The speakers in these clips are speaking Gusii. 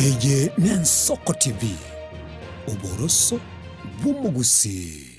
Eye n'Ensoko TV, oboroso bw'omogusii.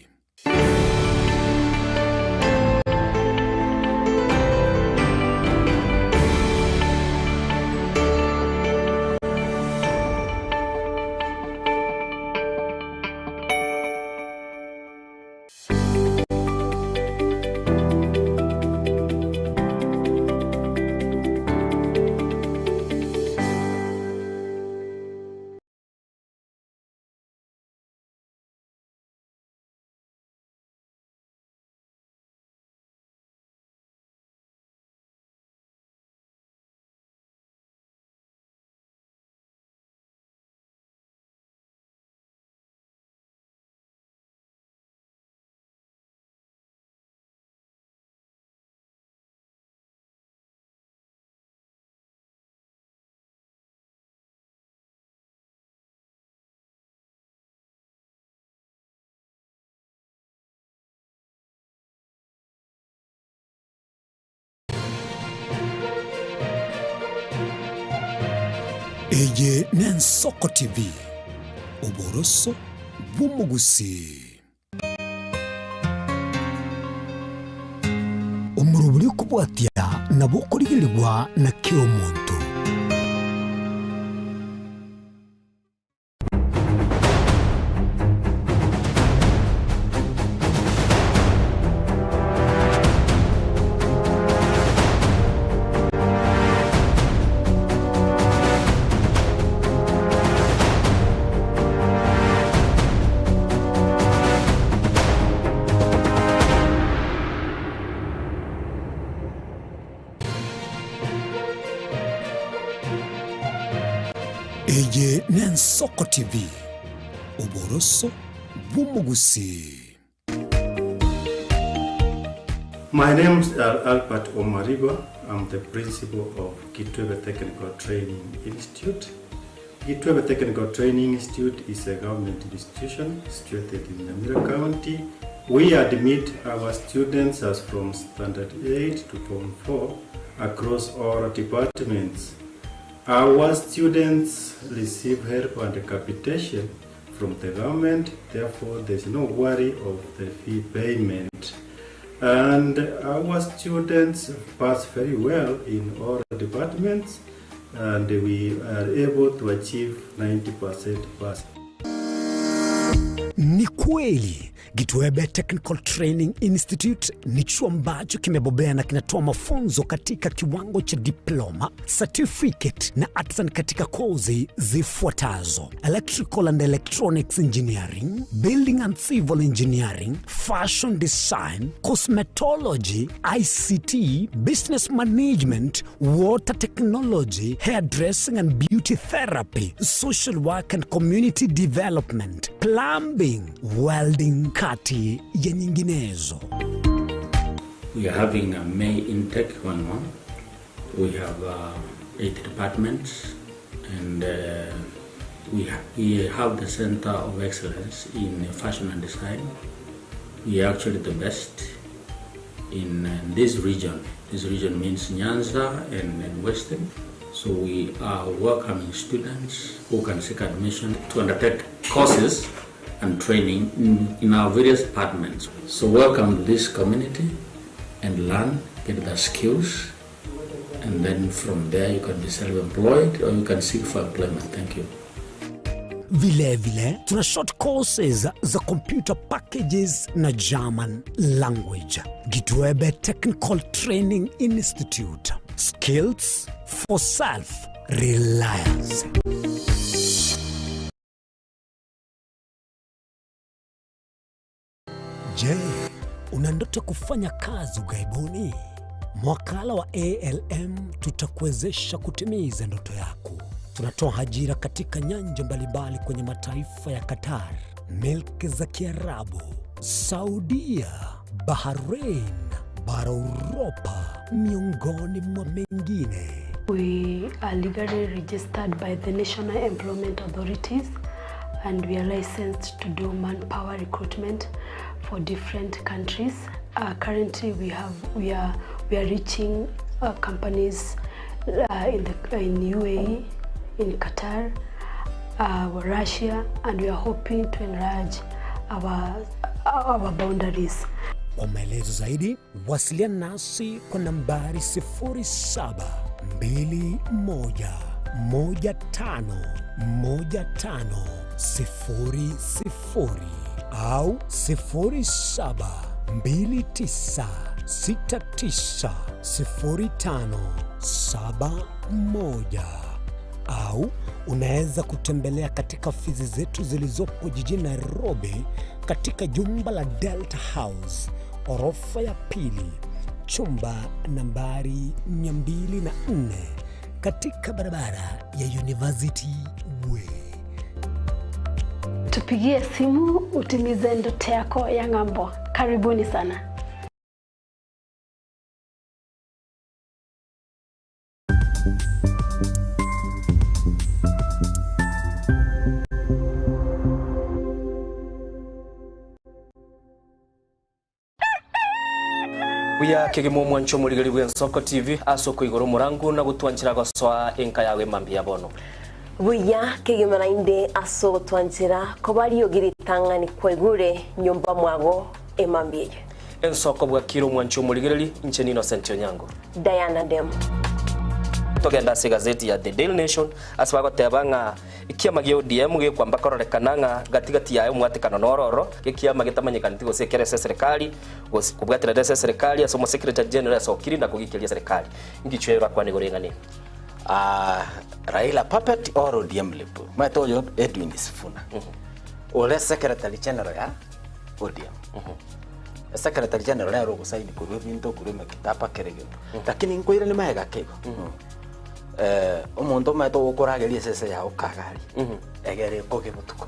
Eye n'Ensoko TV, oboroso bw'omogusii. Omorobori okobwatia nabo okorigererigwa na kera omonto. Eye n'Ensoko TV, oboroso bw'omogusii. My name is Albert Omariba. I'm the principal of Kitwebe Technical Training Institute. Kitwebe Technical Training Institute is a government institution situated in Nyamira County. We admit our students as from standard 8 to form 4 across all departments. Our students receive help and capitation from the government, therefore there's no worry of the fee payment. And our students pass very well in all departments and we are able to achieve 90% pass. Ni kweli Gitwebe Technical Training Institute ni chuo ambacho kimebobea na kinatoa mafunzo katika kiwango cha diploma, certificate na artisan katika kozi zifuatazo: electrical and electronics engineering, building and civil engineering, fashion design, cosmetology, ICT, business management, water technology, hairdressing and beauty therapy, social work and community development, plumbing, welding, kati ya nyinginezo. We are having a May intake going on. We have 8 departments and we have the Center of Excellence in Fashion and Design. We are actually the best in this region. This region means Nyanza and Western. So we are welcoming students who can seek admission to undertake courses and training in our various departments. So welcome to this community and learn, get the skills, and then from there you can be self-employed or you can seek for employment. Thank you. Vile vile tuna short courses za computer packages na German language. Gitwebe Technical Training Institute. Skills for self-reliance. Je, una ndoto kufanya kazi ughaibuni? Mwakala wa ALM tutakuwezesha kutimiza ndoto yako. Tunatoa ajira katika nyanja mbalimbali kwenye mataifa ya Qatar, milki za Kiarabu, Saudia, Bahrain, bara Uropa, miongoni mwa mengine. We are legally registered by the National Employment Authorities and we are licensed to do manpower recruitment for different countries. Currently we are reaching companies in UAE, in Qatar, Russia and we are hoping to enlarge our, our boundaries. Kwa maelezo zaidi wasiliana nasi kwa nambari 0721151500 au 0729690571 au unaweza kutembelea katika ofisi zetu zilizopo jijini Nairobi katika jumba la Delta House orofa ya pili chumba nambari 204 katika barabara ya University Way. Tupigie simu utimize ndoto yako ya ng'ambo. Karibuni sana. Buya kegima omwancho omorigeri bw'Ensoko TV ase okoigora omorangu na gotwanchera gosoa enka yago emambia bono. Buya kegima naende ase ogotwanchera koba riogi ritang'ani kwaigure nyomba mwago emambia eye. Ensoko bwakire omwancho omorigereri, inche n'Innocent Onyango. Diana Demo. Togende ase egazeti ya The Daily Nation ase bagoteba ng'a ekiama gia ODM gekwamba kororekana ng'a gati gati yaye omwatekano noro oro, ekiama getamanyekaneti gose ekere ase eserekari gose kobwaterera ase eserekari ase omosecretary general asokire na kogikeria eserekari. Ngichwe orakwane igoro eng'ana eye. Ah, Raila puppet or ODM lip. Omanyete oyo Edwin Sifuna. Ore secretary general ya ODM. Secretary general nere ogosaini korwa ebinto korwa emekitaba kera egento. Lakini nkoirani magega ake igo. Eh, omonto omanyete ogokorageria esese yago kagari, egere ekoge botuko.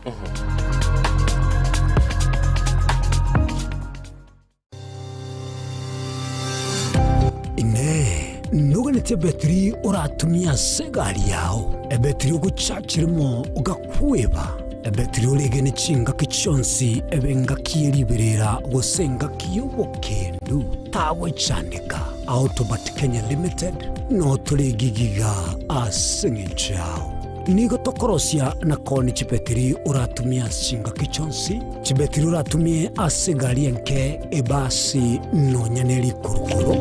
Inee! Noganetie ebetiri oratumie ase egari yao, ebetiri ogochachiremo ogakweba, ebetiri oregene chingaki chionsi ebe engaki ye riberera gose engaki y'obokendu? Tagwechandeka. Autobat Kenya Limited notore egigiga ase engencho yao. Nigo tokorosia na koonia chibetiri oratumie ase chingaki chionsi, chibetiri oratumie ase egari enke, ebasi, nonya ne rikurukuru.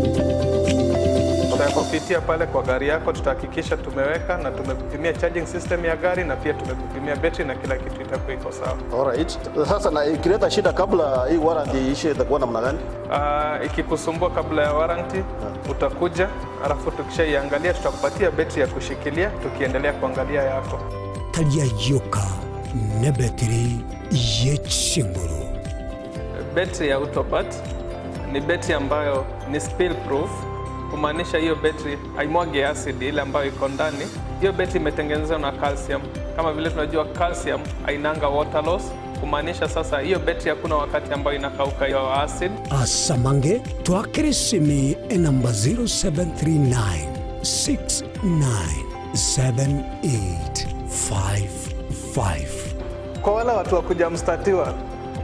Tutakupitia pale kwa gari yako, tutahakikisha tumeweka na tumekupimia charging system ya gari na pia tumekupimia betri na kila kitu itakuwa iko sawa. Alright. Sasa na ikileta shida kabla hii warranty iishe itakuwa namna gani? Uh, ikikusumbua kabla ya warranty utakuja, alafu tukishaiangalia tutakupatia betri ya kushikilia tukiendelea kuangalia yako. Tari ayioka nebetiri ye chinguru. Betri ya Autopat ni betri ambayo ni spill proof, kumaanisha hiyo betri haimwagi acid ile ambayo iko ndani. Hiyo betri imetengenezwa na calcium. Kama vile tunajua calcium hainanga water loss, kumaanisha sasa hiyo betri hakuna wakati ambayo inakauka hiyo acid. Asamange twakere esimi enamba 0739 697855. Kwa wale watu wa kuja mstatiwa,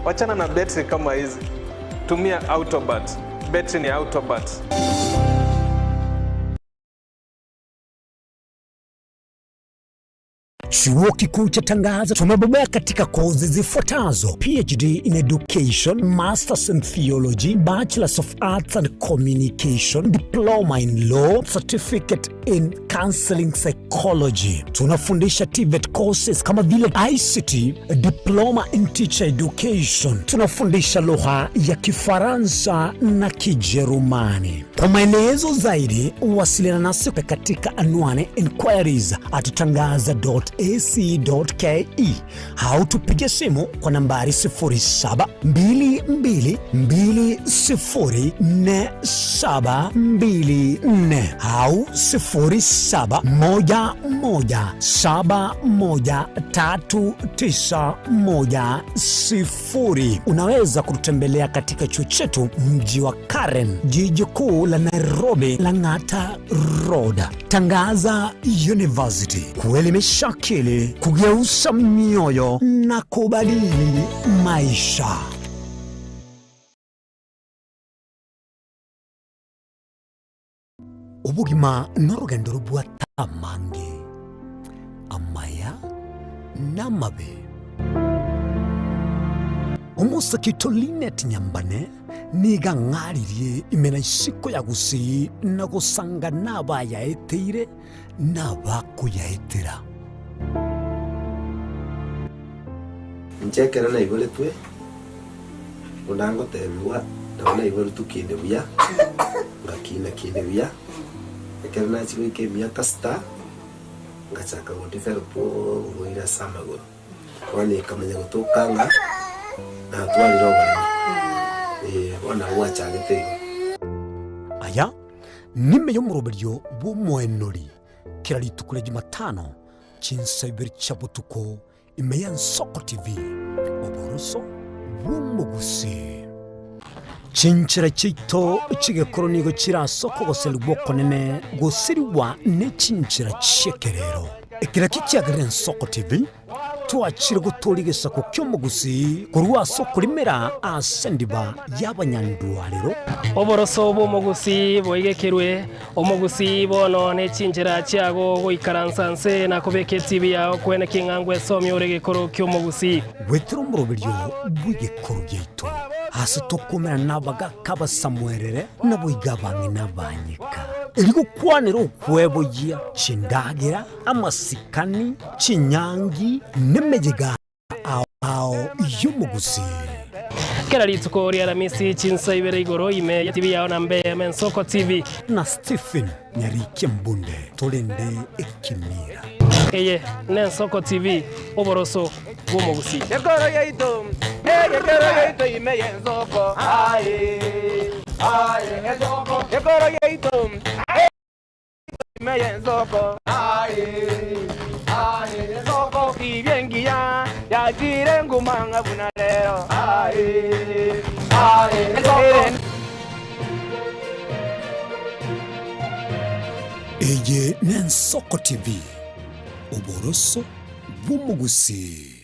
wachana na betri kama hizi, tumia Autobat. Betri ni Autobat. Chuo Kikuu cha Tangaza tumebobea katika kozi zifuatazo: PhD in Education, Masters in Theology, Bachelors of Arts and Communication, Diploma in Law, Certificate in Counseling Psychology. Tunafundisha TVET courses kama vile ICT, Diploma in Teacher Education. Tunafundisha lugha ya Kifaransa na Kijerumani. Kwa maelezo zaidi, wasiliana nasi katika anwani inquiries at tangaza.ac.ke au tupige simu kwa nambari 0722204724 au 0711713910. Unaweza kututembelea katika chuo chetu mji wa Karen, jiji kuu la Nairobi, Lang'ata Road. Tangaza University, kuelimisha akili, kugeuza mioyo na kubadili maisha. Obogima norogendo robwate amange, amaya namabe. Omosake oito Linet Nyambane nigo ang'aririe ime na isiko ya Gusii na gosanga nabayaeteire nabakoyaetera. Inche ekero naiboretwe, buna ngotebigwa, nabo naiboretwe kinde buya, ngakina kinde buya, ekero nachia goika emiaka sita, ngachaka go develop oborwaire ase amagoro. Bono ekamanya gotoka ng'a natwarire oboremo, eh, bono nabo bwachagete igo. Aya nime y'omoroberio bw'omoenori kera rituko ria Jumatano chinsa ibere chia botuko ime y'Ensoko TV, oboroso bw'omogusii. Chinchera chiaito chi'egekoro nigo chire ase okogoserigwa okonene gosirigwa ne chinchera chi'ekerero. Ekero ekio kiagerire Ensoko TV twachire gotooria egesaku ki'omogusii korwa ase okorimera ase endiba y'abanyandwarero. Oboroso bw'omogusii boigekerwe, omogusii bono ne chinchera chiago goikaransa nse na kobeka etibi yao kwene king'a ngwesomia ore egekoro ki'omogusii. Goetera omoroberio bw'egekoro giaito, aase tokomerana nabagaaka abasamuerere, naboigo abang'ina abanyeka, erio gokwanera okweboyia chindagera, amasikani, chinyangi, nemeyega ao ao y'omogusii. Kera rituko ri'Aramisi chinsa ibere igoro ime ya TV yao na mbe Mensoko TV. Na Stephen Nyarikia Mbunde torende ekemira. Eye n'Ensoko TV, oboroso bw'omogusii. Ekero yaito, ekero yaito ime y'ensoko, aye, aye, ensoko. Ekero yaito, ime y'ensoko, aye, aye, ensoko. Tibia engiya yachire nguma ng'a buna rero, aye, aye, ensoko. Eye n'Ensoko TV, oboroso bw'omogusii.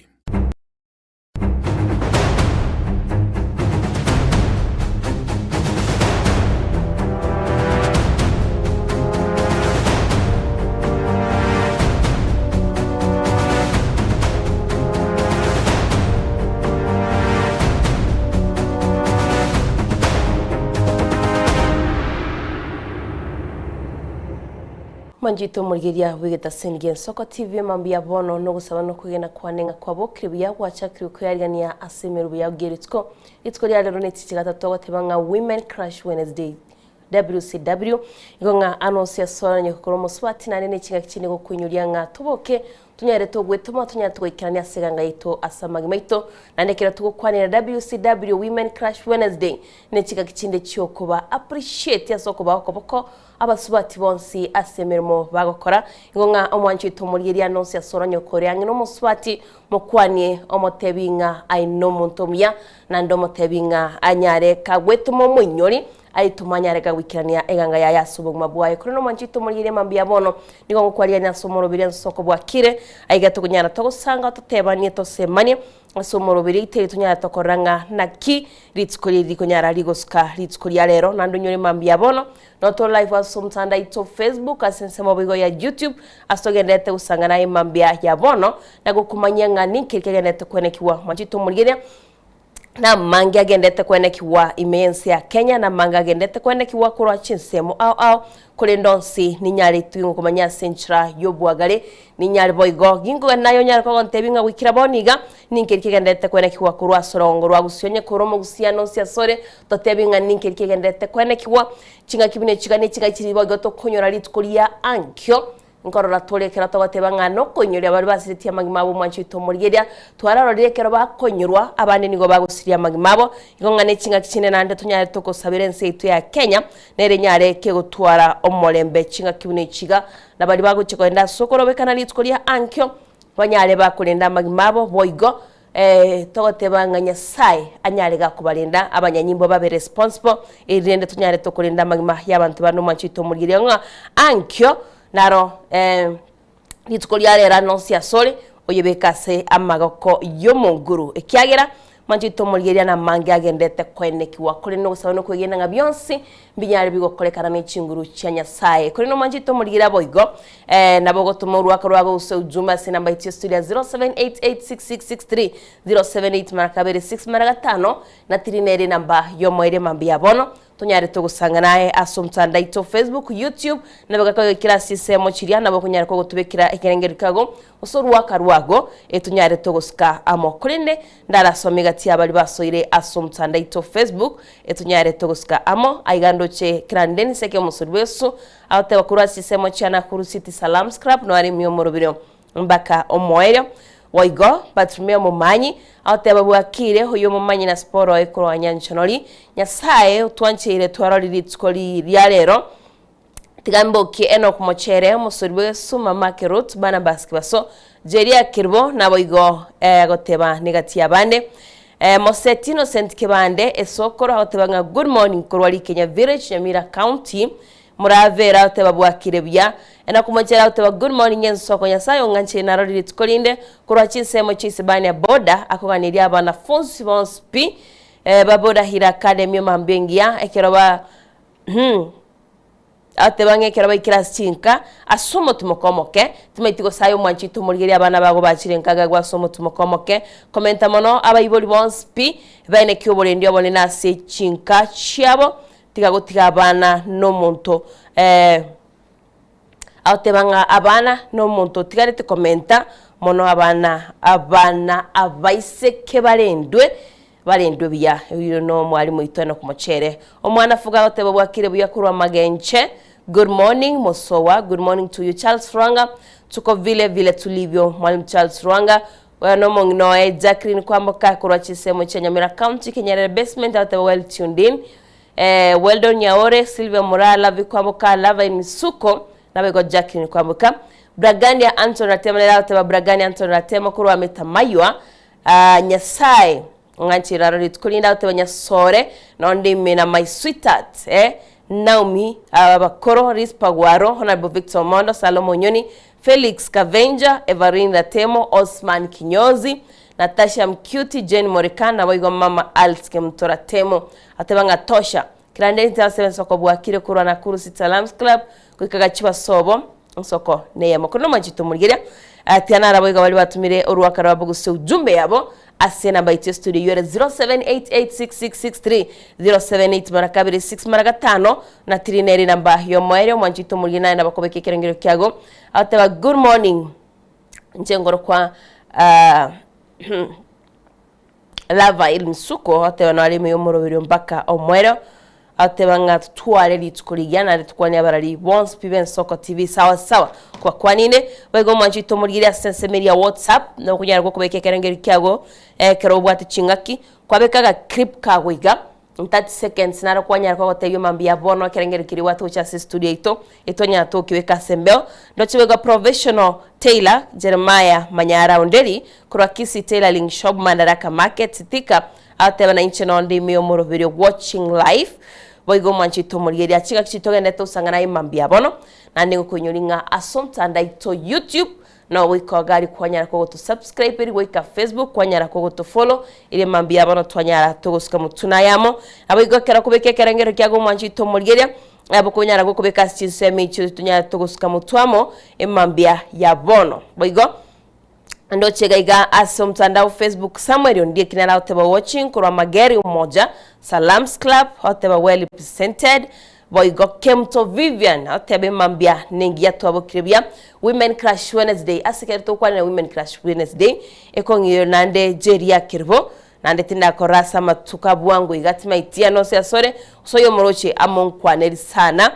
Manchete omorigeria bw'egetaseni gi'Ensoko TV mambia bono nogosaba nokwegena kwane ng'a kwabokire buya gwachakire koyarigania ase emerubo yao gie rituko. Rituko ria rero nechiche gatato ogoteba ng'a Women Crush Wednesday WCW igo ng'a anonsi asoranye gokora omosubati naende nechingaki chinde gokoinyoria ng'a toboke Tonyare togwetoma, tonyare togoikerania ase eganga yaito ase amagima aito, naende ekero togokwanera WCW, Women Crush Wednesday, ne chingaki chinde chiokoba appreciate ase okobaa okoboko abasubati bonsi ase emeremo bagokora. Igo ng'a omwanchi oito omorigereria ane onsi ase oronyoko ore ang'e nomosubati, mokwanie omotebi ng'a aye nomonto omuya, naende omotebi ng'a anyare kagwetoma omoinyori Aye tomanyare gagoikerania eganga yaye ase obogima bwaye. Korende omwanchete omorigereria mambia bono, nigo ngokwarigania ase omoroberi ensoko bwakire, aiga tokonyara togosanga totebanie tosemanie ase omoroberi oito tonyare tokorora ng'a naki rituko riri rikonyara rigosuka rituko ria rero. Naende onyore mambia bono notore live ase omotandao aito Facebook ase ensemo boigo ya YouTube ase togendererete gosanga naye mambia ya bono na gokomanyia ng'a ninki kegendererete kwenekigwa. Mwanchete omorigereria. Namange agendete kwenekigwa ime y'ense ya Kenya, namange agendete kwenekigwa korwa chinsemo ao ao, korende onsi ninyare gingo komanya ase enchera y'obwagare, ninyare boigo gingo naye onyare kogontebia ng'a goikera bono iga, ninki kegenderete kwenekigwa korwa ase orogongo rwa gusii onye kore omogusiano onsi asore, totebie ng'a ninki kegenderete kwenekigwa, chingaki buna echiga ne chingaki chiria boigo tokonyora rituko ria ankio. Nkorora tore ekero togoteba ng'a nokoinyoria baria basiretie amagima abo omwancho oito omorigereria, twararorire ekero bakoinyorwa, abande nigo bagosiria amagima abo. Igo ng'a nechingaki chinde naende tonyare togosabera ense yaito ya Kenya, nere enyare kegotwara omorembe chingaki buna echi iga, na baria bagochia kogenda ase okorobekana rituko ria ankio, banyare bakorenda amagima abo boigo Togoteba ng'a Nyasae anyare gakobarenda abanyanyimbo babe responsible, erinde tonyare tokorenda amagima y'abanto bande omwancho oito omorigereria ng'a ankio naro rituko ria rero nonsi asore oyebeke ase amagoko y'omonguru ekiagera. Manchete omorigereria na amange agenderete koenekigwa, korende nogosaba na okwegena ng'a bionsi mbinyare bigokorekana ne chinguru chia Nyasae. Korende omanchete omorigereria boigo, eh, nabo ogotoma orwaka rwago gose ujumbe ase enamba yaito ya studio ya 07886663 078 mara kabere 6 mara gatano na tiri nere enamba y'omoerio mambia ya bono. Tonyare togosangana aye ase omotandao aito Facebook, YouTube, nabo gakoigekera ase ensemo chiria nabo okonyara kogotubekera ekerengerio kiago gose orwaka rwago etonyare togosika amo. Korende ndarasome egati ya baria basoire ase omotandao aito Facebook etonyare togosika amo. Aiga ndoche Kirandeni Seke omosori bw'Yeso agoteba korwa ase chinsemo chia Nakuru City Salams Club noare ime omoroberio Mbaka omoerio. Boigo Bartimeo omomanyi agoteba bwakire oyo omomanyi na siporo oye korwa nyanchonori, Nyasae otwancheire twarorire rituko ria rero. Tiga mbokie Enock Mochere, omosori bw'egesuma, Mark Ruth, Barnabas Kibaso, Jeria Kerubo, naboigo agoteba negati y'abande. Moseti Innocent Kebande, esokoro, agoteba ng'a good morning korwa Rikenya Village, Nyamira County. Moravera oteba bwakire buya. Enakomochera oteba good morning ensoko Nyasaye ong'ancheire narorire rituko rinde korwa chinsemo chia Isibania boda akoganeria abanafunsi bonsi pi ba Boda Hill Academy omambia engiya ekero ba hum oteba ng'a ekero baikire ase chinka ase omotimoko omoke timaeti gose aye omwanchete omorigereria abana bago bachire nka gagwe ase omotimoko omoke komenta mono abaibori bonsi pi baine ki oborendi obonene ase chinka chiabo Tiga gotiga abana nomonto eh, agoteba ng'a abana nomonto otigarete komenta mono abana abana abaiseke barendwe barendwe buya. Oyio no omwalimu oito Enock Mochere. Omwana Fuga agoteba bwakire buya korwa Magenche. Good morning Mosowa, good morning to you Charles Rwanga, tuko vile vile tulivyo. Mwalimu Charles Rwanga, oyo nomong'ina oye Jacqueline Kwamboka korwa chinsemo chia Nyamira County, Kenyerere Basement agoteba well tuned in. Weldon Nyaore, Sylvia Moraa, Lavi Kwamboka, Lavine Misuko, naboigo Jacqueline Kwamboka. Bragania Anthony Ratemo nere agoteba Bragania Anthony Ratemo korwa Metamaywa, ah, Nyasaye ng'anchire aro rituko rinde agoteba Nyasore nonde ime na my sweetheart eh, Naomi abakoro, Rispa Gwaro, Honorable Victor Omondo, Salomo Onyoni, Felix Kavenja, Everine Ratemo, Osman Kinyozi, Natasha Mcuti, Jane Moreka, naboigo mama Alice Kemuto Ratemo. Ateba ng'a tosha. Kirande inse ase ensoko bwakire korwa Nakuru City Salams Club goika Gachiba sobo ensoko neyemo. Korende omwanchete omorigeria, tiga narabwo iga baria batumire oruaka rwabo gose ujumbe yabo ase enamba yaito ya studio eywo ere 07886663 078 mara kabere 6 mara gatano na tiri nere enamba yomoerio omwanchete omorigeria naye nabo akobeka ekerengerio kiago agoteba good morning inche ngorokwa Lavail Msuko agoteba nare ime y'omoroberio mpaka omoerio, agoteba ng'a totware rituko rigiya naende tokwanie abarari bonsi pi b'Ensoko TV sawa sawa kobakwanine. Boigo omwanchi oito omorigererie ase ensemo eria ya WhatsApp nokonyara gokobeka ekerengerio kiago ekero obwate ching'aki, kwabeka agaclip kago iga. In 30 seconds naro kwanyara kogotebia mambia bono ekerengerio keria obwate gocha ase estudio yaito, etwanyara tokebeka ase embeo. Ndoche boigo Professional Tailor Jeremiah Manyara Onderi korwa Kisii Tailoring Shop Madaraka Market Thika agoteba nainche nonde ime y'omoroberio watching live. Boigo omwanchi oito omorigereria chingaki chiria togenderete gosangana aye mambia bono naende ngokoinyori ng'a ase omotandao aito YouTube Nao goika gari kwanyara kogoto subscribe eri goika Facebook kwanyara kogoto follow eri mambia bono twanyara togosuka motwe na ayamo. Nabo igo ekero okobeka ekerengero kiago omwancho oito omorigeria nabo okonyara gokobeka ase chinsemo echio tonyare togosuka motwe amo emambia ya bono. Boigo ndoche iga iga ase omotandao Facebook Samuel Ondieki nere agoteba watching korwa Mageri Umoja Salams Club agoteba well represented Boigo Kemto Vivian agoteba emambia nengiya twabokire buya Women Crush Wednesday ase ekero togokwanera Women Crush Wednesday ekong'irero naende Jeria Kerubo naende tindakora ase amatuko abwango iga timaiti ane ose asore ase oyo omoroche amonkwaneri sana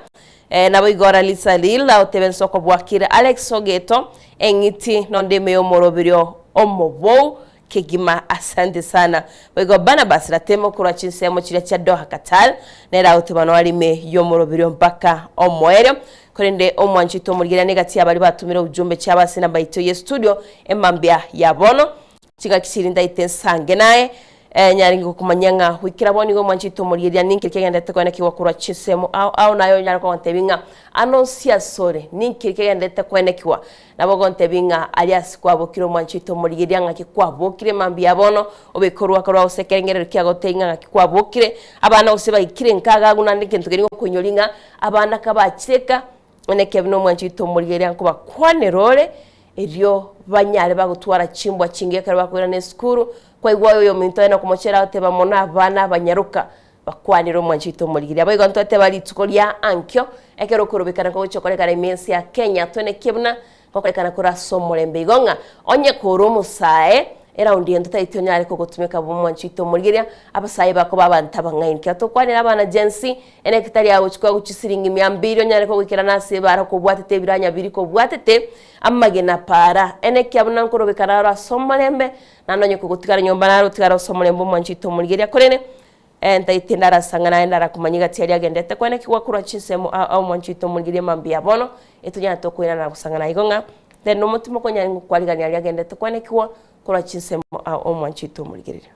eh, naboigo Ralisa Lil agoteba ensoko bwakire Alex Ogeto eng'iti nonde ime yomoroberio omobou Kegima asante sana. Boigo Barnabas Ratemo korwa chinsemo chiria chia Doha Qatar nere agoteba noare ime y'omoroberio mpaka omoerio. Korende omwanchi oito omorigereria negati ya baria batomire ujumbe chiabo ase enamba yaito ye studio emambia ya bono. Chingaki chiri ndaite nsange naye. Nyarenge gokomanyia ng'a goikera bono nigo mwanchete omorieria, ninki kegendererete koenekigwa korwa chinsemo ao ao, naye onyare kogontebia ng'a ande onsi asore, ninki kegendererete koenekigwa? Nabo ogontebia ng'a aria ase kwabokire omwanchete omorieria, ng'aki kwabokire mambia bono, obeke orwaka rwao gose ekerengererio kiagotebia ng'a ng'aki kwabokire, abana gose baikire nka agagu naende egento keria ngokoinyoria ng'a abana kabachireka, onye ekebi nomwanchete omorieria nkobakwanera ore, Erio banyare bagotwara chimbwa chingiya ekero bakoirana esukuru. Kwaigwa oyominto aye nokomochera agoteba mono abana abanyaroka bakwanere omwanchi oito omorigiri. Abo igo ntweteba rituko ria ankio ekero okorobekana kogochia korekana ime ense ya Kenya twenekie buna gokorekana kore ase omorembe igo ng'a onye kore omosae eraundi eye ntotaeti onyare kogotumeka bo omwanchi oito omorigeria abasae bakoba abanto abang'aini. Kero tokwanera abana Gen Z ere tari agochia koegwa chisiringi mia mbiri onyare kogoikerana ase ebara kobwatete ebiranya biria kobwatete amagena para. Enekia buna nkorobekana aro ase omorembe, naende onye kogotigara nyomba naro otigare ase omorembe omwanchi oito omorigereria. Korende ntaete ndarasang'ana naye ndarakomanya egati aria agendete kwenekigwa korwa chinsemo ao ao omwanchi oito omorigereria mambia bono, etonyare tokoirana na gosang'ana igo ng'a tari nomotima okonyare ngokwarigania aria agendete kwenekigwa korwa chinsemo ao omwanchi oito omorigereria.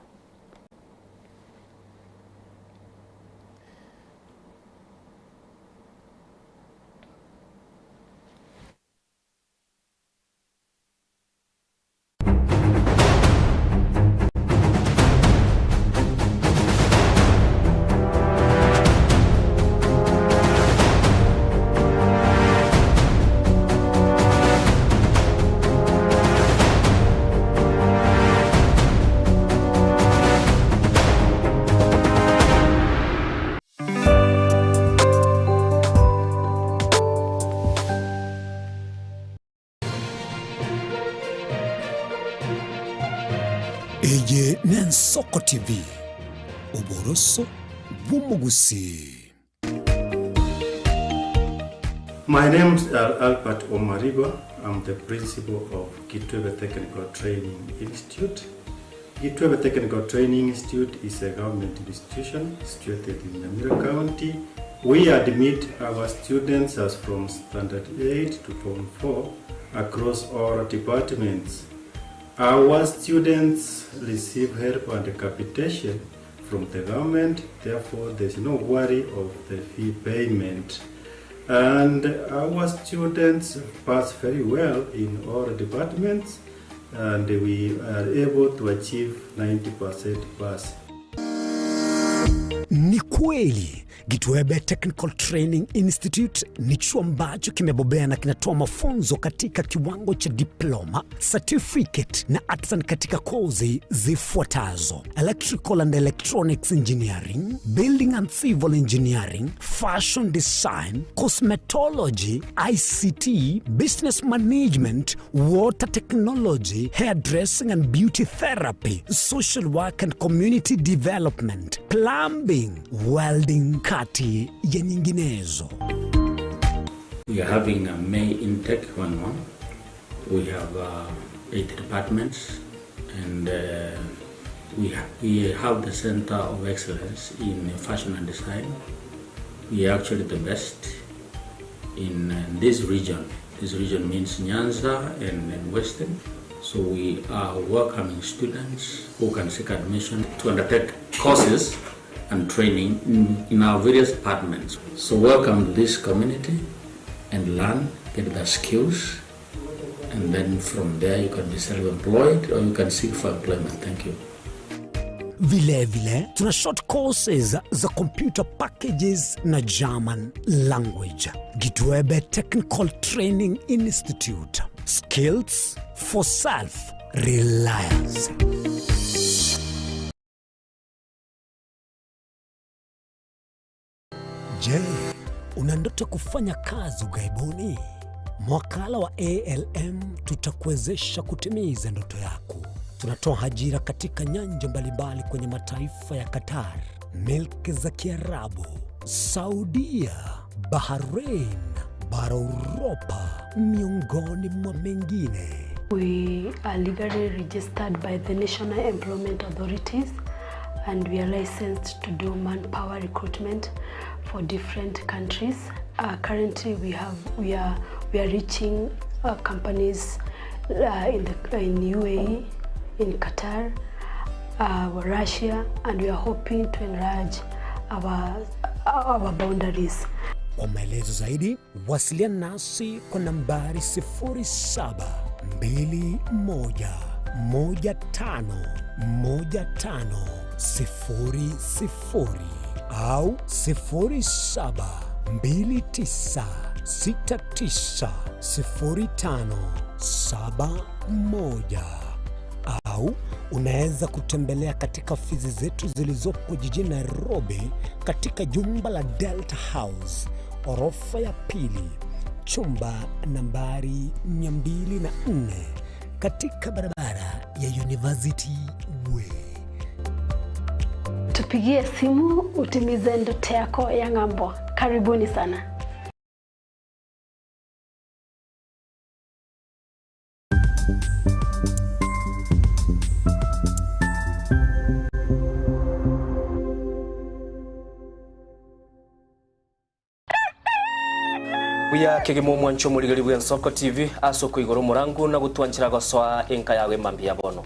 Eye n'Ensoko TV, oboroso bw'omogusii. My name is Albert Omariba. I'm the principal of Kitwebe Technical Training Institute. Gitwebe Technical Training Institute is a government institution situated in Nyamira County. We admit our students as from Standard 8 to Form 4 across all departments. Our students receive help and capitation from the government, therefore there's no worry of the fee payment. And our students pass very well in all departments and we are able to achieve 90% pass. Ni kweli Gitwebe Technical Training Institute ni chuo ambacho kimebobea na kinatoa mafunzo katika kiwango cha diploma, certificate na artisan katika kozi zifuatazo: Electrical and Electronics Engineering, Building and Civil Engineering, Fashion Design, Cosmetology, ICT, Business Management, Water Technology, Hairdressing and Beauty Therapy, Social Work and Community Development, Plumbing, Welding kati ya nyinginezo. We are having a May intake going on. We have 8 departments and we have the Center of Excellence in Fashion and Design. We are actually the best in this region. This region means Nyanza and Western. So we are welcoming students who can seek admission to undertake courses and training in our various departments. So welcome to this community and learn, get the skills, and then from there you can be self-employed or you can seek for employment. Thank you. Vile vile tuna short courses za computer packages na German language. Gitwebe Technical Training Institute. Skills for self reliance. Je, una ndoto kufanya kazi ughaibuni? Mwakala wa ALM tutakuwezesha kutimiza ndoto yako. Tunatoa ajira katika nyanja mbalimbali kwenye mataifa ya Qatar, milki za Kiarabu, Saudia, Bahrain, bara Uropa, miongoni mwa mengine. We are legally registered by the National Employment Authorities and we are licensed to do manpower recruitment for different countries. Currently we are reaching companies in UAE, in Qatar, Russia and we are hoping to enlarge our, our boundaries. Kwa maelezo zaidi wasiliana nasi kwa nambari 0721151500 au 0729690571 au unaweza kutembelea katika ofisi zetu zilizopo jijini Nairobi katika jumba la Delta House orofa ya pili chumba nambari 204 katika barabara ya University Way. Tupigie simu utimize ndoto yako ya ng'ambo. Karibuni sana. Buya kegima omwancho omorigeri bwa Ensoko TV ase okoigora omorangu na gotwanchera gosoa enka yago emambia bono.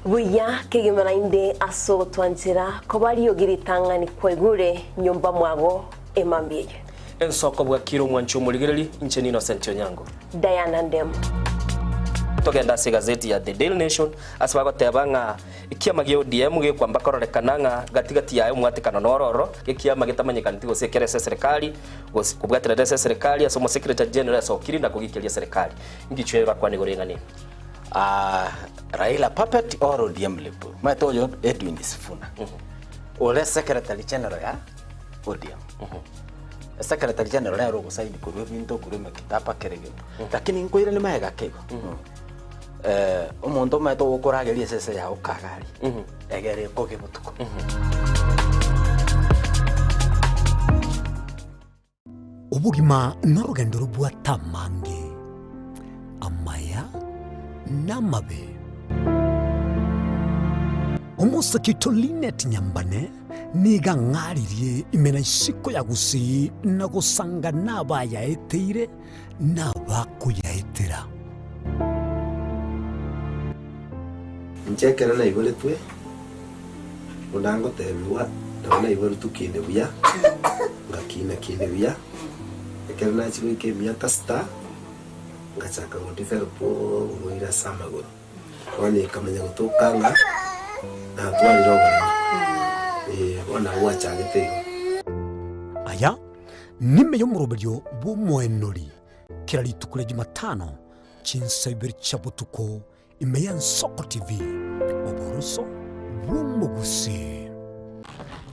Buya kegima nainde ase ogotwanchera koba riogi ritang'ani kwaigure nyomba mwago emambia eye. Ensoko bwakire omwancho omorigereri inche ni Innocent Onyango. Diana Ndemo. Togenda ase egazeti ya The Daily Nation ase bagoteba ng'a ekiama gia ODM gekwamba kororekana ng'a gatigati yaye omwatekano nororo ekiama getamanyekaneti gose ekere ase eserikali gose kobwaterera ase eserikali ase omosecretary general asokiri na kogikeria eserikali. Ngichwe bakwane igoro eng'ana eye. Ah, Raila puppet or ODM lip. Maete oyo Edwin Sifuna. Ore secretary general ya ODM. Secretary general nere ogosaini korwa ebinto korwa emekitaba kere egento. Lakini nkoirani magega keigo. Eh, omonto omanyete ogokorageria esese yago kagari. Egere ekoge botuko. Obogima norogendo robwate amange, amaya na amabe. Omosake oito Linet Nyambane nigo ang'aririe ime na isiko ya Gusii na gosanga nabayaeteire na abakoyaetera. Inche ekero naiboretwe, buna ngotebigwa, nabo naiboretwe kinde buya, ngakina kinde buya, ekero nachia goika emiaka sita, ngachaka go develop oborwaire ase amagoro. Bono ekamanya gotoka ng'a natwarire oboremo, eh, bono nabo gwachagete igo. Aya nime y'omoroberio bw'omoenori kera rituko ria Jumatano chinsa ibere chia botuko ime y'Ensoko TV, oboroso bw'omogusii.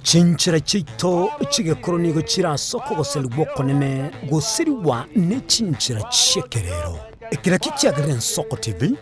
Chinchera chiaito chi'egekoro nigo chire ase okogoserigwa okonene gosirigwa ne chinchera chi'ekerero. Ekero ekio kiagerire Ensoko TV,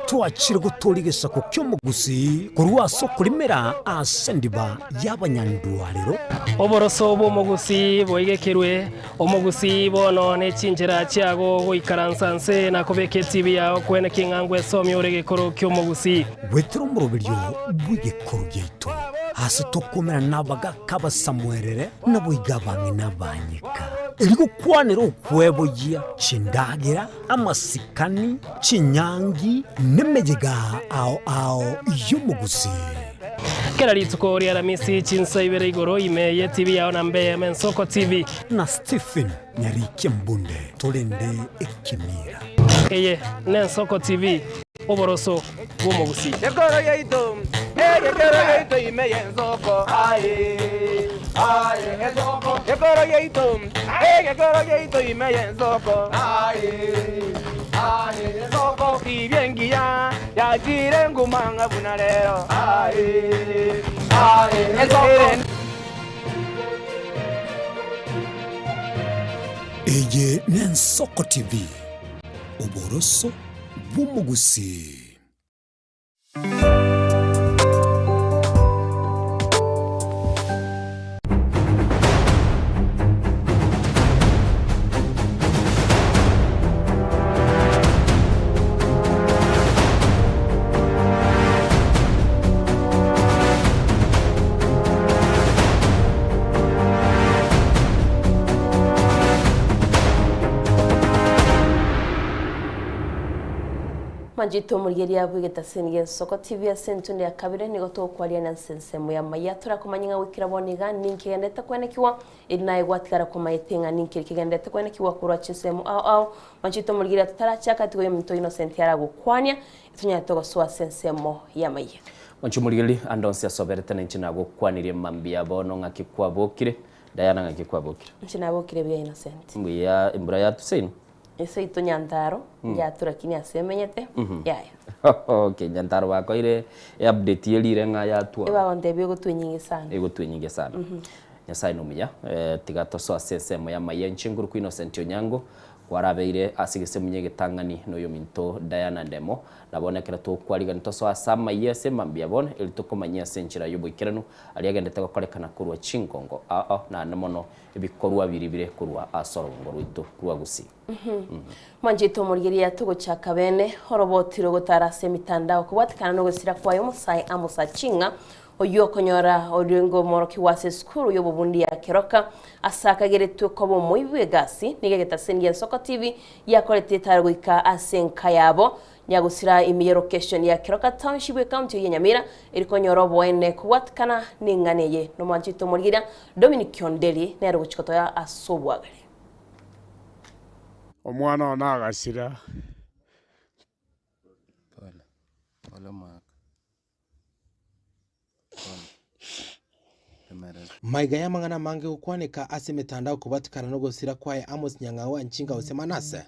twachire gotooria egesaku ki'omogusii korwa ase okorimera ase endiba y'abanyandwarero. Oboroso bw'omogusii boigekerwe, omogusii bono ne chinchera chiago goikaransa nse na kobeka etibi yao kwene king'a ngwesomia ore egekoro ki'omogusii. Goetera omoroberio bw'egekoro giaito, aase tokomerana nabagaaka abasamuerere, naboigo abang'ina abanyeka, erio gokwanera okweboyia chindagera, amasikani, chinyangi, nemeyega ao ao y'omogusii. Kera rituko ri'Aramisi chinsa ibere igoro ime y'etibi yao na mbe Mensoko TV. Na Stephen Nyarikia Mbunde torende ekemira. Eye n'Ensoko TV, oboroso bw'omogusii. Ekoro yaito, egekero yaito ime y'ensoko, aye, aye, ensoko. Ekoro yaito, egekero yaito ime y'ensoko, aye, aye, ensoko. Tibia engiya yachire nguma ng'a buna rero, aye, aye, ensoko. Eye n'Ensoko TV, oboroso bw'omogusii. Manchete omorigeria bw'egetasini gi'ensoko TV ase entunde ya kabere nigo togokwariana nse ensemo ya maya torakomanye ng'a goikera bono iga ninki kegenderete kwenekigwa eri naye gwatigara komaete ng'a ninki eri kegenderete kwenekigwa korwa chinsemo ao ao Manchete omorigeria totarachaka tiga oyominto Innocent aragokwania etonyarete gosoa ase ensemo ya maya. Mwanche omorigereria ande onsi asoberete na inche nagokwanirie mambia bono ng'aki kwabokire Diana ng'aki kwabokire. Inche nabokire buya Innocent. Mbuya embura yatuse inwe. Seito Nyantaro yatura lakini ase emenyete yaya. Okay, Nyantaro bakoire e-update ye rire ng'a yatwa. Ebagontebia egotwa enyinge sana. Egotwa enyinge sana. Nyasaye nomuya, tiga tosoe ase ensemo y'amaiya inche nkorokwa Innocent Onyango, kwarabeire ase egesemunyo egetang'ani na oyominto Diana Ndemo, na bono ekero tokwarigani tosoe ase amaiya ase mambia bono, eri tokomanyia ase enchera y'oboikeranu aria agendete gokorekana korwa chingongo ao naende mono ebikorwa biria bire korwa ase orogongo rwaito rwa Gusii. Mwanchete omorigereria togochaka bene oroboti rogotara ase emitandao kobwatekana nogosira kwaye omosae Amos Aching'a oyio okonyora orenge omworokigwa ase esukuru y'obobundi ya Keroka ase akageretwe koba omoibi bw'egasi nigo egetaseni gia Nsoko TV yakorete etaro goika ase enka yabo Nyagusira ime ye location ya Keroka Township ekaunti eye ya Nyamira eri konyora oboene kobwatekana neng'ana eye nomwanchete omorigereria Dominic Onderi nere ogochia gotoya ase obwagare. Omwana one agasira. Maiga y'amang'ana amange gokwaneka ase emetandao kobatikana nogosira kwaye Amos Nyang'au Anchinga gose Manase,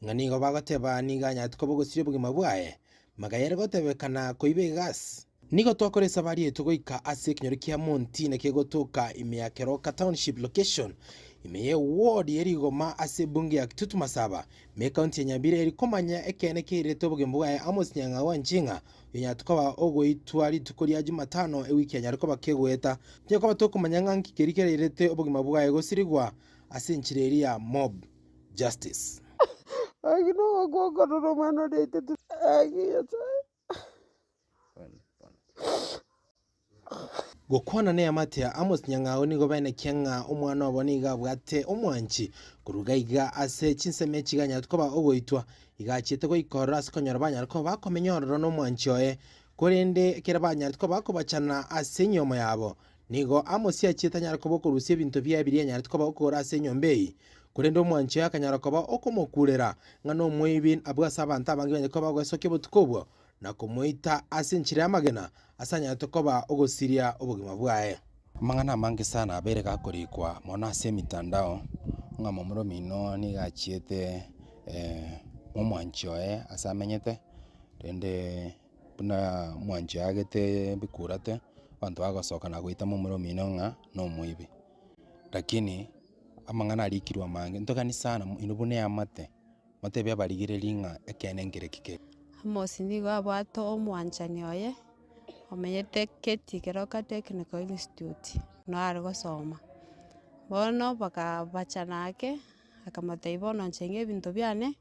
ng'a nigo bagoteba nigo anyarete koba ogosiria obogima bwaye, magega ere gotebekana koiba egasi. Nigo twakora esabari yaito goika ase ekenyoro kia Monti na kegotoka ime ya Keroka Township Location, ime ye ward ye Rigoma ase ebunge ya Kitutu Masaba, ime ekaunti ya Nyamira eri komanya ekeene keirete obogima bwaye Amos Nyang'au Anchinga Onyarete koba ogoitwa rituko ria Jumatano ewiki anyare koba kegoeta, tonya koba tokomanya ng'a nki keria kerairete obogima bwaye gosirigwa ase enchera eria ya mob justice. Gaki nogokwa okorora omwana oria aitete gaki Nyasaye. Gokwana neamate ya Amos Nyang'au nigo baenekia ng'a omwana obo nigo abwate omwanchi koruga iga ase chinsemo echi iga anyarete koba ogoitwa. Iga achiete goika ororo ase konyora banyare koba bakomenya ororo nomwanchi oye. Korende ekero banyarete koba bakobachana ase enyomo yabo, nigo Amos achiete anyare koba okorusia ebinto biaye biria anyarete koba okogora ase enyomba eyio. Korende omwanchi oye akanyara koba okomokurera ng'a nomoibi abwo ase abanto abange banyarete koba bagoesokia obotuko obwo, na komoita ase enchera y'amagena, ase anyarete koba ogosiria obogima bwaye. Amang'ana amange sana abeire gakorikwa mono ase emitandao, ng'a momura omino nigo achiete omwanchi oye ase amenyete, rende buna omwanchi oye agete bikurate, abanto bagosoka na goita momura omino ng'a nomoibi. Lakini amang'ana arikirwe amange, ntogani sana inwe buna eamate. Motebie abarigereria ng'a ekeene nkereki kere. Amos nigo abwate omwanchani oye, omenyete Keti Keroka Technical Institute, noo are gosoma. Bono bakabachana ake, akamotebia bono inche ng'a ebinto biane,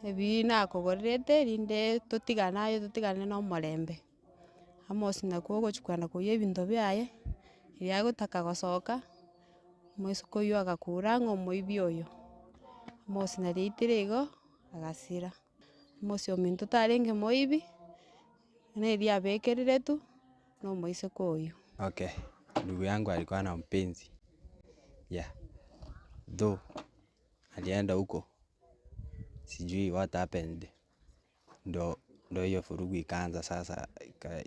ebi nakogorerete rinde totigane aye totigane na omorembe. Amos nakwo ogochia kwenda koiywa ebinto biaye, riria agotaka gosoka, Omoiseke oyio agakura ng'a omoibi oyo, Amos nari aitire igo, agasira. Amos ominto tarenge moibi, neri abekereretwe na omoiseke oyio. Okay, ndugu yangu alikuwa na mpenzi yeah though alienda huko sijui what happened ndo ndo hiyo vurugu ikaanza sasa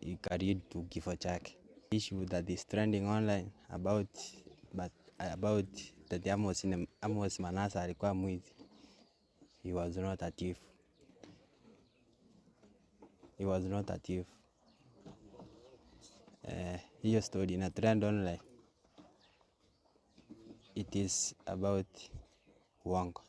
ika lead to kifo chake. Issue that is trending online about but about that Amos, Amos Manasa alikuwa mwizi. He was not a thief. He was not a thief. Eh, hiyo story ina trend online. It is about uongo.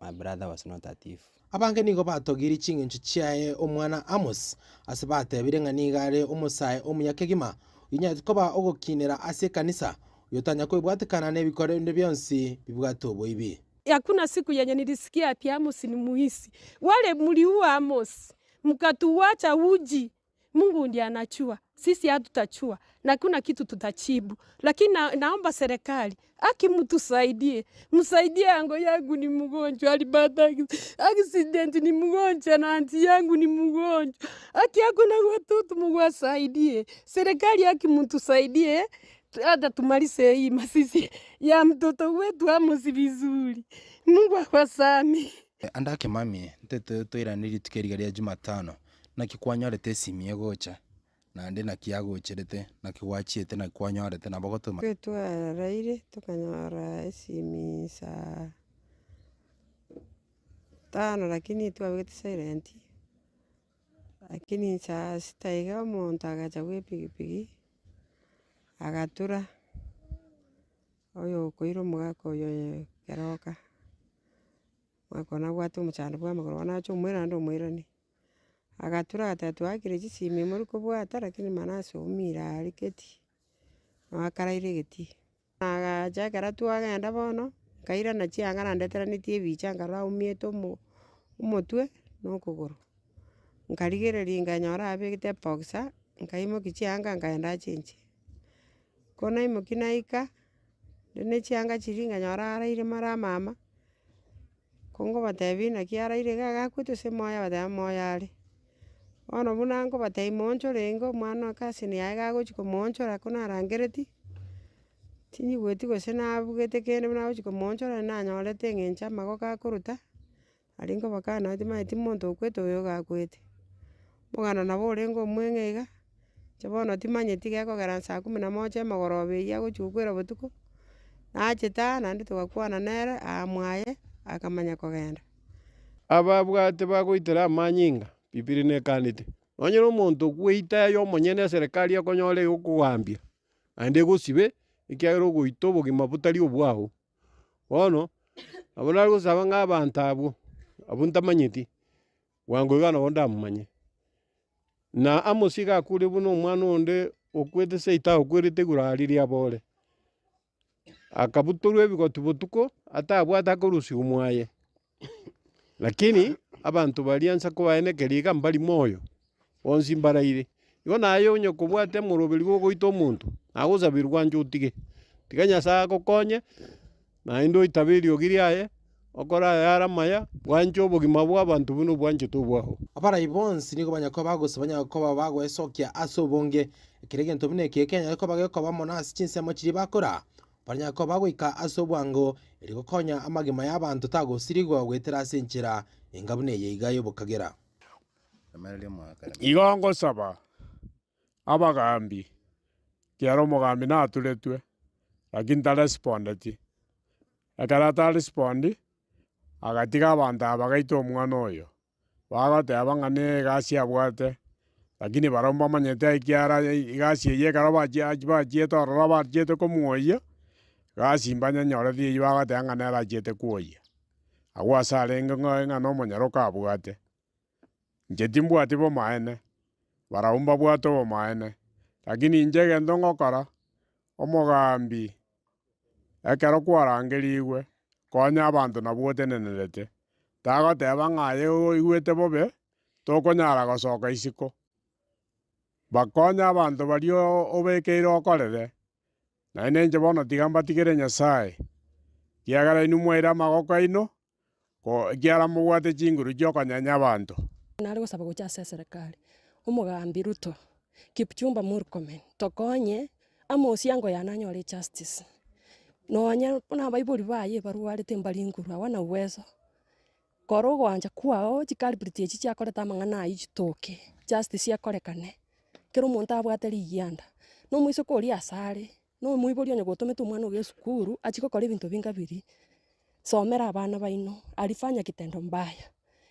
My brother was not a thief. Abange nigo batogirie ching'encho chiaye omwana Amos, ase batebire ng'a nigo are omosae omuya kegima, oyonyarete koba ogokinera ase ekanisa, oyotanya koibwatekana nebikoro binde bionsi bibwate oboibi. Hakuna siku yenye nilisikia ati Amos ni mwizi. Wale mliua Amos, mkatuwacha uchi, Mungu ndiye anajua. Sisi hatutachua na hakuna kitu tutachibu, lakini na, naomba serikali haki mtusaidie, msaidie ango yangu ni mgonjwa, alipata accident ni mgonjwa na anti yangu ni mgonjwa, haki hakuna watoto, Mungu asaidie serikali, haki mtusaidie hata tumalize hii masisi ya mtoto wetu Amos vizuri. Mungu akwasami. Andake mami, ntete toirane rituko eriga ria Jumatano, naki kwanyorete esimi egocha, naende naki yagocherete, naki gwachiete, naki kwanyorete, nabo gotoma. Twaraire tokanyora esimi saa tano lakini twabegete silent, lakini saa sita iga omonto agacha bwa epikipiki, agatura, oyo okoira omogaka oyo keroka, omogaka oyo nabwate omochando bwa amagoro bono ache omoira naende omoiranie. Agatura agateba twaakire chisimi mori kobwata lakini Manase oumire aria getii, nabo akaraire egetii. Agacha ekero twagenda bono, nkairana chianga nandeteranetie ebicha nkarora aumiete omo omotwe na okogoro. Nkarigereria nkanyora abegete eboxer, nkaimokia chianga nkaenda achenchi. Ko naimokia naika, rende na chianga chiria nkanyora araire mara amama, ko ngobatebia naki araire iga agakwete ase moyo abatebia moyo are. Bono buna nkobatebia moonchore ingo omwana o cousin yaye gagochi komoonchora ko narangeretie, tinyigweti gose nabugete kende buna agochi komoonchora nanyorete eng'encho amagoko akoruta, aria nkobakana timanyeti monto okwete oyo iga akwete. Omogano nabo orenge omweng'e iga, inche bono timanyeti gekogera saa kumi na moja emogoroba eywo agochi gokwera botuko, nachete aa naende togakwana nere aa mwaye, akamanya kogenda. Ababwate bagoitera amanyinga, Bibiri nekanete. Nonye na omonto ogweita aye omonyene eserekari ekonyora egokogambia, naende egosibe, ekiagera ogoita obogima botari obwao. Bono, nabo nare gosaba ng'a abanto abwo, abwo ntamanyeti, bwango iga nabo ndamomanye. Na Amosi iga akure buna omwana onde okwete seito agokwerete igoro aria riabore. Akabutorwa ebigoti botuko, atabwate akorusigwa mwaye. Lakini abanto baria nsa kobaenekeria iga mbari moyo, bonsi mbaraire. Igo naye onye kobwate omoroberi bwogoita omonto, nagosabire gwancha otige. Tiga Nyasaye agokonye, naende oitabe eriogi riaye, okore ayare amaya, bwanche obogima bwa abanto buna obwanchete obwao. Abarai bonsi nigo banyare koba bagosaba banyare koba bagoesokia ase obonge, ekero egento buna eke ekenyare koba gekoba mono ase chinsemo chiria bakora, Baranyare koba bagoika ase obwango, erio gokonya amagima y'abanto tagosirigwa goetera ase enchera enga buna eye iga y'obokagera. Igo ngosaba abagaambi, ekiagera omogambi naturetwe, lakini tarespondeti. Ekero atarespondi, agatiga abanto aba bagaita omwana oyo. Bagoteba ng'a negasi abwate, lakini barabwo mbamanyete ekiara egasi eyio ekero bachia bachiete ororo bachiete komwoyia, gasi mbanyenyoreti eyio bagoteba ng'a nere achiete kwoyia. Agwo ase arenge ng'a ng'a nomonyaroka abwate. Inche timbwati bomaene, barabwo mbabwate obomaene, lakini inche egento ngokora, omogambi Ekero kwarangerigwe, konya abanto nabwo otenenerete, tagoteba ng'a aye oigwete bobe, tokonyara gosoka isiko. Bakonye abanto baria obekeire okorere, naende inche bono tiga mbatigere Nyasae, ekiagera inwe mwaire amagoko aino, ekiagera mobwate chinguru chi'okonyenya abanto. Nare gosaba gocha ase eserekari, omogambi Ruto, Kipchumba Murkomen, tokonye amo ase ango yane anyore ejustice. Nonya buna abaibori baye barwarete mbari nguru hawana uwezo, kora ogoancha kwao chiculprit echi chiakorete amang'ana aywo chitoke, justice ekorekane, kera omonto abwate rigianda, na omoiseke oria ase are. Na omoibori onye gotomete omwana oye esukuru achie gokora ebinto binga biria, somera abana baino, alifanya kitendo mbaya,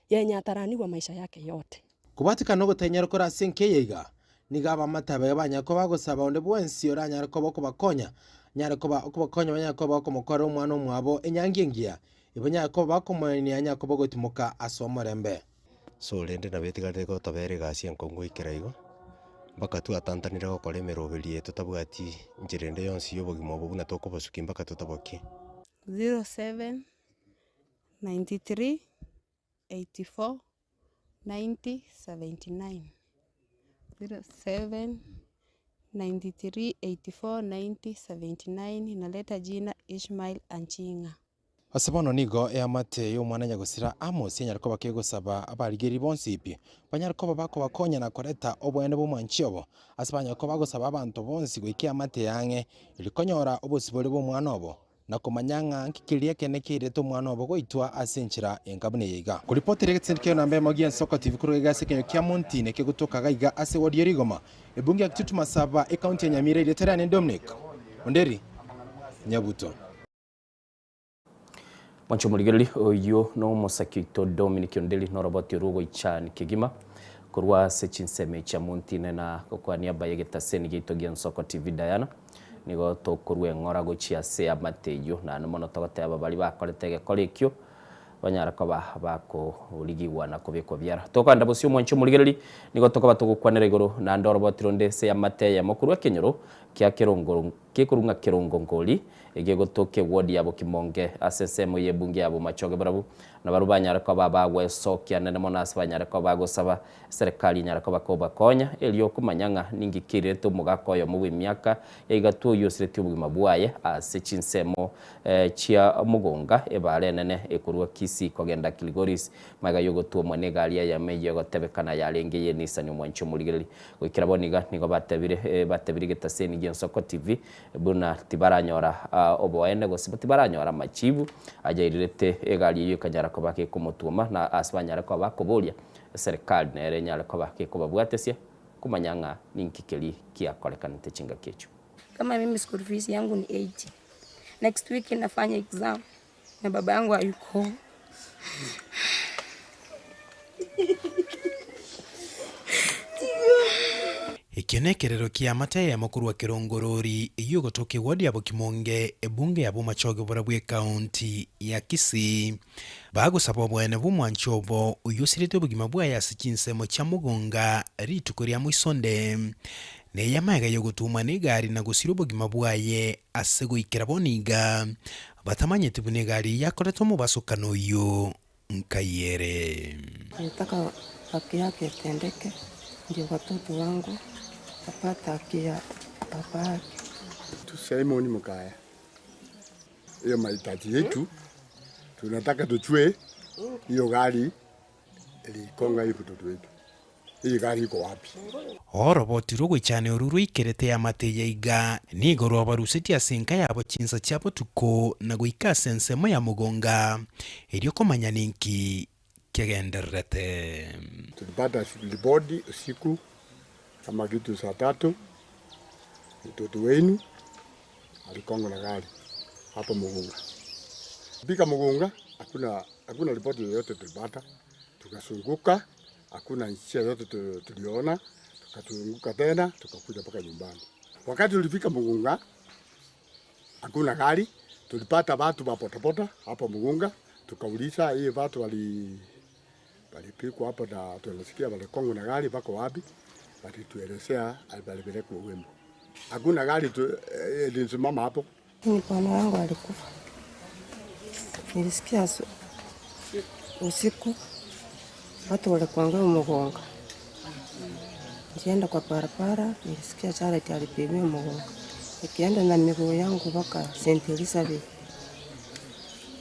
yenye ataraniwa maisha yake yote. Kobwatekana nogotainyora kore ase enka eye iga, nigo abamate abaye banyare koba bagosaba onde bwensi oranyare koba okobakonya, anyare koba okobakonya banyare koba bakomokorera omwana omwabo enyangi engiya, ebanyare koba bakomoenia anyare koba ogotimoka ase omorembe. So rende nabo etigarete gotobera egasi enkong'u goikera igo, mpaka twatantanire gokora emeroberi eye totabwati nchera ende yonsi ya obogima obo buna tokobosukia mpaka totabokie. 07 93 84 90 79 07. 93 84 90 79 inaleta jina Ishmael Anchinga. Ase bono nigo eamate y'omwana nyagosira Amos enyare koba kegosaba abarigereria bonsi pi, banyare koba bakobakonya na koreta oboene bw'omwanchi obo, ase banyare koba bagosaba abanto bonsi goika eamate y'ang'e, erio konyora obosibore bw'omwana obo, na komanya ng'a nki keria ekeene kiairete omwana obo goitwa ase enchera enga buna eye iga. Koripotera egetindi kia namba eyemo gi'Ensoko TV korwa iga ase ekenyoro kia Montine kegotoka iga iga ase ewodi ya Rigoma, ebunge ya Kitutu Masaba, ekaunti ya Nyamira erieta riane Dominic Onderi Nyabuto. Mwanche omorigereria oyio nomosaki oito Dominic Onderi noroboti orwo ogoichani kegima korwa ase chinsemo chia Montine na gokwania niaba y'egetaseni giaito gia Nsoko TV Diana. Nigo tokorua eng'ora gochia ase eamate eyio, naende mono togoteba baria bakorete egekora ekio banyare koba bakorigigwa na kobekwa biara. Tokogenda bosio omwanche omorigereria, nigo tokoba togokwanera igoro naende oroboti ronde ase eamate eyemo korwa ekenyoro kia kerongo kekorwa ng'a kerongo nkori, egegotoka ewodi ya Bokimonge ase ensemo y'ebunge ya Bomachoge barabwo nabarabwo banyare koba bagwesokia nene mono ase banyare koba bagosaba Eserekari enyare koba kobakonya, erio okomanya ng'a ninki keirerete omogaka oyomo bw'emiaka ya igatwa oyio osiretie obogima bwaye ase chinsemo chia mogonga ebaara enene ekorwa Kisii kogenda Kilgoris magega y'ogotuomwa negari eyemo eyio egotebekana yarenge eye Nissan omwanchi omorigereria. Goikera bono iga nigo batebire batebire egetaseni gi'Ensoko TV buna tibaranyora oboene gose tibaranyora amachibu ayairerete egari eyio ekanyara koba gekomotuoma na ase banyare koba bakoboria Eserekari nere enyare koba gekobabwatesia komanya ng'a ninki keria kiakorekanete chingaki echio. Kama mimi school fees yangu ni 80. Next week nafanya exam na baba yangu hayuko. Ekio nekerero ki'amate eyemo korwa kerongorori eyio ogotoka eward ya Bokimonge, ebunge ya Bomachoge borabwo ekaunti ya Kisii. Bagosaba oboene bw'omwanchi obo oyio osirete obogima bwaye ase chinsemo chia mogonga rituko ria moisonde, na ey'amaega y'ogotuomwa negari na gosiria obogima bwaye ase goikera bono iga, batamanyeti buna egari eyio yakorete omobasokano oyio nkai ere. Nataka haki yake itendeke, ndio watoto wangu wapate haki ya baba yake. Simon Mukaya. Hiyo mahitaji yetu tunataka tujue hiyo gari iligonga hii mtoto wetu, hii gari iko wapi? Oroboti rw'ogoichania oru roikerete eamate eye iga, nigo rwabarusetie ase enka yabo chinsa chia botuko na goika ase ensemo ya mogonga, erio komanya ninki kegendererete. Tulipata ripoti usiku kama kitu saa tatu, mtoto wenu alikongwa na gari hapo Mugunga. Fika Mugunga hakuna hakuna ripoti yoyote tulipata, tukasunguka hakuna njia yoyote tuliona, tukazunguka tena tukakuja mpaka nyumbani. Wakati tulifika Mugunga hakuna gari, tulipata watu wa bodaboda hapo Mugunga, tukauliza hii watu wali walipikwa hapo na tunasikia walikongwa na gari wako wapi, walituelezea walipelekwa Uwembo. Hakuna gari tu, eh, ilisimama hapo. Ni bwana wangu alikufa. Nilisikia usiku watu walikuanga Mugonga. Nilienda kwa barabara, nilisikia Charity alipigwa Mugonga. Nikienda na miguu yangu mpaka St. Elizabeth.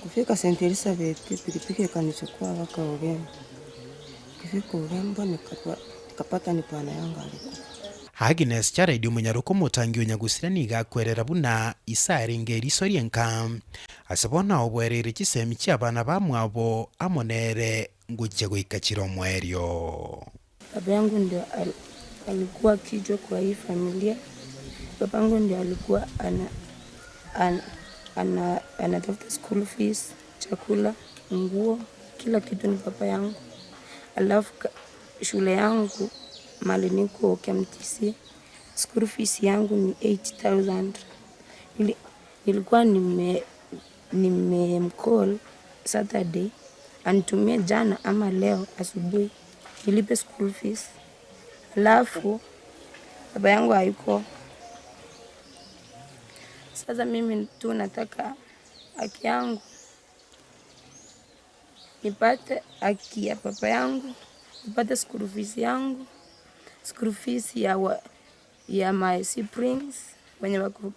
Kufika St. Elizabeth, pikipiki ikanichukua mpaka Ugembe. Kufika Ugembe nikapata ni bwana yangu alikufa. Agnes Jared omonyaroka omotangi o Nyagusira nigo akwerera buna ise arenge eriso ri'enka, ase bono oboereire chisemi chi'abana bamwabo amo nere ngochia goika chire omoerio. Baba yangu ndio alikuwa kichwa kwa hii familia. Babangu ndio alikuwa ana, ana, ana, anatafuta school fees, chakula, nguo, kila kitu ni baba yangu. Alafu shule yangu mali niko KMTC, school fees yangu ni 8000. Nilikuwa nime nimemcall Saturday anitumie jana ama leo asubuhi nilipe school fees. Alafu baba yangu hayuko. Sasa mimi tu nataka haki yangu, nipate haki ya baba yangu, nipate school fees yangu, school fees ya, wa, ya my siblings wenye wako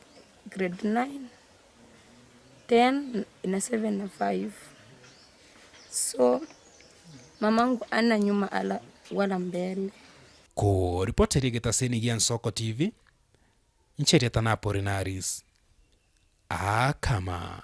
grade 9, 10 na 7 na 5. So mamangu ana nyuma ala wala mbele. Koripoteria egetaseni gia Nsoko TV, inche erieta na Apolinaris Akama.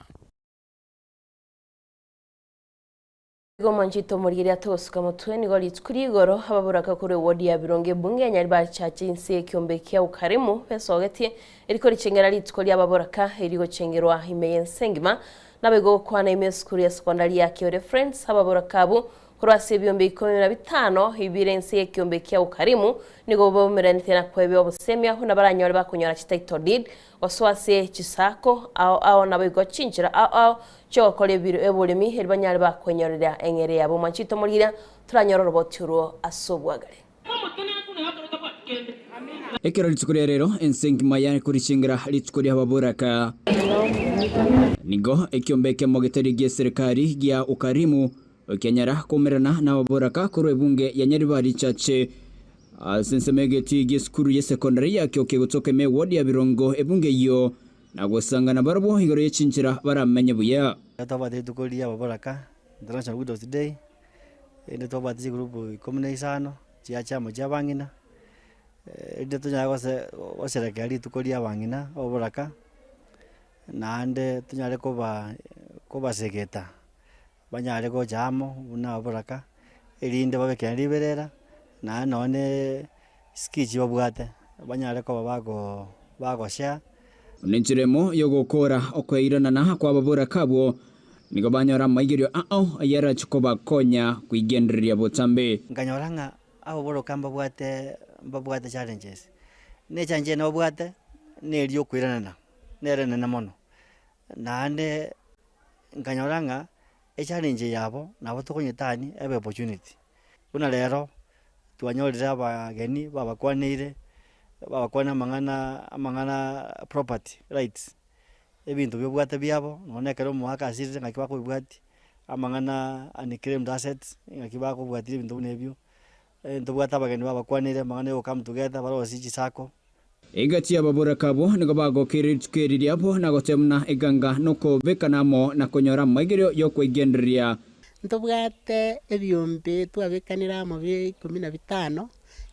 Igo mwanchete omorigereria togosuka motwe nigo rituko ria igoro ababoraka korwa eward ya Birongo ebunge ya Nyaribari Church inse y'ekiombe kia Ukarimu besogetie eriko richengera rituko ria ababoraka erigochengerwa ime y'ense engima Naboigo gokwana ime esukuru ya sekondari ya Kiore Friends, ababoraka abwo korwa ase ebiombe ikomi na bitano bire inse y'ekiombe kia Ukarimu nigo baumeranete na kwebia obosemia buna baranyore bakonyora chititle deed gosoa ase chisako ao ao naboigo chinchera ao ao chi'ogokora ebiro eboremi eri banyare bakwenyorera eng'ere yabo. Mwanchete omorigereria toranyore oroboti orwo ase obwagare. Ekero rituko ria rero ense engima yare korichengera rituko ri'ababoraka, nigo ekiombe ekemo getari gi'eserekari gia Ukarimu kianyara koumerana n'ababoraka korwa ebunge ya Nyaribari Chache ase ensemo y'egetii gi'esukuru y'esekondari ya Kioke gotoka ime eward ya Birongo ebunge eyio na gosangana barabwo igoro y'echinchera baramenye buya. Twabwate rituko ri'ababoraka, International Widows Day, Erinde twabwate chigroup ikomi na isano chia chiamo chia abang'ina, erinde tonyare gose gosherekea rituko ria abang'ina oboraka, naende tonyare koba kobasegeta banyare gocha amo buna oboraka, erinde babekere riberera, naende nonye skills babwate banyare koba bago bagoshare. Nenchera emo y'ogokoora okoiranana kw'ababoraka abwo Nigo banyora amaigerio ao ayarache kobakonya kwigendereria botambe. Nkanyora ng'a ababoroka mbabwate mbabwate challenges, na echallenge eye babwate neri okoiranana, nere enene mono. Naende nkanyora ng'a echallenge yabo nabo tokonyetani ebe opportunity. Buna rero, twanyorire abageni babakwaneire, babakwane amang'ana amang'ana property rights. Ebinto biobwate biabo, nonya ekero omoaka asirire ng'aki bakobibwatia, amang'ana unclaimed assets, ng'aki bakobwatia ebinto buna ebio, ntobwate abageni babakwanire amang'ana ya gocome together barosie chisacco. Egati y'ababoraka abwo nigo bagokeire rituko eri riabo na goteba buna eganga nokobekana amo na konyora amaigerio y'okweigendereria. Ntobwate ebiombe twabekanire amo bia ikomi na bitano,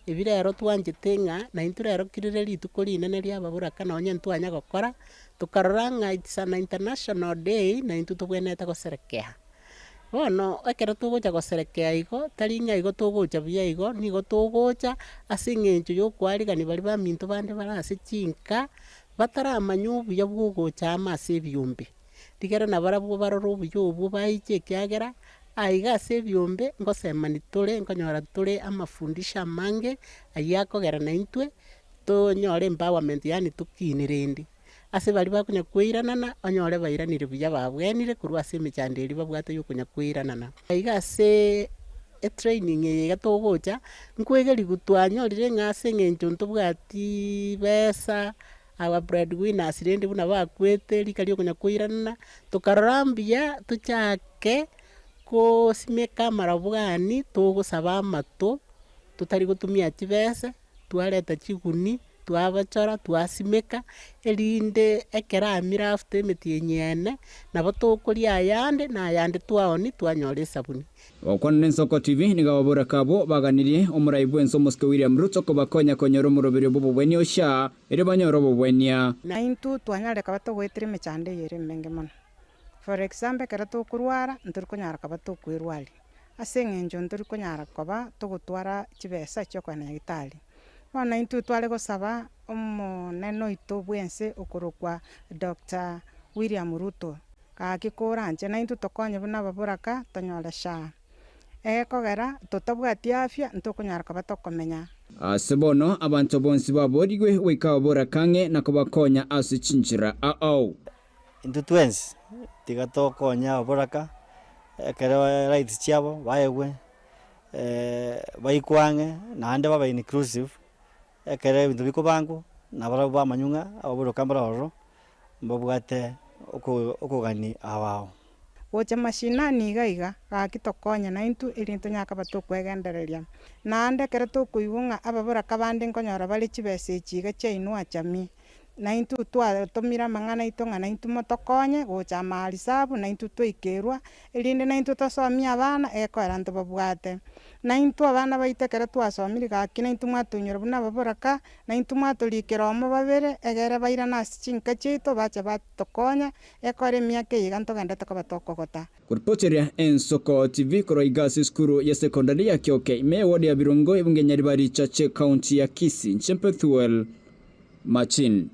Ebi rero twanchete ng'a naintwe rero kirire rituko rinene ri'ababoraka nonye ntwanya gokora, tokarora ng'a it's an international day naintwe tobwenerete goserekea. Bono ekero togocha goserekea igo, tari ng'a igo togocha buya igo, nigo togocha ase eng'encho ya okoarigania baria baminto bande bare ase chinka, bataramanya obuya bwa ogocha amo ase ebiombe. Rigere nabarabwo barore obuya obwo baiche ekiagera aiga ase ebiombe ngosemani tore, nkonyora tore amafundisho amange ayio akogera naintwe tonyore empowerment yaani tokine rende. Ase baria bakonya koiranana onyore bairanire buya babwenire korwa ase emechando eria babwate yokonya koiranana. Aiga ase etraining eye iga togocha, nkoegerigwa twanyorire ng'a ase eng'encho ntobwati besa. Aba breadwinners rende buna bakwete rika riokonya koiranana, tokarora mbuya tochake kosimeka amarabwani togosaba amato, totari gotumia chibese, twareta chiguni, twabachora, twasimeka, erinde ekero amire after emetienyi ene, nabo tokoria ayande na ayande twaonia twanyora esabuni. Gokwana n'Ensoko TV, nigo ababoraka abwo baganirie omorai bw'ense omosike William Ruto kobakonya konyora omoroberio bw'obobwenia Usha, erio banyore obobwenia. Na intwe twanyarire koba togoetera emechando eye ere emenge mono. For example, ekero tokorwara, ntori konyara koba tokoerwaria, ase eng'encho ntori konyara koba togotwara chibesa chiokogenda nyagetari. Bono intwe tware gosaba omonene oito bwense okorokwa Doctor William Ruto, Gaki koranche naintwe tokonye buna ababoraka tonyore SHA. Egekogera totabwati afya ntokonyara koba tokomenya. Ase bono abanto bonsi baboorigwe goika ababoraka ang'e na kobakonya ase chinchera ao. Intwe twensi tiga tokonye ababoraka ekero rights chiabo baegwe baikwe ang'e naende babe inclusive ekero ebinto bikobangwa nabarabwo bamanywe ng'a ababoraka mbare ororo mbabwate okogania ao ao. Gocha mashinani iga iga, gaki tokonye naintwe erinde tonyare koba tokwegendereria. Naende ekero tokoigwa ng'a ababoraka bande nkonyora bare chibesa echi iga chiainwe achamie, naintwe twatomire amang'ana aito ng'a naintwe motokonye gocha amarisabu naintwe twaikerwa, erinde naintwe tosomie abana egekoera ntobabwate. Naintwe abana baito ekero twasomire gaki naintwe mwatoinyora buna ababoraka, naintwe mwatorikera omo babere, egere bairane ase chinka chiaito bache batokonye, ekore emiaka eye iga ntogenderete koba tokogota. Koripoteria Ensoko TV korwa iga ase esukuru ya secondary ya Kioke ime eward ya Birongo ebunge Nyaribari Chache county ya Kisii inche Bethuel Machini.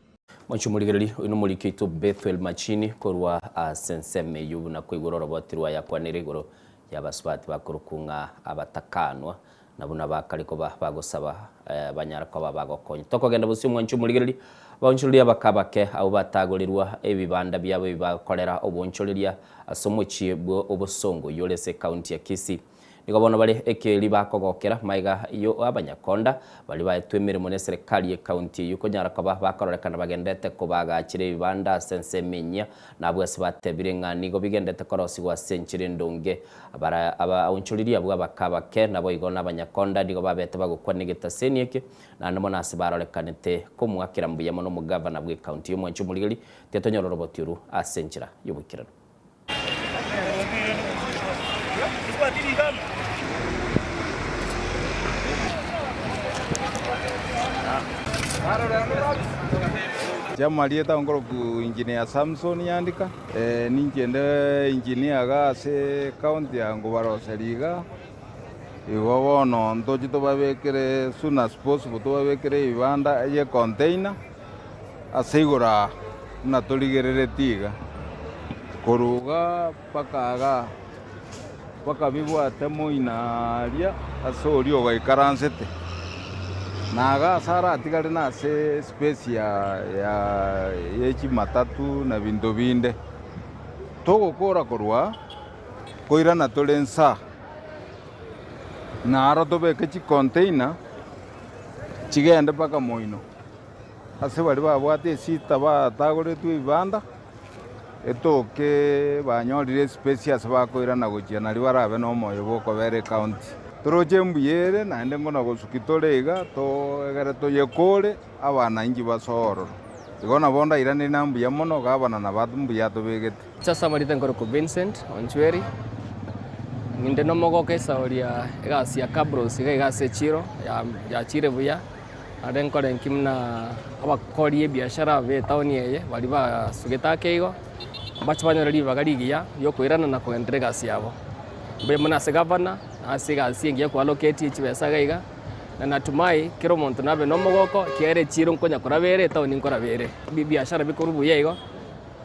Mwanche omorigereria, oyo nomoriki oito Bethuel Machini korwa ase ensemo eyio buna koigora oroboti rwaye akwanire igoro y'abasubati bakorokwa ng'a abatakanwa, na buna bakare koba bagosaba banyara koba bagokonya. Tokogenda bosio mwanche omorigereria, abaonchoreria abake abake abwo batagorerwa ebibanda biabo ebi bagokorera oboonchoreria ase omochie bwo obosongo oyio ore ase ekaunti ya Kisii. Nigo bono bare ekeeri bakogokera magega yo abanyakonda baria baetwe emeremo neserekari y'ekaunti eyio konyara koba bakororekana bagendete kobagachera ebibanda ase ensemo enyia na abwo ase batebire ng'a nigo bigendete korosigwa ase enchera endonge. Abara abaonchoreria abwo abake abake naboigo nabanyakonda nigo babete bagokwana egetaseni eke naende mono ase barorekanete komoakera mbuya mono omogavana bw'ekaunti y'omwanchi omorigeri tiatonyora oroboti oru ase enchera y'oboikeranu. Chiamarieta nkoroku Engineer Samson Nyandika, ninche inde engineer iga ase county ya Ngobaroseria iga, igo bono ntoche tobabekere soon as possible tobabekere ebibanda ye container. Ase igoro aa, buna torigereretie iga, korwa iga mpaka igaa, mpaka bibwate moino aria ase oria ogaikaransete, na iga ase aratigare nase espace ya ya ye chimatatu na binto binde. Togokora korwa aa, koirana tore nsa, naro tobeke chicontainer chigende mpaka moino. Ase baria babwate esita batagoretwe ebibanda, etoke banyorire espesi ase bakoirana gochia nario barabe nomoyo bw'okobera ecounty. Toroche mbuya ere naende ngona gosuki tore iga toegere toyekore abanainchi basoe ororo. Igo nabo ndairaneri na mbuya mono gavana nabo mbuya atobegete. Ase amarieta nkorokwa Vincent Onchweri, ninde nomogoka esauri ya egasi ya Kabros iga iga ase echiro yachire buya. Are nkore nki buna abakori ebiashara b'etaoni eye baria basugete ake igo, mbache banyore ribaga rigiya riokoirana na kogenderera egasi yabo. Mbuya mono ase gavana, na ase egasi engiya kwaloketie chibesa iga iga, na natumai kera omonto nabe na omogoko ekiagera echiro nkonya koraba ere etaoni nkoraba ere. Ebiashara bikorwa buya igo,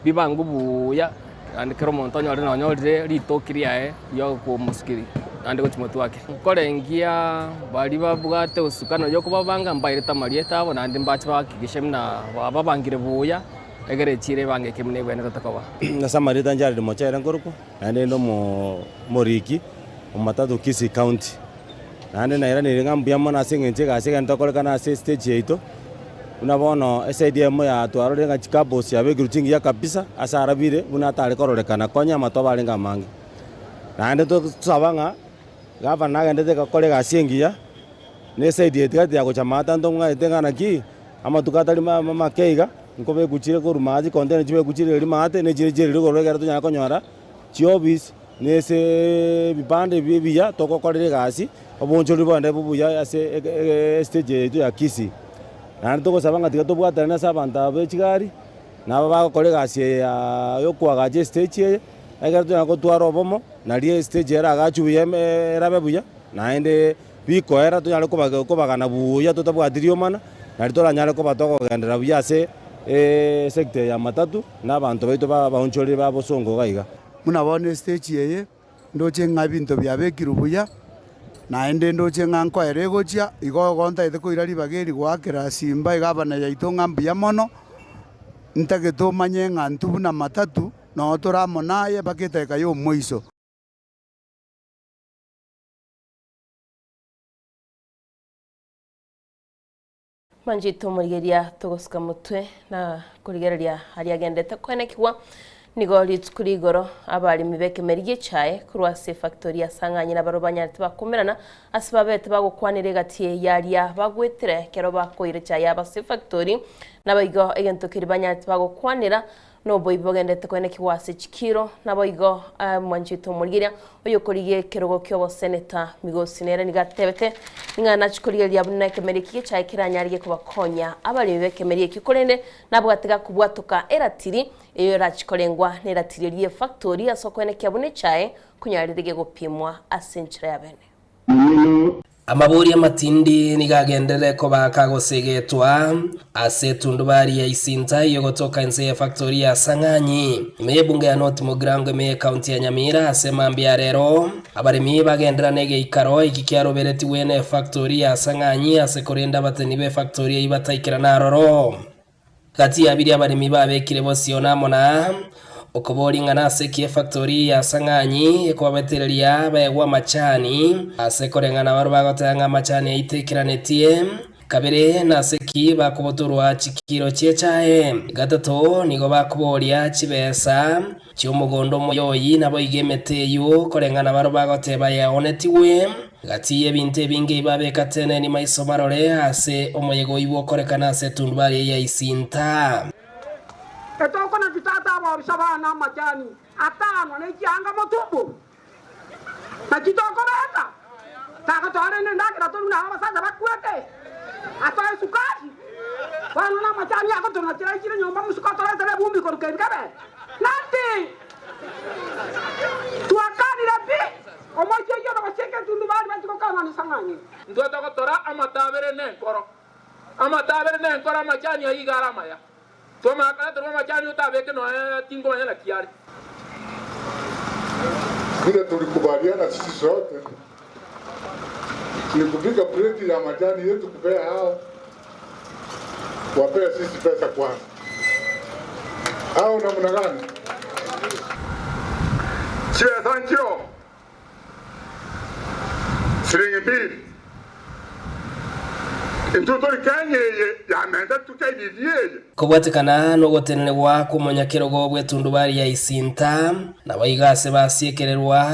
bibangwe buya naende kera omonto onyore nonyorire ritoki riaye riokomosukeria naende gochia motwe ake. Nkorengia baria babwate osukano yokobabanga mbairete amarieta abo naende mbache bahakikishe buna bababangire buya egere echiro ebangeke buna ebwenerete koba. Ase amarieta Jared Mochere nkorokwa, naende ninde omoriki o Matatu Kisii County. Naende nairaneirie ng'a mbuya mono ase eng'encho egasi egento ekorekana ase estage yaito, buna bono eside eyemo yatwarorire ng'a chicupboards chiabekirwe chingiya kabisa ase arabire buna atare kororekana konya amatobe arenge amange. Naende tosaba ng'a gavana nagendete gokora egasi engiya, na eside eye tigati ya gocha maate ntong'aete ng'a naki, amatuko atari make iga, nkobekwa chire korwa maate chicontainer chibekwe chire erio maate, na echire chiria igoro ekero tonyare konyora chiofisi. Nase ebibanda ebi ebiya togokorera egasi, oboonchoreri bogende bobe buya ase estage yaito ya Kisii. Naende togosaba ng'a tiga tobwatanane ase abanto aba be chigari, na aba bagokora egasi eye ya yokoagacha estage eye, ekero tonyare gotwara obomo, nario estage eragachwe buya erabe buya, naende bikoera tonyare kobagana buya totabwati riomana, nario toranyare koba tokogenderera buya ase esector eye ya matatu, na abanto baito ba abaonchoreri ba bosongo iga iga. Buna bono estage eye, ndoche ng'a ebinto biabekirwe buya, naende ndoche ng'a nkoera egochia, igo igo ntagete koira ribaga eri goakera Simba egavana yaito ng'a mbuya mono, ntagete omanye ng'a intwe buna matatu, noo tore amo naye mpaka edageka ya omoiso. Manchete omorigereria togosuka motwe na korigereria aria agendete koenekigwa. Nigo rituko rigoro abaremi b'ekemeri gi'echae korwa ase efactori ya Sang'anyi nabarobwo banyarete bakomerana ase babete bagokwanera egati y'aria bagwetire ekero bakoira echae yabo ase efactori. Naboigo egento keria banyarete bagokwanera noboibi bogenderete koenekigwa ase chikiro. Naboigo mwanchete omorigereria oyokorigia ekerogo ki'oboseneta Migosi nere nigo atebete ng'a nachie korigereria buna ekemeri eki gi'echae keranyarige kobakonya abaremi b'ekemeri ekio korende nabwate gakobwatoka eratiri Eyo erachie korengwa neratiri eria y'efactori ase okoenekia buna echae konyarire gegopimwa ase enchera ya bene. Amabori amatindi nigo agenderere koba kagosegetwa ase etundubari ya Isinta eyogotoka inse y'efactori ya Sang'anyi, ime y'ebunge ya North Mugirango ime y'ecounty ya Nyamira. Ase mambia ya rero, abaremi bagenderera negeikaro eki kiaroberetigwe n'efactori ya Sang'anyi ase korende abateni b'efactori eyio bataikerana aroro. Gati ya biria abaremi babekire bosio namo na okoboria ng'a nase ki efactori ya Sang'anyi ekobabetereria baegwe amachani, ase koreng'ana barabwo bagoteba ng'a amachani aito ekeranetie. Kabere, nase ki bakobotorwa chikiro chi'echae? Gatato, nigo bakoboria chibesa chi'omogondo omoyoyi, naboigo emete eyio koreng'ana barabwo bagoteba yaonetigwe. Gati y'ebinto ebinge ebi babeka teneni maiso marore ase omoyega oyio bw'okorekana ase etundubari eye ya Isinta. Etokona chitata abobisa bana amachani atano ne chianga motumbo, naki tokobeka? Tagotoa rende endagera torue nabo abasacha bakwete, atoe esukari. Bono namachani agotonachera aichire nyomba mosike otoretere ebumbi korwa Kebikebe. Naki twakanire pi! Omochie oyio nogosieka etundubari bachie gokang'anisa ng'ang'e. Intwe togotora amatabere nenkoro, amatabere nenkoro, amachani ayio iga are amaya. Twamanya koreterwa amachani otabeke nonya tinkomanya naki are. Vile tulikubaliana sisi sote ni kupika pleti ya majani yetu kupea hao, wapea sisi pesa kwanza, au namna gani? Chibesa nchio siringi mbili intwe tori Kenya eye yamenta tukairirie eye. Kobwatekana nogotenenigwa kw'omonyakerogo bw'etundubari ya Isinta, naboigo ase basiekererwa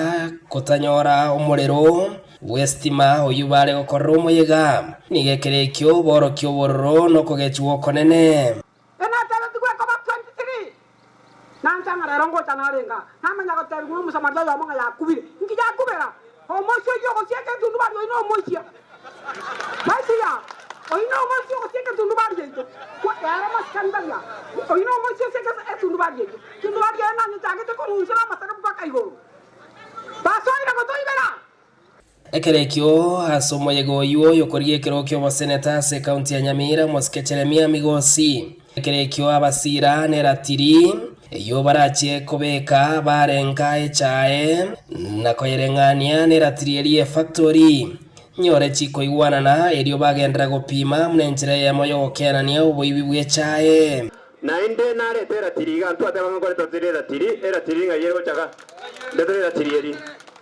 kotanyora omorero bw'esitima oyio bare gokorera omoyega, nigo ekero ekio borokia obororo nokogechigwa okonene. Enatebetigwe ekoba 23, Nanche ng'a rero ngocha narenge aa, namanya gotebigwa n'Omosamaria oyomo ng'a yakubire. Inki yakubera? Omoisia oyio ogosieka etundubari oyio nomoisia. Mesia, oyio nomoisia ogosieka etundubari yaito. Ere masikani tari aa. Oyio nomoisia osieke etundubari eyio. Tundubari eye nanyechagete korwa inse namasare mpaka igoro. Basoire gotoibera. Ekero ekio ase omoyega oyio oyokorigia ekerogo ki'oboseneta ase ekaunti ya Nyamira, omosike Jeremia Migosi. Ekero ekio abasira neratiri eyio barachie kobeka barenka echae na koyereng'ania neratiri eria y'efactori. Nyore chikoigwanana erio bagenderera gopima buna enchera eyemo y'ogokenania oboibi bw'echae. Naende narete eratiri iga, ntwateba ng'a nkoreta tore eratiri, eratiri ng'ai ere gochaka? Ndetere eratiri eri.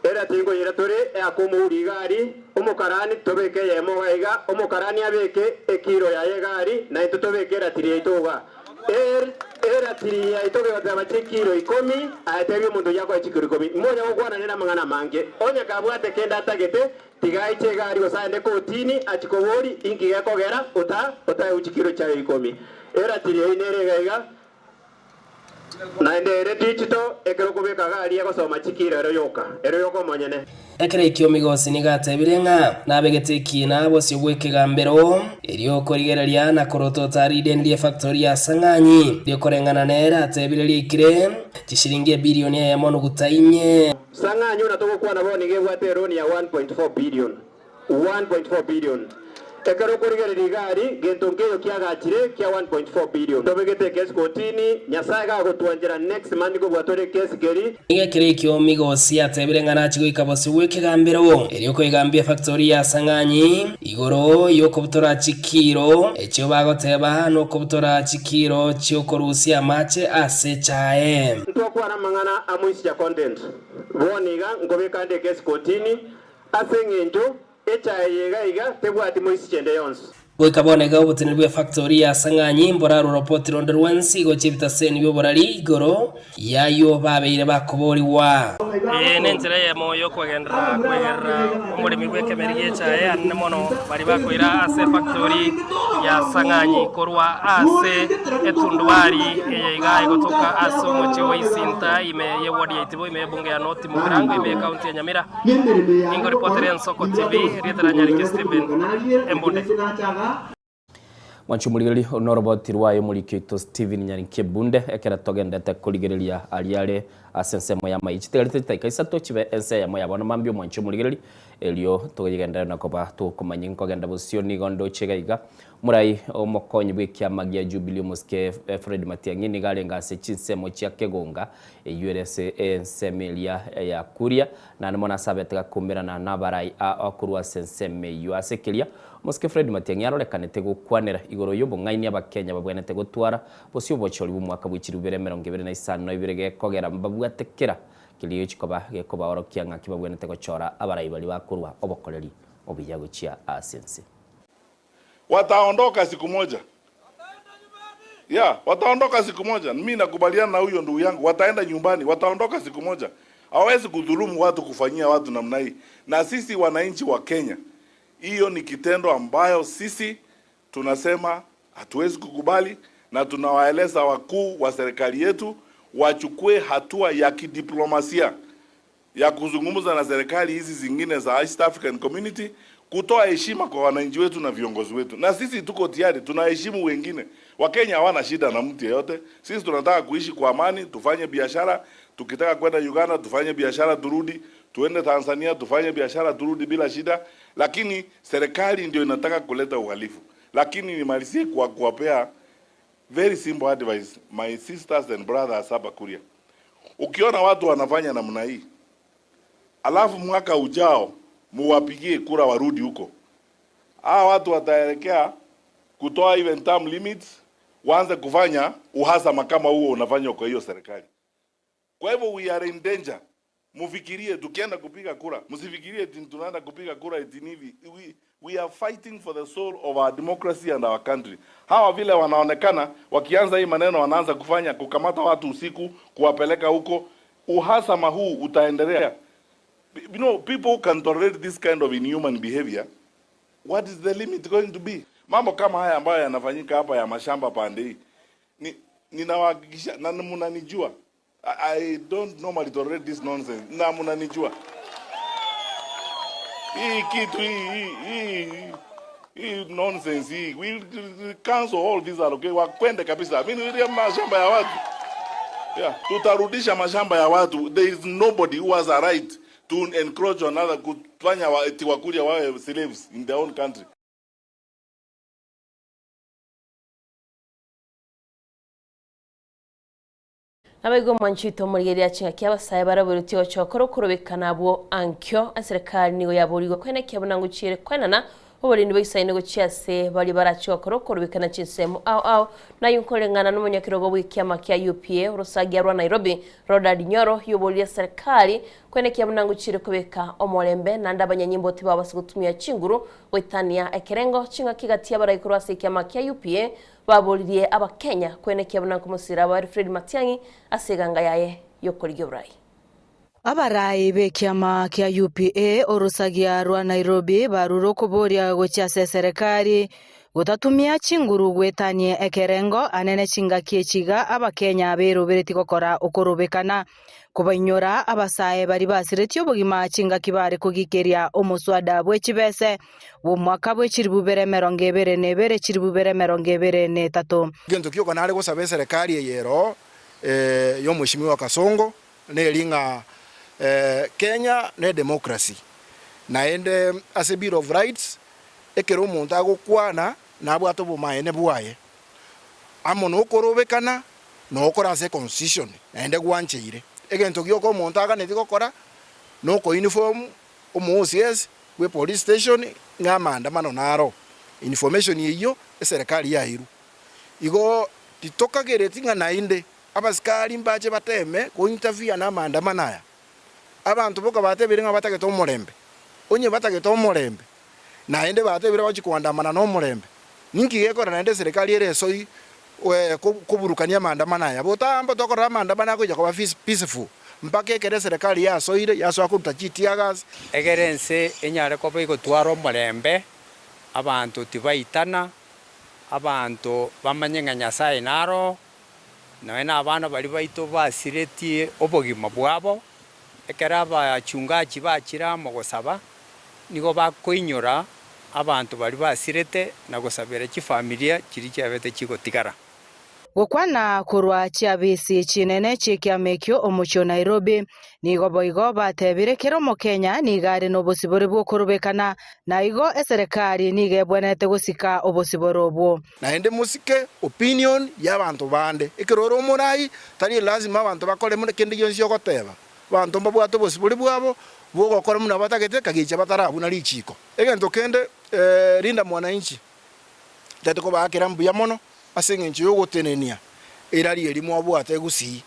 Eratiri nkoyera tore eake omouri iga aria, omokarani tobeke eyemo iga iga, omokarani abeke ekiro yaye iga aria, naintwe tobeke eratiri yaito iga. Er, eratiri yaito gegoteba chikiro ikomi, aye tebia omonto oyio akoe chikiro ikomi. Monya gokwana nere amang'ana amange. Onye kabwate kende atagete, tiga aiche iga aria gose aende kotini, achie koboria, Inki gekogera ota, otaegwe chikiro chiaye ikomi? Eratiri eyio nere iga iga, naende ere digital, ekero okobeka iga aria egosoma chikiro ero yoka, ero yoka omonyene. Ekero ekio Migosi nigo atebire ng'a nabegete ekiina bosio bw'ekegambero, erio okorigereria na korotota rideni ri'efactori ya Sang'anyi, erio koreng'ana nere atebire riaikire chishilingi ebilioni eyemo nuguta inye. Sang'anyi buna togokwana bono nigo ebwate eroni ya 1.4 billion, 1.4 billion. Ekero okorigereria iga aria, gento nkeiyo kiagachire kia 1.4 billion. Tobegete ekesi kotini, Nyasae gagotwanchera next month nkobua tore ekesi keri. Nigo ekero ekio Migosi atebire ng'a nachie goika bosio bw'ekegambero, erio koigambia efactori ya Sang'anyi igoro y'okobutora chikiiro echio bagoteba nokobutora chikiiro chi'okorusia amache ase echae. Ntwakwana amang'ana a moisture content. Bono iga nkobeka nde ekesi kotini ase eng'encho echae eye iga iga tebwati moisture ende yonsi. Goika bono iga oboteneneri bw'efactori ya Sang'anyi mborarwe ropoti ronde rwensi gochia ebitaseni bi'oborari igoro y'ayio babeire bakoborigwa. Eye nenchera eyemo y'okogenderera kwegerera omoremi bw'ekemeri gi'echae anene mono baria bakoira ase efactori ya Sang'anyi korwa ase etundubari eye iga egotoka ase omochie o Isinta ime y'eward ya Itibo ime y'ebunge ya North Mugirango ime y'ecounty ya Nyamira. Ningoripotere Ensoko TV, rieta ria Nyariki Stephen Embunde. Mwanche omorigereria, oro noroboti rwaye omoriki oito Stephen Nyarinki Ebunde, ekero togendete korigereria aria are ase ensemo y'amaichi. Chitigarete chidakika isato chibe ense eyemo ya bono mambia omwanche omorigereria, erio toyegenderere na koba tokomanya inkogenda bosio nigo ndoche iga iga. Morai omokonyi bw'ekiama gia Jubilee omosike Fred Matiang'i nigo arenge ase chinsemo chia Kegonga eyio ere ase ensemo eria ya Kuria, naende mono ase abete gakumerana nabarai aa korwa ase ensemo eyio. Ase keria, omosike Fred Matiang'i arorekanete gokwanera igoro y'obong'aini Abakenya babwenerete gotwara bosio obochori bw'omwaka bwe chilifu ibere emerongo ebere na isano na ibere gekogera mbabwate kera keria gechi koba gekobaorokia ng'aki babwenerete gochora abarai baria bakorwa obokoreri obuya gochia ase ense. Wataondoka siku moja. Yeah, wataondoka siku moja. Mimi nakubaliana na huyo ndugu yangu, wataenda nyumbani, wataondoka siku moja. Hawawezi kudhulumu watu, kufanyia watu namna hii. Na sisi wananchi wa Kenya, hiyo ni kitendo ambayo sisi tunasema hatuwezi kukubali, na tunawaeleza wakuu wa serikali yetu wachukue hatua ya kidiplomasia ya kuzungumza na serikali hizi zingine za East African Community kutoa heshima kwa wananchi wetu na viongozi wetu. Na sisi tuko tayari, tunaheshimu wengine. Wakenya hawana shida na mtu yeyote. Sisi tunataka kuishi kwa amani, tufanye biashara. Tukitaka kwenda Uganda tufanye biashara turudi, tuende Tanzania tufanye biashara turudi bila shida, lakini serikali ndio inataka kuleta uhalifu. Lakini nimalizie kwa kuwapea very simple advice my sisters and brothers hapa Kuria. Ukiona watu wanafanya namna hii, alafu mwaka ujao muwapigie kura warudi huko, hawa watu wataelekea kutoa even term limits, waanze kufanya uhasama kama huo unafanywa kwa hiyo serikali. Kwa hivyo we are in danger. Mufikirie tukienda kupiga kura, msifikirie eti tunaenda kupiga kura eti ni hivi. We are fighting for the soul of our democracy and our country. Hawa vile wanaonekana wakianza hii maneno, wanaanza kufanya kukamata watu usiku, kuwapeleka huko, uhasama huu utaendelea. You know, people who can tolerate this kind of inhuman behavior, what is the limit going to be? Mambo kama haya ambayo yanafanyika hapa ya mashamba pande hii, ni ninawahakikisha na mnanijua, I don't normally tolerate this nonsense, na mnanijua hii kitu hii hii hii hii nonsense hii, we cancel all these allocation, wakwende kabisa. Mimi ni mashamba ya watu yeah, tutarudisha mashamba ya watu. There is nobody who has a right to encroach on other, kufanya eti Wakuria wawe slaves in their own country. Naboigo omwanchete omorigereria ching'aki abasae baraboretie gochokora okorobekana abwo ankio eserikari nigo yaborigwe kwenekia buna ngochiere kwenana oborendi bwa gochia ase baria barachie gokora okorobekana chinsemo ao ao nayo nkoreng'ana na omonyakerogo bwa ekiama kia UPA orosagia rwa Nairobi Ronald Nyoro yoboririe serikali kwenekia buna ngochiere kobeka omorembe naende abanyanyimbo tibabase gotumia chinguru goetania ekerengo ching'aki gati abaraikorwa ase ekiama kia UPA baboririe abakenya kwenekia buna nkomosira aba Fred Matiang'i ase eganga yaye yokorigia oborai. Abarai b'ekiama kia UPA orosagia rwa Nairobi barure okoboria gochia ase eserekari gotatumia chinguru gwetania ekerengo anene chingaki echiga abakenya beroberetie gokora okorobekana kobainyora abasae baria basiretie obogima chingaki bare kogikeria omoswada bw'echibese bw'omwaka bw'echiribu bere emerongo ebere na ebere chiribu bere emerongo ebere na etato. Egento kioka nare gosaba eserekari eye ero ya omweshimiwa Kasongo neri ng'a Kenya ne democracy naende ase bill of rights ekero omonto agokwana nabwate obomaene bwaye amo nokorobekana nokora ase econstitution naende gwancheire. Egento gioka omonto aganeti gokora noko uniform omo OCS bwe police station ng'a amaandamano naro information eyio eserekari yairwe. Igo titokagereti ng'a naende abasikari mbache bateme ko interfere na amaandamano aya. Abanto boka batebire ng'a batagete omorembe. Onye batagete omorembe, naende batebire bagochia koandamana nomorembe. Ninki gekora naende eserekari ere esoi koburukania amaandamano aya? Botambe tokorora amaandamano agocha koba peaceful mpaka ekero eserekari yasoire yasoa koruta chi tear gas. Egere ense enyare koba egotwara omorembe, abanto tibaitana, abanto bamanye ng'a Nyasae naro oo, nonya na abana baria baito basiretie obogima bwabo, ekero abachungaji bachire amo gosaba, nigo bakoinyora abanto baria basirete na gosabera chifamilia chiria chiabete chigotigara. Gokwana korwa chiabisi chinene chi'ekiama ekio omochie o Nairobi, nigo boigo batebire kera omokenya nigo are nobosibore bw'okorobekana, na igo eserekari nigo ebwenerete gosika obosibore obwo. Naende mosike opinion y'abanto bande. Ekero ore omorai, tari elasima abanto bakore kende gionsi ogoteba. Abanto mbabwate obosibore bwabo bw'ogokora buna batagete, kagicha batarabuna richiiko. Egento kende, Linda Mwananchi, ntagete kobaakera mbuya mono ase engencho y'ogotenenia erari eria mwabwate gusii.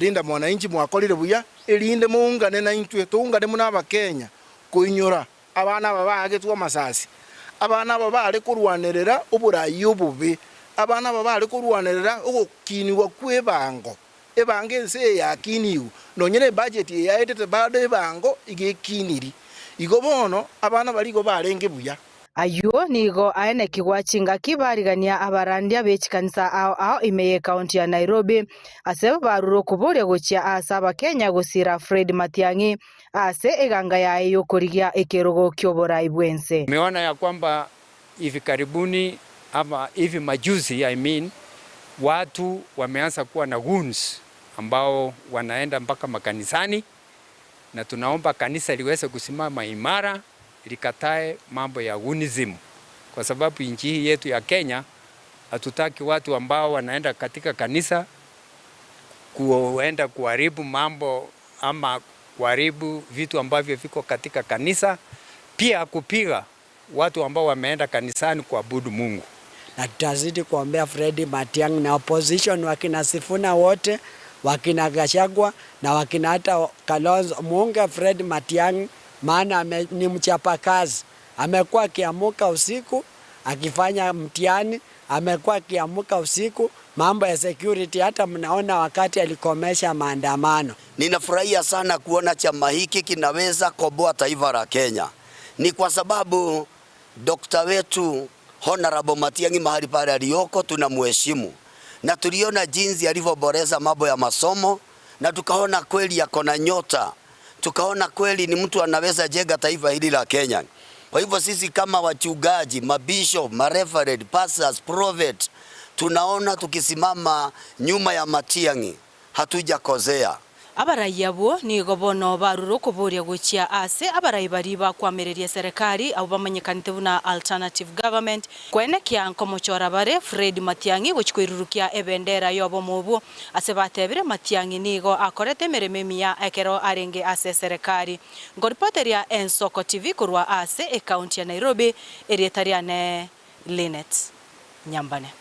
Linda Mwananchi mwakorire buya, erinde moungane naintwe, toungane buna Abakenya koinyora Abana aba baagetwe amasasi, abana aba baare korwanerera oboraai obobe, abana aba baare korwanerera ogokinigwa kw'ebango, ebango ense eye yakinigwe, nonye nebudget eye yaetete bado ebango iga ekiniri. Igo bono abana baria igo barenge buya. Ayio nigo aenekigwa chingaki barigania abarandia be chikanisa ao ao ime y'ecounty ya Nairobi ase barure okoboria gochia ase abakenya gosira Fred Matiang'i Ase eganga yaye y'okorigia ekerogo ki'oborai bw'ense. Tumeona ya kwamba hivi karibuni ama hivi majuzi I mean, watu wameanza kuwa na goons ambao wanaenda mpaka makanisani, na tunaomba kanisa liweze kusimama imara likatae mambo ya goonism, kwa sababu nchi hii yetu ya Kenya hatutaki watu ambao wanaenda katika kanisa kuenda kuharibu mambo ama kuharibu vitu ambavyo viko katika kanisa, pia kupiga watu ambao wameenda kanisani kuabudu Mungu. Na tutazidi kuombea Freddy Matiang'i na opposition wakina Sifuna wote wakina Gachagua na wakina hata Kalonzo, muunge Fred Matiang'i maana ni mchapakazi. Amekuwa akiamuka usiku akifanya mtihani, amekuwa akiamuka usiku mambo ya security, hata mnaona wakati alikomesha maandamano. Ninafurahia sana kuona chama hiki kinaweza koboa taifa la Kenya. Ni kwa sababu dokta wetu Honorable Matiang'i mahali pale aliyoko tunamheshimu, na tuliona jinsi alivyoboresha mambo ya masomo, na tukaona kweli ako na nyota, tukaona kweli ni mtu anaweza jenga taifa hili la Kenya. Kwa hivyo sisi kama wachungaji, mabishop, mareverend, pastors, prophet, tunaona tukisimama nyuma ya Matiang'i hatujakosea. Abarai abwo nigo bono barure okoboria gochia aase abarai baria bakoamereria eserekari abwo bamanyekanete buna Alternative Government, koenekia nkomochora bare Fred Matiang'i gochia koirurukia ebendera y'obomo obwo. Ase batebire Matiang'i nigo akorete emeremo emiya ekero arenge ase eserekari. Nkoripoteria Ensoko TV korwa aase ecounty ya Nairobi, erieta riane Linet Nyambane.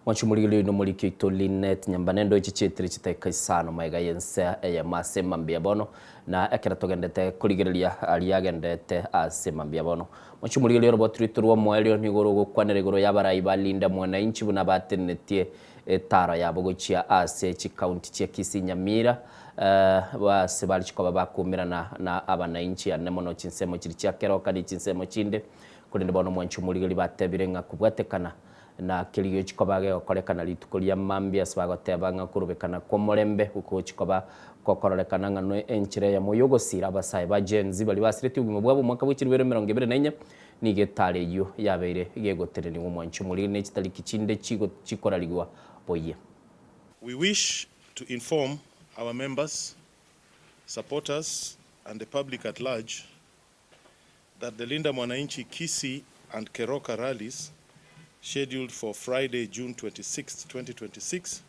Mwanche omorigereria oino omoriki oito Linet Nyambane ndoche chietire chitaika isano magega y'ense eyemo ase mambia bono, na ekero togendete korigereria aria agendete ase mambia bono. Mwanche omorigereria oroboti rwaito rw'omoerio nigo rogokwanera igoro y'abarai ba Linda Mwananchi buna batenenetie etaro yabo gochia ase chikaunti chia Kisii, Nyamira, ase bare chikoba bakoumerana na abanainchi ane mono chinsemo chiria chia Keroka ne chinsemo chinde. Korende bono mwanche omorigereria batebire ng'a kobwatekana Na keria gochia koba gegokorekana rituko ria mambia ase bagoteba ng'a okorobekana kw'omorembe gogochia koba gokororekana ng'a no enchera eyemo y'ogosira abasae ba Gen Z baria basiretie obogima bwabo omwaka bwe chilifu emerongo ebere na inye, nigo etara eyio yabeire gegotenenigwa omwancho omoriri ne chitariki chinde chigo chikorarigwa boyie. We wish to inform our members, supporters and the public at large that the Linda Mwananchi Kisii and Keroka rallies scheduled for Friday, June 26, 2026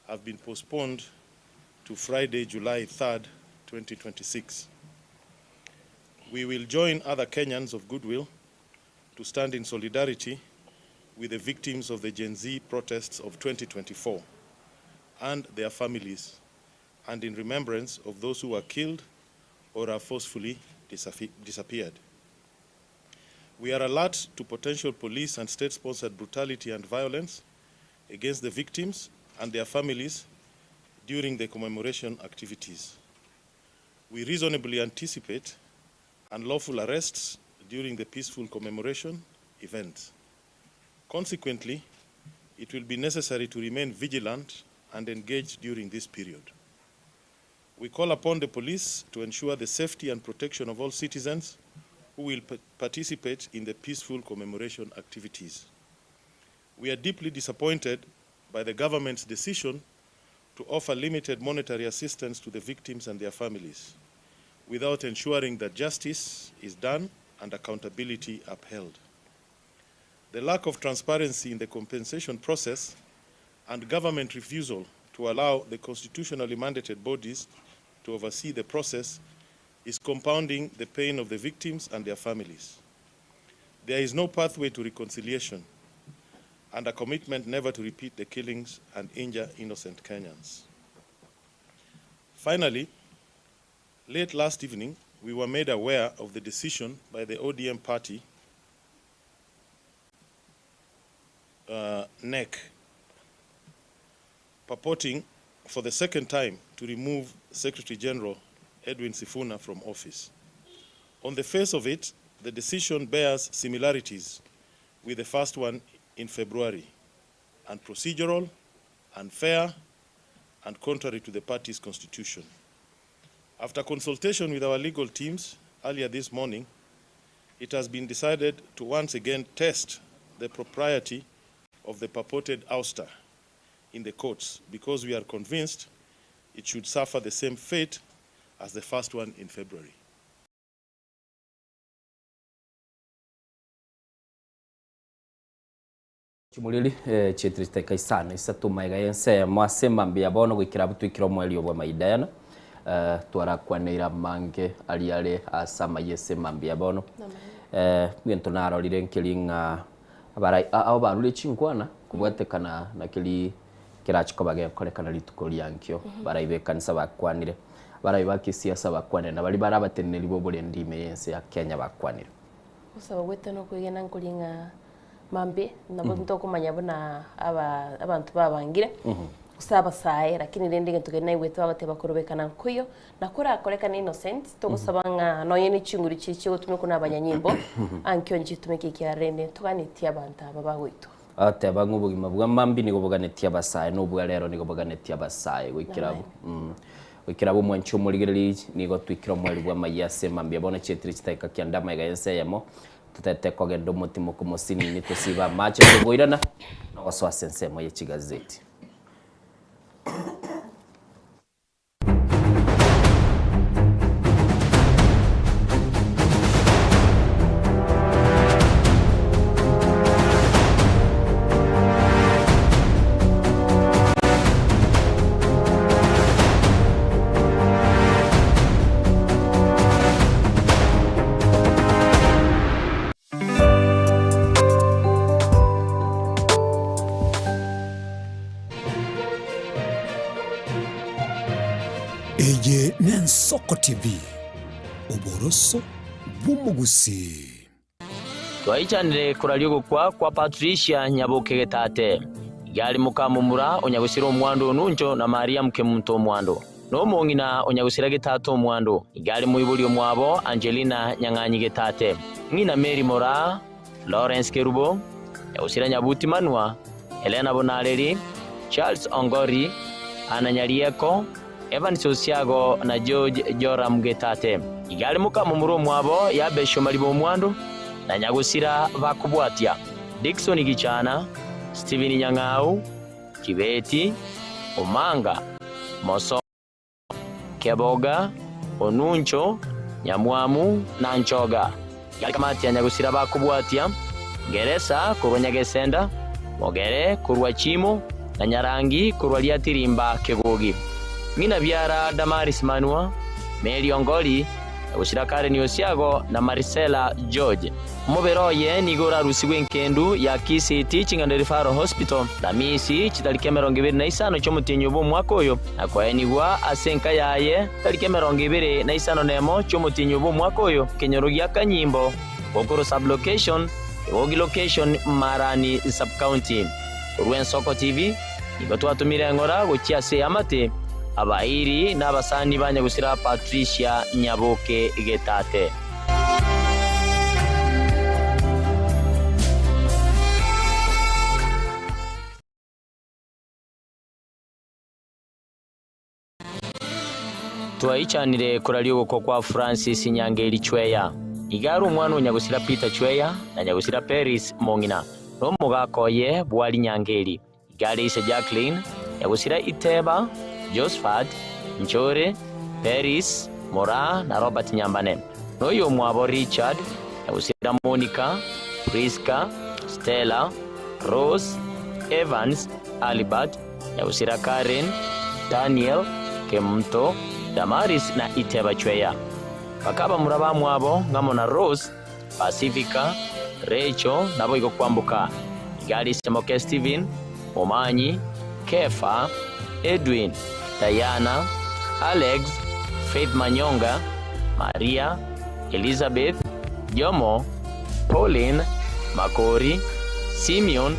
have been postponed to Friday, July 3rd, 2026. We will join other Kenyans of goodwill to stand in solidarity with the victims of the Gen Z protests of 2024 and their families, and in remembrance of those who were killed or are forcefully disappeared. We are alert to potential police and state-sponsored brutality and violence against the victims and their families during the commemoration activities. We reasonably anticipate unlawful arrests during the peaceful commemoration event. Consequently, it will be necessary to remain vigilant and engaged during this period. We call upon the police to ensure the safety and protection of all citizens who will participate in the peaceful commemoration activities. We are deeply disappointed by the government's decision to offer limited monetary assistance to the victims and their families without ensuring that justice is done and accountability upheld. The lack of transparency in the compensation process and government refusal to allow the constitutionally mandated bodies to oversee the process is compounding the pain of the victims and their families. There is no pathway to reconciliation and a commitment never to repeat the killings and injure innocent Kenyans. Finally, late last evening, we were made aware of the decision by the ODM party, NEC, purporting for the second time to remove Secretary General Edwin Sifuna from office. On the face of it, the decision bears similarities with the first one in February, and procedural, unfair, and contrary to the party's constitution. After consultation with our legal teams earlier this morning, it has been decided to once again test the propriety of the purported ouster in the courts, because we are convinced it should suffer the same fate as the first one in February. Chimoreri chietire chiteka isano isato magega y'ensemo ase mambia bono goikera abwo twikire omoerio bw'amaidayano twarakwaneire amange aria are ase amayia ase mambia bono. Egento narorire nkeri ng'a abarai abo barure chinkwana kobwatekana na keri kerache koba gekorekana rituko ria nkio. Barai b'ekanisa bakwanire, abarai ba kisiasa bakwanire, na baria bare abateneneri b'oborendi ime y'ense ya Kenya bakwanire. Gosaba gwaito nokwegena nkori ng'a mambia nabo ntokomanya buna aba abanto babangire gose abasae lakini rende egento keria naigwete bagoteba korobekana nkoiyo na korakorekane innocent togosaba ng'a nonye ne chinguru chiria chigotumekwa na abanyanyimbo ankio nchitumeke ekiagera rende ntoganetie abanto aba bagoitwa. Agateba ng'a obogima bwa mambia nigo boganetie abasae, na obwa rero nigo boganetie abasae. Goikera abwo, goikera abwo omwanchi omorigereria nigo twikire omweri bw'amayia ase mambia. Bono chietire chidakika kianda amaiga y'ense eyemo, totete kogenda omotimoku mosinini tosibe amache togoirana, na gosoa ase ensemo ye chigazeti. Eye n'Ensoko TV, oboroso bw'omogusii. Twaichanire koraria ogokwa kwa Patricia Nyaboke Getate, iga are moka momura o nyagosira omwando Onuncho na Mariamu Kemunto omwando, na omong'ina o nyagosira Getate omwando, iga are moibori omwabo Angelina Nyang'anyi Getate, ng'ina Mary Moraa, Lawrence Kerubo, Nyagusira Nyabuti Manua, Helena Bonareri, Charles Ongori, Anna Nyarieko, Evans Osiago na George Joram Getate. Iga are mokamomura omwabo Yabesh Omariba Omwando, na Nyagusira bakobwatia, Dickson Gichana, Stephen Nyang'au, Kibeti, Omanga, Moso. Keboga, Onuncho, Nyamwamu, na Nchoga. Kamati ya nyagusira bakobwatia, Ngeresa korwa Nyagesenda, Mogere korwa Chimo, na Nyarangi korwa Riatirimba Kegogi. Ng'ina biara Damaris Manua, Mary Ongori, nyagusira Karen Osiago na Marisela George. Omobere oye nigo orarusigwe enkendu ya Kisii Teaching and Referral Hospital, Ramisi, chitariki 25 chi'omotienyi bw'omwaka oyo, na koenigwa ase enka yaye, chitariki 25 chi'omotienyi bw'omwaka oyo, ekenyoro gia Kanyimbo. Gokoro Sub-location, Kegogi Location, Marani Sub-county. Korwa Ensoko TV, nigo twatomire eng'ora gochia ase eamate, abairi na abasani ba nyagusira Patricia Nyaboke Getate. Twaichanire koraria ogokwa kwa Francis Nyangeri Chweya. Iga are omwana o nyagusira Peter Chweya na nyagusira Peris Mong'ina, na omogaka oye Bwari Nyangeri. Iga are ise Jacqueline, nyagusira Iteba, Josphat, Nchore, Peris, Moraa na Robert Nyambane. Na oyomwabo Richard, nyagusira Monica, Prisca, Stella, Rose, Evans, Albert, nyagusira Karen, Daniel, Kemunto, Damaris na Iteba Chweya. Bakaba bamura bamwabo ng'amo na Rose, Pacifica, Rachel, naboigo kwamboka. Iga are ise moke Stephen, Momanyi, Kefa, Edwin, Diana, Alex, Faith Manyonga, Maria, Elizabeth, Jomo, Pauline, Makori, Simeon,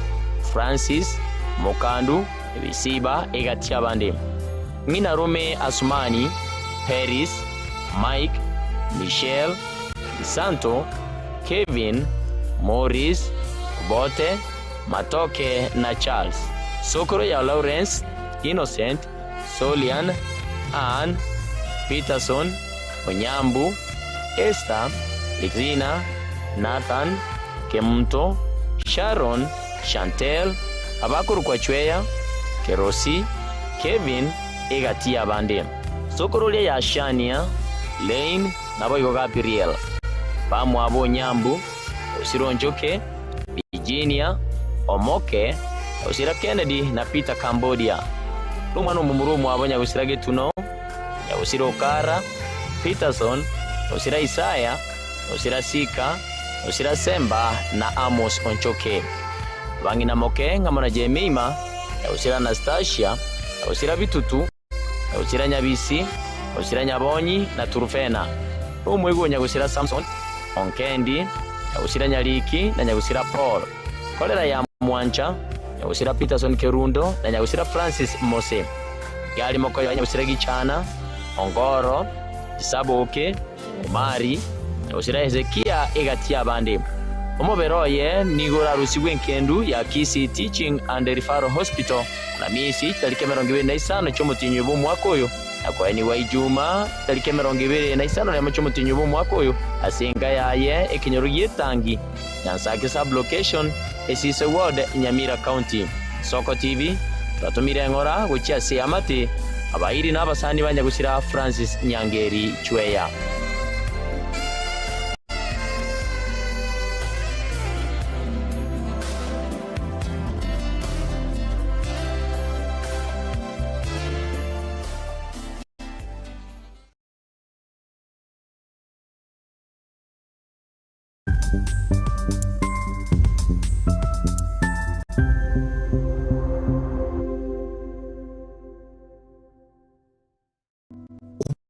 Francis, Mokandu, Ebisiba, egati y'abande. Ng'ina Rome Asumani, Peris, Mike, Michelle, Crisanto, Kevin, Maurice, Obote, Matoke na Charles. Sokoro ya Lawrence, Innocent, Solian, Ann, Peterson, Onyambu, Esther, Lexina, Nathan, Kemunto, Sharon, Chantel, abakorokwa Chweya, Kerosi, Kevin, egati y'abande. Sokororia ya Shania, Lane, naboigo Gabriel. Bamwabo Onyambu, Osiro Onchoke, Virginia, Omoke, Osira Kennedy na Peter Cambodia. Nomwana omomura omwabo Nyagosira Getuno, Nyagosira Okara, Peterson, Osira Isaya, Osira Sika, Osira Semba na Amos Onchoke. Abang'ina moke ng'amo na Jemima, Nyagosira Anastasia, Nyagosira Bitutu, Nyagosira Nyabisi, Nyagosira Nyabonyi na Turufena. Nomoigwa o Nyagosira Samson, Onkendi, Nyagosira Nyariki na Nyagosira Paul. Kolera ya Mwancha, Nyagosira Peterson Kerundo na Nyagosira Francis Mose. Gari mokoyo Nyagosira Gichana, Ongoro, Isaboke, Omari, Nyagosira Hezekia egati y'abande. Omobere oye nigo orarusigwe enkendu ya Kisii Teaching and Referral Hospital Alamisi chitariki 25 chi'omotienyi bw'omwaka oyo, na koenigwa Ijuma chitariki 21 chi'omotienyi bw'omwaka oyo ase enka yaye ekenyoro gi'etangi, Nyansake Sub-location, Esise Ward, Nyamira County. Soko TV, twatomire eng'ora gochia ase eamate, abairi na abasani ba nyagusira Francis Nyangeri Chweya.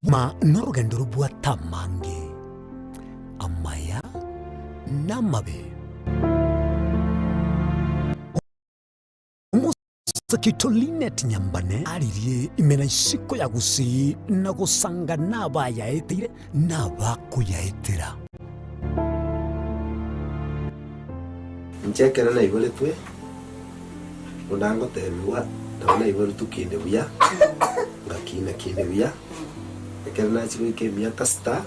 Obogima norogendo robwate amange, amaya na amabe. Omosake oito Linet Nyambane aririe ime na isiko ya Gusii na gosanga nabayaeteire na abakoyaetera. Inche ekero naiboretwe, buna ngotebigwa, nabo naiboretwe kinde buya, ngakina kinde buya, ekero nachia goika emiaka sita,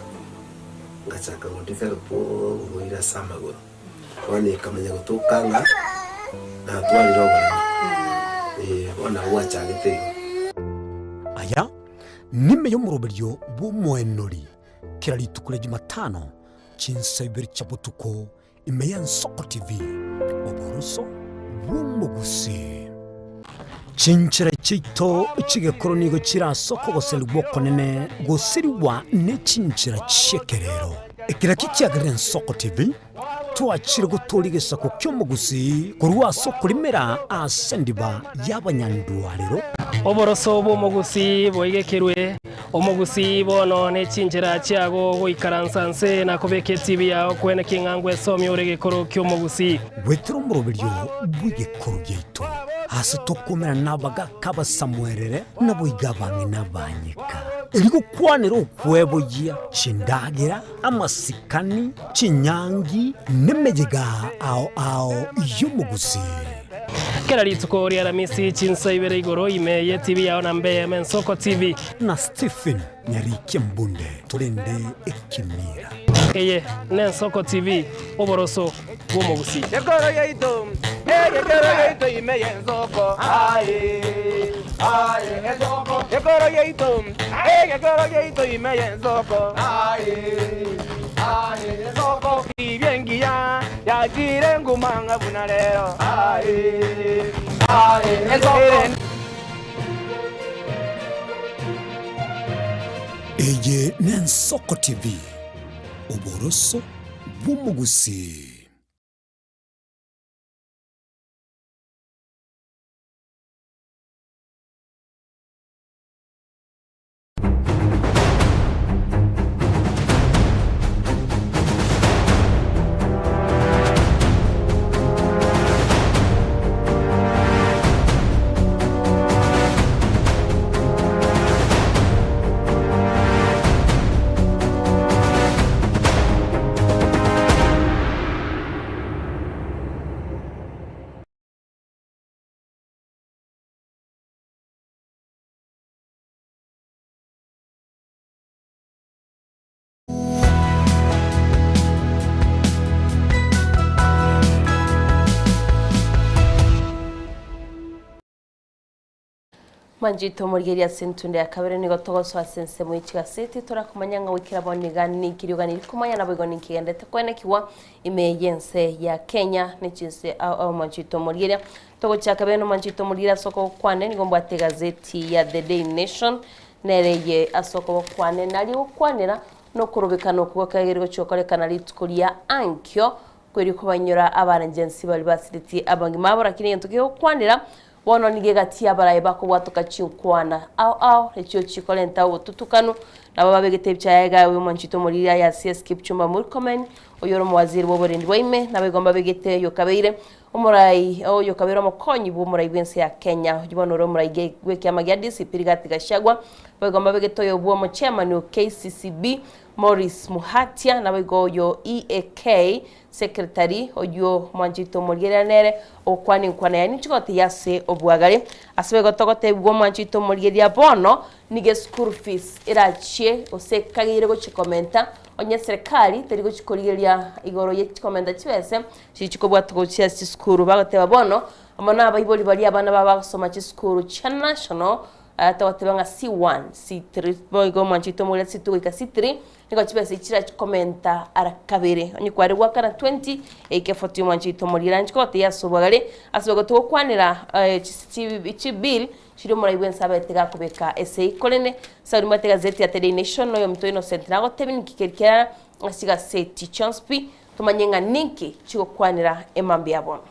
ngachaka godevelop oborwaire ase amagoro. Bono ekamanya gotoka ng'a natwarire oboremo, eh, bono nabo gwachagete igo. Aya nime y'omoroberio bw'omoenori kera rituko ria Jumatano chinsa ibere chia botuko ime y'Ensoko TV, oboroso bw'omogusii. Chinchera chiaito chi'egekoro nigo chire ase okogoserigwa okonene gosirigwa ne chinchera chi'ekerero. Ekero ekio kiagerire Ensoko TV twachire gotooria egesaku ki'omogusii korwa ase okorimera ase endiba y'abanyandwarero. Oboroso bw'omogusii boigekerwe. Omogusii bono ne chinchera chiago goikaransa nse na kobeka etibi yao kwene king'a ngwesomia ore gekoro ki'omogusii. Gwetera omoroberio bw'egekoro giaito, aase tokoumera nabagaaka abasamuerere, naboigo abang'ina abanyeka, erio gokwanera okweboyia chindagera, amasikani, chinyangi, nemeyega ao ao y'omogusii. Kera rituko ri'Aramisi chinsa ibere igoro ime y'etibi yao na mbe Ensoko TV. Na Stephen Nyarikia Mbunde torende ekemira. Eye n'Ensoko TV, oboroso bw'omogusii. Ekoro yaito, egekero yaito ime y'ensoko, aye, aye, ensoko. Ekoro yaito, egekero yaito ime y'ensoko, aye, aye, ensoko. Ibie engiya yachire nguma ng'a buna rero, aye, aye, ensoko. Eye n'Ensoko TV, oboroso bw'omogusii. Manchete omorigereria ase entunda ya kabere nigo togosoa ase ensemo ye chigaseti torakomanya ng'a goikera bono iga ninki riogani rikomanya naboigo ninki egenderete koenekigwa ime y'ense ya Kenya ne chinse ao ao manchete omorigereria. Togochaka bene omanchete omorigereria ase okogokwane nigo mbwate egazeti ya The Daily Nation nere eye ase okogokwane nario gokwanera nokorobekana okwo gokageire gochia gokorekana rituko ria ankio kwerio kobainyora abarengensi baria basiretie abagima abo lakini egento kegokwanera Bono nigo egati y'abaraai bakobwatoka chinkwana ao ao, echio chikorenta obotutukanu, nabo babegete ebicha yaye iga y'omonchete omoriri aye ase CS Kipchumba Murkomen, oyore omowaziri bw'oborendi bwa ime, naboigo mbabegete oyokabeire omorai oyokabeire omokonyi bw'omorai bw'ense ya Kenya, oyio bono ore omorai bw'ekiama gia DCP Rigathi Gachagua, boigo mbabegete oyo bw'omochairman o KCCB Maurice Muhatia, naboigo oyo EAK Secretary oyio mwanchete omorigereria nere ogokwana enkwana yaye ninche gotebia ase obwagare. Ase boigo togotebigwa omwanchete omorigereria bono nigo eschool fees erachie gose ekageire gochia komenta onye eserekari teri gochia korigereria igoro ye chikomenta chibese chiria chikobwatwa gochia ase chisukuru. Bagoteba bono amo na abaibori baria abana babo bagosoma chisukuru chia national togoteba ng'a C1, C3 boigo omwanchete omorigereria C2 goika C3 Nigo chibesa echi chirache komenta ara kabere. Onye kware goakana 20, eike 40 omwancho oito omorire. Nainche kogotebia ase obwagare, ase boigo togokwanera chibill chiria omorai bwense abete gakobeka esegi. Korende Sauli mbwate egazeti ya The Daily Nation na oyominto Innocent nagotebie ninki keri kiarara ase chigaseti chionsi pi, tomanye ng'a ninki chigokwanera emambia ya bono.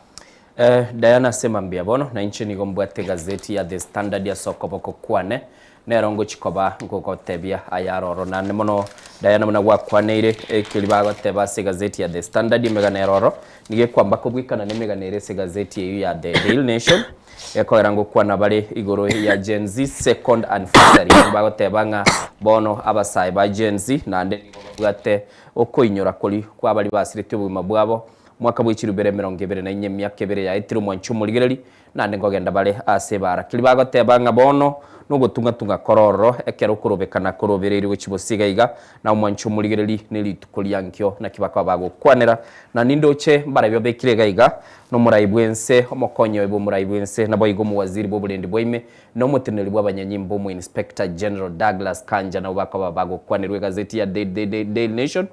Diana ase mambia bono, nainche nigo mbwate egazeti ya The Standard ase okoboko kwane, nero ngochia koba ngogotebia aya aroro. Naende mono Diana buna gwakwaneire ekeri bagoteba ase egazeti ya The Standard emegano ere oro, nigo ekwamba kobwekana nemegano ere ase egazeti eyio ya The Daily Nation, ekogera ngokwana bare igoro ya Gen Z second anniversary. Nigo bagoteba ng'a bono abasae ba Gen Z naende nigo babwate okoinyora koria kwa baria basiretie obogima bwabo Omwaka bwe chirubere 24 emiaka ebere yaetire omwanchi omorigereri, naende nkogenda bare ase ebaara. Keria bagoteba ng'a bono nogotung'a-tung'a kore ororo, ekero okorobekana korobereire gochia bosio iga iga, na omwanchi omorigereri ne rituko ria nkio, naki bakaba bagokwanera. Na nindoche mbarabwo babekire iga iga, nomorai bw'ense, omokonyi oye bw'omorai bw'ense, naboigo omowaziri bw'oborendi bwa ime, na omoteneneri bw'abanyanyimbo omoinspector general Douglas Kanja, nabwo bakoba bagokwanerwa egazeti ya Daily Nation.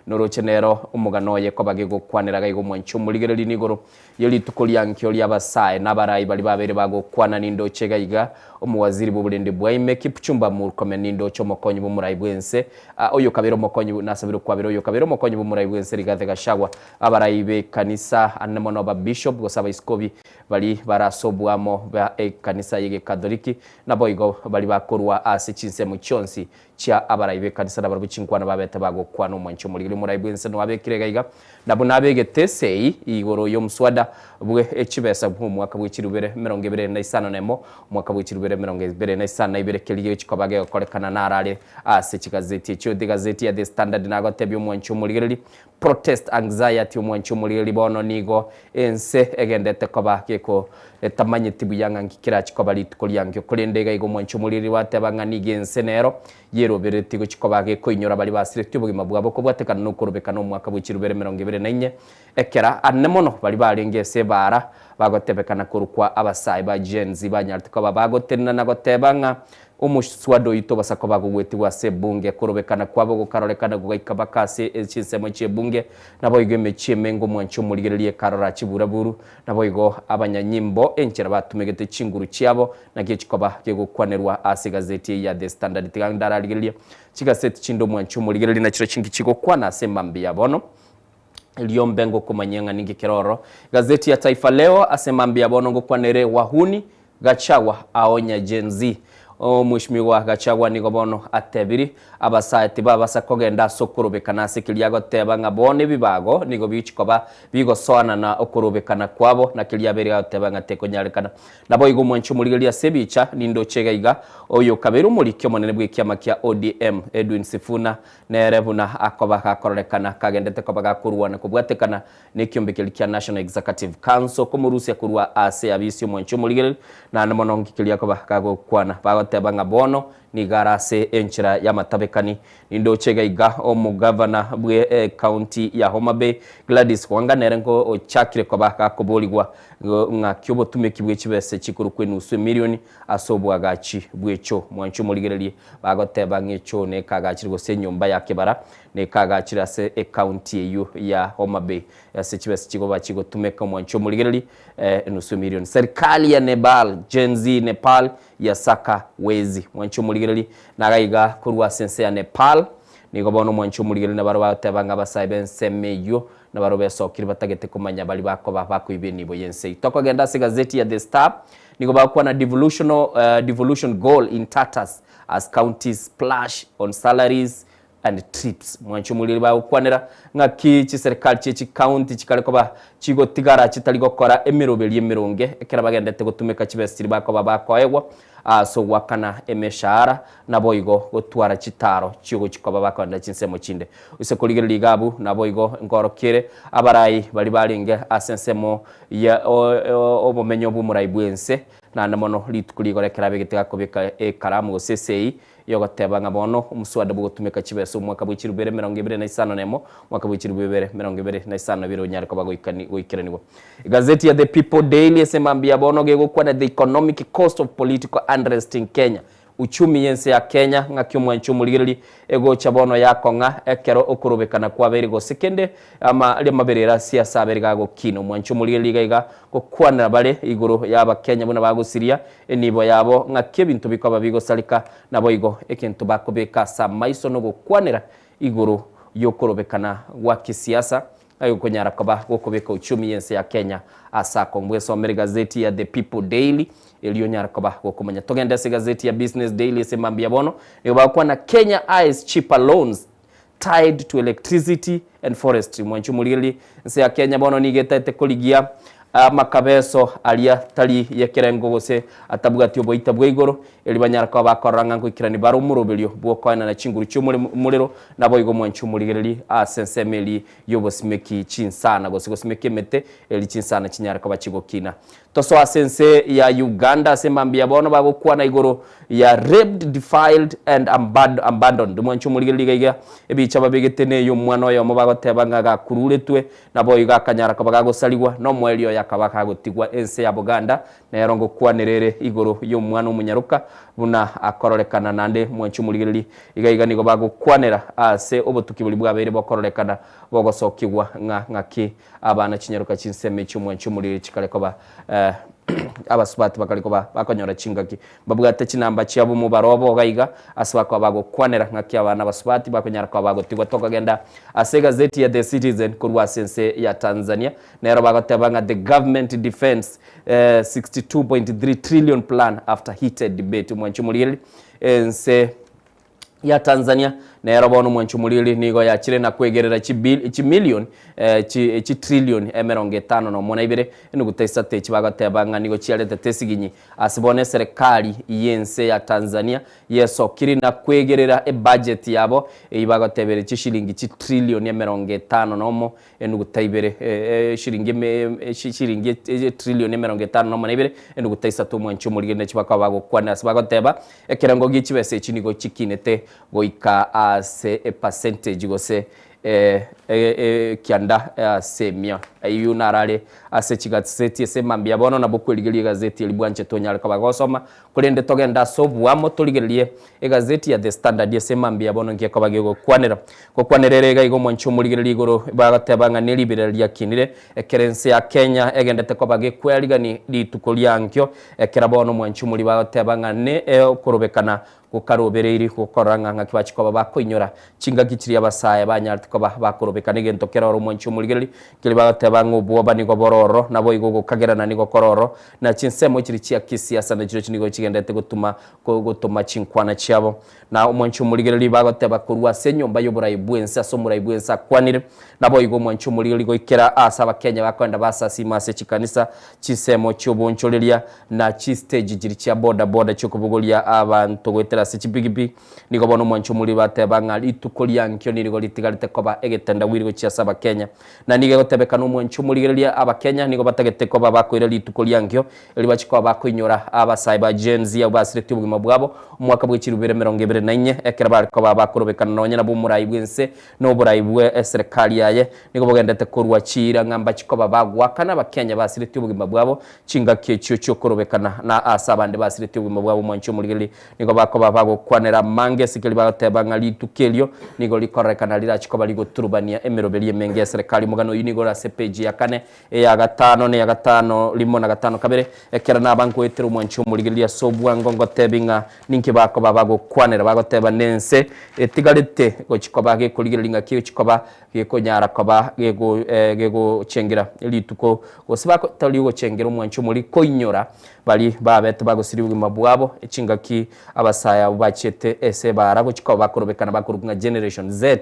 Noroche nero omogano oye koba gegokwanera gaiga omwanchi omorigereria nigoro ye rituko ria nkio ri'abasae na abarai baria babeire bagokwana nindoche gaiga omowaziri bw'oborende bwaime Kipchumba Murkomen nindoche omokonyi bw'omorai bw'ense oyo kabere omokonyi nasabire okwabera oyo kabere omokonyi bw'omorai bw'ense Rigathi Gachagua abarai b'ekanisa anene mono ababishop gose abaisikobi baria bare ase oboamo bwa ekanisa y'egekatholiki naboigo baria bakorwa ase chinsemo chionsi chia abarai b'ekanisa nabarabwo chinkwana babete bagokwana omwanchi omorigeri omorai bw'ense noabekire iga iga, na buna abegete esei igoro y'omoswada bwe chibesa bw'omwaka bwe chirubere 21, omwaka bwe chirubere 2052 keria gegochikoba gegokorekana narare ase chigazeti echio. The Gazeti ya The Standard nagotebia omwanchi omorigereri Protest anxiety omwanchi omorigereri bono nigo ense egendete koba geko etamanyeti buya ng'a nki kerachi koba rituko riankio. Korende iga igo omwanchi omorigereri gwateba ng'a nigo ense nero yeroberetie gochi koba gekoinyora baria basiretie obogima bwabo kobwatekana nokorobekana omwaka bwe chirubere 24 ekera ane mono baria barenge ase ebaara bagotebekana korokwa abasae ba Gen Z banyarete koba bagotenena na goteba ng'a Omoswada oyio tobasa koba gogwetigwa ase ebunge, korobekana kwabo gokarorekana gogaika baka ase chinsemo chi'ebunge, naboigo emechie emenge omwanchi omorigereria ekarora chiburaburu, naboigo abanyanyimbo enchera batumegete chinguru chiabo, nakio chikoba gegokwanerwa ase egazeti eye ya The Standard. Tiga ndararigererie chigaseti chinde omwanchi omorigereria nachiro chinki chigokwana ase emambia ya bono. Erio mbe ngokomanyia ng'a ninki kere ororo. Egazeti ya Taifa Leo ase mambia ya bono ngokwanere Wahuni Gachagua aonya Gen Z. Omweshimiwa Gachagua nigo bono atebiri abasae tibabasa kogenda ase okorobekana ase keria agoteba ng'a bono ebibago nigo bigochi koba bigosoana na okorobekana kwabo na keria abeire agoteba ng'a tekonyarekana. Naboigo omwanchi omorigereria ase ebicha nindoche iga iga oyo okabeire omoriki omonene bw'ekiama kia ODM Edwin Sifuna nere buna akoba gakororekana kagendete koba gakorwana kobwatekana Nekiombe keria kia National Executive Council komorusia korwa ase abisi omwanchi omorigereria, naende mono nki keria koba gagokwana. Bagoteba ng'a bono nigo are ase enchera y'amatabekani. Nindoche iga iga omogavana bwe ecounty ya Homa Bay Gladys Wanga nere nko ochakire koba gakoborigwa ng'aki obotumeki bwe chibese chikorokwa enusu emilioni ase oboagachi bw'echo. Mwanchi omorigererie bagoteba ng'a echo nekagachire gose enyomba ya kebara Nekaagachire ase ecounty eyio ya Homa Bay ase chibesa chigoba chigotumeka omwanchi omorigereri enusu emilion. Serikali ya Nebal, Gen Z Nepal yasaka wezi. Mwanchi omorigereri nagaiga korwa ase ense ya Nepal. Nigo bono omwanchi omorigereri nabaro bagoteba ng'a abasae b'ensemo eyio nabaro besokire batagete komanya baria bakoba bakoiba enibo y'ense eyio. Tokogenda ase egazeti ya The Star nigo bagokwana devolutional devolution goal in tatters as counties splash on salaries and trips. Mwanche omoriri bagokwanera ng'aki chiserikali chie chicounty chikare koba chigotigara chitari gokora emeroberio emeronge ekero bagendete gotumeka chibesa chiria bakoba bakoegwa ase ogoakana emeshahara naboigo gotwara chitaro chiogochi koba bakoenda chinsemo chinde. Ase korigereria iga abwo naboigo nkorokiere abarai baria barenge ase ensemo ya obomenyo bw'omorai bw'ense naende mono rituko rigoro ekero abegete gakobeka ekaramu gose esei Yogoteba ng'a bono omoswada bw'ogotumeka chibesa omwaka bwe chilifu ibere 21, omwaka bwe chilifu ibere 22 onyare koba goikani goikeranigwa. Egazeti ya The People Daily ase mambia ya bono gegokwana The Economic Cost of Political Unrest in Kenya, Uchumi y'ense ya Kenya ng'aki omwanchi omorigereria egocha bono yakong'a ekero okorobekana kwabeire gose kende ama riamaberera ase ase abere gagokina. Omwanchi omorigereria iga iga gokwanera bare igoro y'abakenya buna bagosiria Enibo yabo ng'aki ebinto bikoba bigosareka, naboigo egento bakobeka ase amaiso nogokwanera igoro y'okorobekana gwa kisiasa ng'aki gokonyara koba gokobeka uchumi y'ense ya Kenya ase akong'u. Bwesomere egazeti ya The People Daily erio onyare koba gokomanya. Togende ase egazeti ya Business Daily ase mambia bono, nigo bagokwana Kenya eyes cheaper loans tied to electricity and forestry. Mwanche omorigererie, ense ya Kenya bono nigo etaete korigia amakabeso aria tari yekerengo gose atabwati oboita bwa igoro, erio banyare koba bakorora ng'a ngoikerani bare omoroberio bw'okoenana chinguru chi'omorero, naboigo mwanche omorigererie ase ensemo eria y'obosimeki chinsana gose gosimeka emete eria chinsana chinyare koba chigokina. Tosoe ase ense ya Uganda ase mambia bono bagokwana igoro ya raped, defiled and abandoned. Mwanche omorigereria iga iga ebicha babegete neye omwana oyomo bagoteba ng'a gakururetwe naboigo akanyara koba gagosarigwa nomoerio oye. akaba kagotigwa ense ya Buganda, nero ngokwanera ere igoro y'omwana omonyaroka buna akororekana naende mwanche omorigereria. Iga iga nigo bagokwanera ase obotuki boria bwabeire bokororekana bogosokigwa ng'a ng'aki abana chinyaroka chinsemo echi omwanche omorigereria chikare koba abasubati bakare koba bakonyora chingaki. Mbabwate chinamba chiabo mobarobo iga iga ase bakoba bagokwanera ng'aki abana abasubati bakonyara koba bagotigwa. Tokogenda ase egazeti ya The Citizen korwa ase ense ya Tanzania nero bagoteba ng'a the government defends 62.3 trillion plan after heated debate. Omwanchi omorigereria ense ya Tanzania nero bono omwanchi omorigereria nigo yachire na kwegerera chibil chimillion chi chitrillion emerongo etano nomo na ibere enuguta isato echi bagoteba ng'a nigo chiaretete esiginyi Ase bono eserekari y'ense ya Tanzania yesokire na kwegerera ebudget yabo eyio bagoteberia chishilingi chitrillion 51 enuguta ibere eshilingi eshilingi etrillion 51 na ibere enuguta isato omwanchi omorigeri nachi bakaba bagokwana ase bagoteba ekerengo gie chibesa echi nigo chikinete goika ase epercentage gose Ekianda ase emia. Ayio narare ase chigaseti ase mambia bono nabo kwerigeria egazeti eria bwanchete onyare koba gosoma, korende togende ase oboamo torigererie egazeti ya The Standard ase mambia bono nki ekoba gegokwanera. Gokwanera ere iga iga omwanchi omorigereria igoro bagoteba ng'a neribera riakinire ekero ense ya Kenya egendete koba gekwerigani rituko riankio ekero bono omwanchi omori bagoteba ng'a ne okorobekana Gokarobereiri gokora ng'a ng'aki bachia koba bakoinyora chingaki chiria abasae banyarete koba bakorobekana egento kere oro omwanchi omorigereria, keria bagoteba ng'a obwoba nigo bore ororo, naboigo ogokagerana nigo kore ororo, na chinsemo chiria chia kisiasa nachirochio nigo chigenderete gotuma gotoma chinkwana chiabo. Na omwanchi omorigereria bagoteba korwa ase enyomba y'oborai bw'ense ase omorai bw'ense akwanire, naboigo omwanchi omorigereria goikera aase abakenya bakoenda basasima ase chikanisa, chinsemo chi'oboonchoreria, na chistage chiria chia boda boda chiokobogoria abanto goetera ase chipigipigi. Nigo bono omwanchi omoriri bateba ng'a rituko ria nkio nirigo ritigarete koba egetendawiri gochia ase abakenya. Na nigo egotebekana omwanchi omorigereria abakenya nigo batagete koba bakoira rituko ria nkio erio bachie koba bakoinyora abasae ba Gen Z abwo basiretie obogima bwabo omwaka bwe chirubere 24 ekero bare koba bakorobekana nonye nabo omorai bwense na oborai bwe eserekari yaye nigo bogendete korwa chiira ng'a mbachie koba bagoakana abakenya basiretie obogima bwabo Chingaki echio chi'okorobekana na aase abande basiretie obogima bwabo omwanchi omorigereria, nigo bakoba bagokwanera amange ase keria bagoteba ng'a rituko erio nigo rikororekana rirache koba rigoturubania emeroberi emenge y'eserekari. Omogano oyio nigo ore ase epeji ya kane, eya gatano, na eya gatano rimo na gatano kabere. Ekero naba nkoetera omwanchi omorigereria ase obwango ngotebi ng'a ninki bakoba bagokwanera, bagoteba nense etigarete gochia koba gekorigereria ng'aki egochia koba Gekonyara koba gegochengera rituko, gose batari gochengera omwancho omori koinyora baria babete bagosiria obogima bwabo chingaki abasae abwo bachiete ase ebaara gochia koba bakorobekana bakorokwa ng'a Generation Z.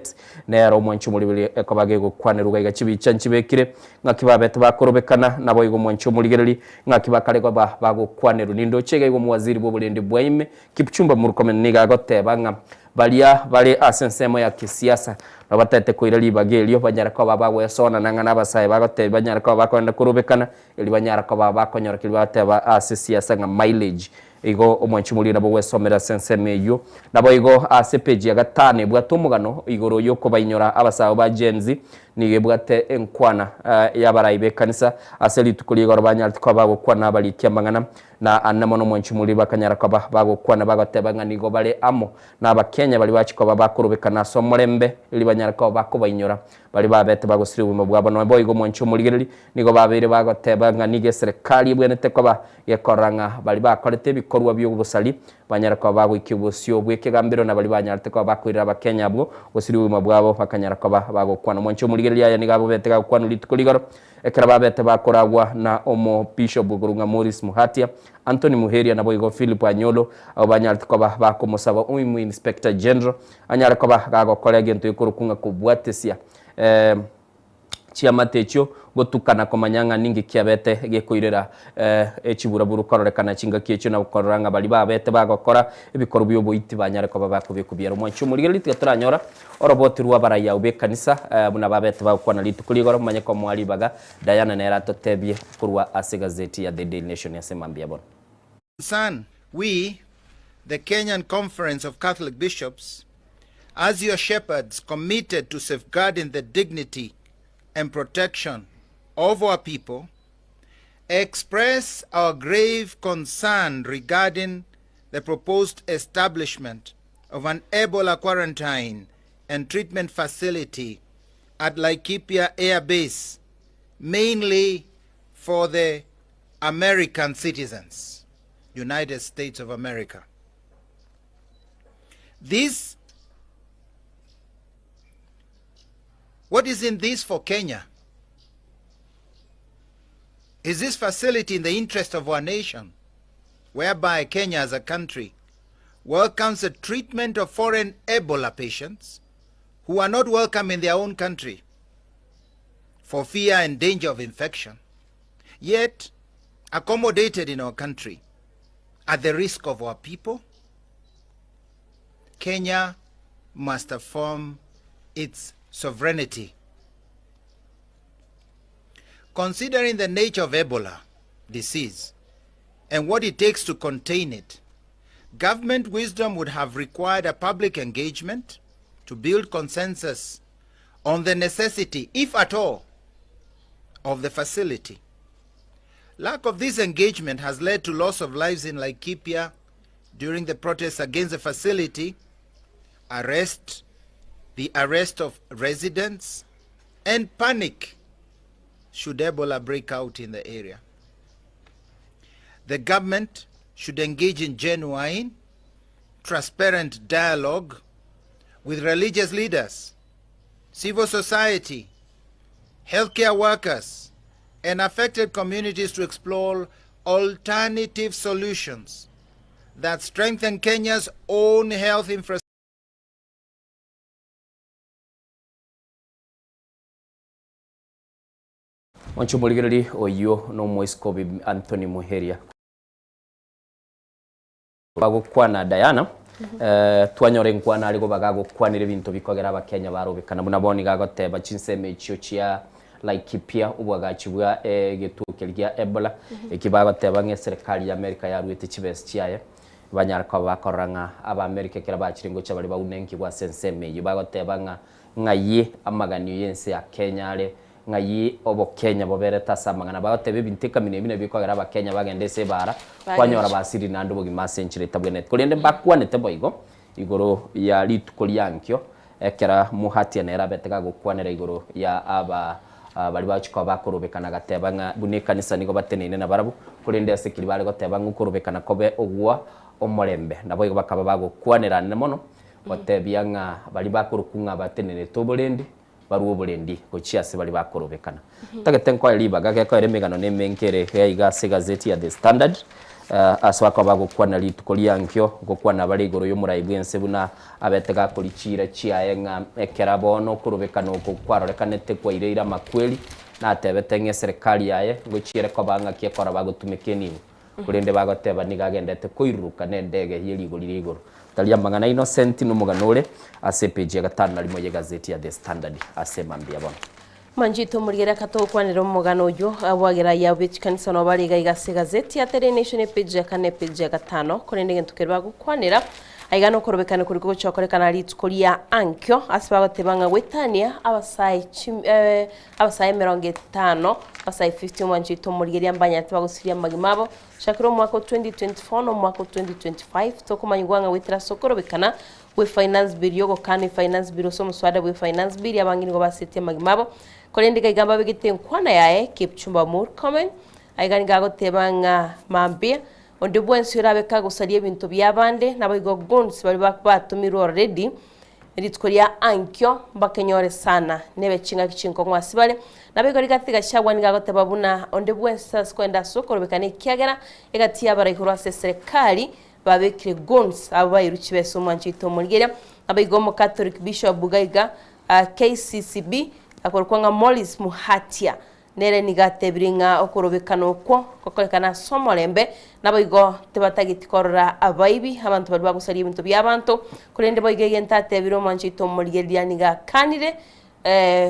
Nero omwancho omori oria ekoba gegokwanerwa iga chibicha nchibekire ng'aki babete bakorobekana, naboigo omwancho omorigereri ng'aki bakare koba bagokwanerwa. Nindoche iga igo omowaziri bw'oborendi bwa ime Kipchumba Murkomen nigo agoteba ng'a Baria bare ase ensemo ya kesiasa nabo batagete koira ribaga erio, banyare koba bagwesonana ng'a nabasae bagotebia banyare koba bakogenda korobekana, erio banyare koba bakonyora keria bagoteba ase siasa ng'a mileage. Igo omwanchi moria nabo ogwesomera ase ensemo eyio. Naboigo ase epeji ya gatano ebwate omogano igoro y'okobainyora abasae ba Gen Z, nigo ebwate enkwana y'abarai b'ekanisa ase rituko ria igoro banyarete koba bagokwana abariki amang'ana Na ande mono mwenchi moria bakanyara koba bagokwana bagoteba ng'a nigo bare amo n'Abakenya baria bachia koba bakorobekana ase omorembe, erio banyare koba bakobainyora baria babete bagosiria obogima bwabo. Nonya boigo mwanche omorigereria, nigo babeire bagoteba ng'a nigo eserekari ebwenerete koba gekorora ng'a baria bakorete ebikorwa bi'obosari banyare koba bagoikia obosio bw'ekegambero na baria banyarete koba bakoirera Abakenya abwo gosiria obogima bwabo bakanyara koba bagokwana. Mwanche omorigereria aya nigo abobete gagokwanwa rituko rigoro Ekero babete bakoragwa na Omobishop okorokwa ng'a Maurice Muhatia, Anthony Muheria naboigo Philip Anyolo, abwo banyarete koba bakomosaba oimo Inspector General anyare koba gagokora egento gekorokwa ng'a kobwatesia chiamate echio gotukana komanya ng'a ninki kiabete gekoirera echiburaburu kororekana chingaki echio na korora ng'a baria babete bagokora ebikorwa bioboiti banyare koba bakobekwa biaro. Mwanche omorigereria tiga toranyora Oroboti rw'abarai abwo b'ekanisa, buna babete bagokwana rituko rigoro, manye komoa ribaga Diana nere atotebie korwa ase egazeti ya The Daily Nation ase mambia bono. Concern, we, the Kenyan Conference of Catholic Bishops, as your shepherds committed to safeguarding the dignity and protection of our people, express our grave concern regarding the proposed establishment of an Ebola quarantine and treatment facility at Laikipia Air Base, mainly for the American citizens, United States of America. This, what is in this for Kenya? Is this facility in the interest of our nation, whereby Kenya as a country welcomes the treatment of foreign Ebola patients who are not welcome in their own country for fear and danger of infection, yet accommodated in our country at the risk of our people? Kenya must affirm its sovereignty. Considering the nature of Ebola disease and what it takes to contain it, government wisdom would have required a public engagement to build consensus on the necessity, if at all, of the facility. Lack of this engagement has led to loss of lives in Laikipia during the protests against the facility, arrest, the arrest of residents, and panic should Ebola break out in the area. The government should engage in genuine, transparent dialogue with religious leaders, civil society, healthcare workers, and affected communities to explore alternative solutions that strengthen Kenya's own health infrastructure. Mwanche omorigereria oyio nomoiskobi Anthony Muheria. Bagokwana Diana, eh, twanyora enkwana are goba gagokwanera ebinto bikogera abakenya barobekana buna bono iga agoteba chinsemo echio chia Laikipia obwagachi bwa egetuo keria gia Ebola eki bagoteba ng'a eserekari ya America yaruete chibesa chiaye banyare koba bakorora ng'a Abaamerika ekero bachire ngocha bare baunenki ase ensemo eyio bagoteba ng'a ng'ai amaganio y'ense ya Kenya are Ng'ai obokenya boberete ase amang'ana? Bagoteba ebinto ekamina ebi nabio bikogera abakenya bagende ase ebaara, kwanyora basirire naende obogima ase enchera etabwenereti. Korende mbakwanete boigo igoro ya rituko riankio, ekero Muhatia nere abete gagokwanera igoro ya aba baria bagochia koba bakorobekana agateba ng'a buna ekanisa nigo bateneine nabarabwo, korende ase keria bare goteba ng'a okorobekana kobe ogwa omorembe. Naboigo bakaba bagokwanerana mono gotebia ng'a baria bakorokwa ng'a batenenerete oborendi, Barue oborendi gochia ase baria bakorobekana. Ntagete nkoe ribaga gekoera emegano na emenke ere iga iga ase egazeti ya The Standard, ase bakoba bagokwana rituko ria nkio, ngokwana bare igoro y'omorai bw'ense buna abete gakoria chiira chiaye ng'a ekera bono okorobekana oko kwarorekanete kwaireire amakweri, natebete ng'a eserekari yaye ngochia ere koba ng'aki ekora bagotumeka enibo. Korende bagoteba nigo agendete koiruruka nendege ye rigori ria igoro. Tari amang'ana Innocent nomogano ore ase epeji ya gatano na rimo y'egazeti ya The Standard ase mambia bono. Manchete omorigere akatogokwanera omogano oyio abwagera ayio be chikanisa nabo bare iga iga ase egazeti ya Daily Nation epeji ya kane epeji ya gatano korende egento keria bagokwanera aiga nokorobekana koria kogochokorekana rituko ria ankio ase bagoteba ng'a goetania abasae chim Abasae emerongo etano, abasae 50 omwancho oito omorigereria mbanyarete bagosiria amagima abo, gochakera omwaka o 2024 na omwaka o 2025, tokomanyigwa ng'a goetera ase okorobekana gwe Finance Bill y'ogokana eFinance Bill ase omoswada bwe Finance Bill abange nigo basetie amagima abo. Korende iga iga mbabegete enkwana yaye Kipchumba Murkomen, aiga nigo agoteba ng'a mambia onde bwensi orabe kagosaria ebinto biabande naboigo goons baria batomirwe already Rituko ria ankio mbakenyore sana, nebe ching'aki chinkong'u ase bare. Naboigo rigati Gachagua nigo agoteba buna onde bwensi ase koenda ase okorobekana ekiagera egati y'abarai korwa ase eserekari babekire goons abwo bairwe chibesa omwancho oito omorigeria. Naboigo omocatholic bishop iga iga KCCB akorokwa ng'a Maurice Muhatia Nere nigo atebirie ng'a okorobekana okwo gokorekana ase omorembe, naboigo tibatageti korora abaibi, abanto baria bagosaria ebinto bi'abanto, korende boigo egento atebire omwancho oito omorigereria nigo akanire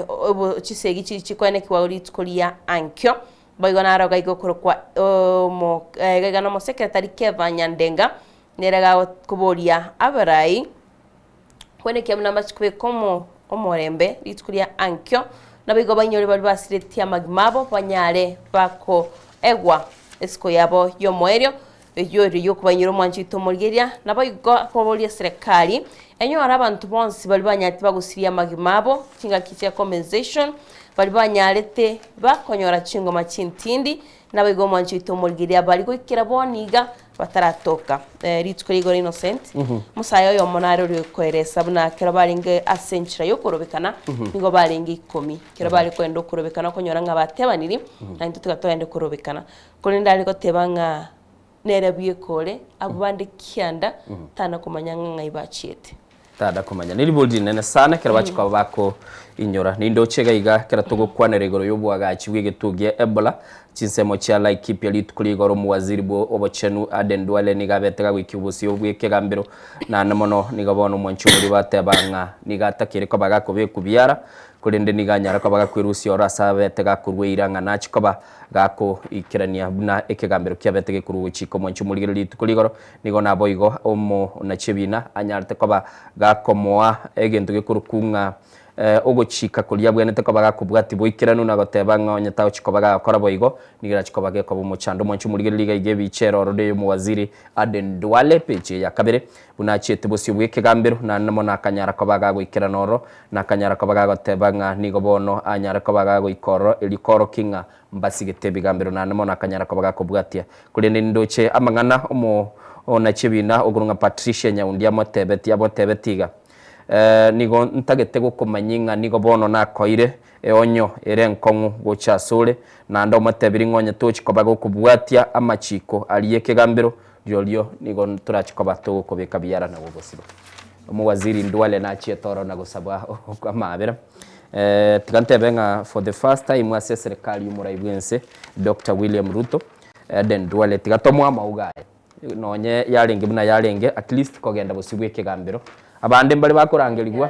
obo chisegi chiria chikoenekigwa rituko ria ankio. Boigo naro iga iga okorokwa omo iga iga nomosekretari Keva Nyandenga, nere gakoboria abarai. Kwenekia buna mbache kobeka omo omorembe rituko ria ankio, naboigo bainyore baria basiretie amagima abo banyare bako Egwa esiko yabo y'omoerio, eyio ere y'okobainyora omwancho oito omorigereria, naboigo akoboria eserekari enyore abanto bonsi baria banyarete bagosiria amagima abo chingaki chia compensation, baria banyarete bakonyora chingoma chintindi, naboigo omwancho oito omorigereria baria goikera bono iga bataratoka. Rituko rigoro Innocent, omosae oyomo nare oria okoeresa buna ekero barenge ase enchera y'okorobekana, nigo barenge ikomi. Ekero bare kogenda okorobekana okonyora ng'a batebaniri, na intwe tiga togende korobekana. Korende are goteba ng'a nere bweka ore, abwo bande kianda, tana komanya ng'a ng'ai bachiete. Tanda komanya. Neribori rinene sana ekero bachia koba bakoinyora. Nindoche iga iga ekero togokwanera igoro y'oboagachi bw'egetuo gia Ebola, chinsemo chia Laikipia rituko ria igoro omowaziri bwo obochenu Aden Duale nigo abete gagoikia obosio bw'ekegambero naende mono nigo bono omwanchi omoria bateba ng'a nigo atakire koba gakobekwa biara korende nigo anyare koba gakwerusia oro ase abete gakorua eira ng'a nachie koba gakoikerania buna ekegambero kiabete gekorwa gochika omwanchi omorigereria rituko ria igoro Nigo naboigo omonachebina anyarete koba gakomoa egento gekorokwa ng'a ogochika koria abwenerete koba gakobwatia boikeranu na goteba ng'a onye tagochi koba gagokora boigo, nigo erachi koba gekoba omochando. Omwanche omorigereria iga iga ebicha ere ororo ey'omowaziri Aden Duale, page eye ya kabere, buna achiete bosio bw'ekegambero, naende mono akanyara koba gagoikerana ororo, na akanyara koba gagoteba ng'a nigo bono anyare koba gagoika ororo erio koorokia ng'a Mbasigete ebigambero naende mono akanyara koba gakobwatia. Korende nindoche amang'ana omonachebina okorwa ng'a Patricia Nyaundi amotebetie amotebetie iga, Nigo ntagete gokomanyia ng'a nigo bono nakoire eonyo ere enkong'u gocha asore, naende omotebirie ng'a onye tochi koba gokobwatia amachiko aria ekegambero, rirorio nigo torachi koba togokobeka biara na gogosiba. Omowaziri Ndwale nachiete oro na gosaba amaabera. Tiga ntebe ng'a for the first time ase eserekari y'omorai bw'ense Doctor William Ruto, Aden Duale tiga tomoe amauga aya. Nonye yarenge buna yarenge at least kogenda bosio bw'ekegambero. Abande mbare bakorangerigwa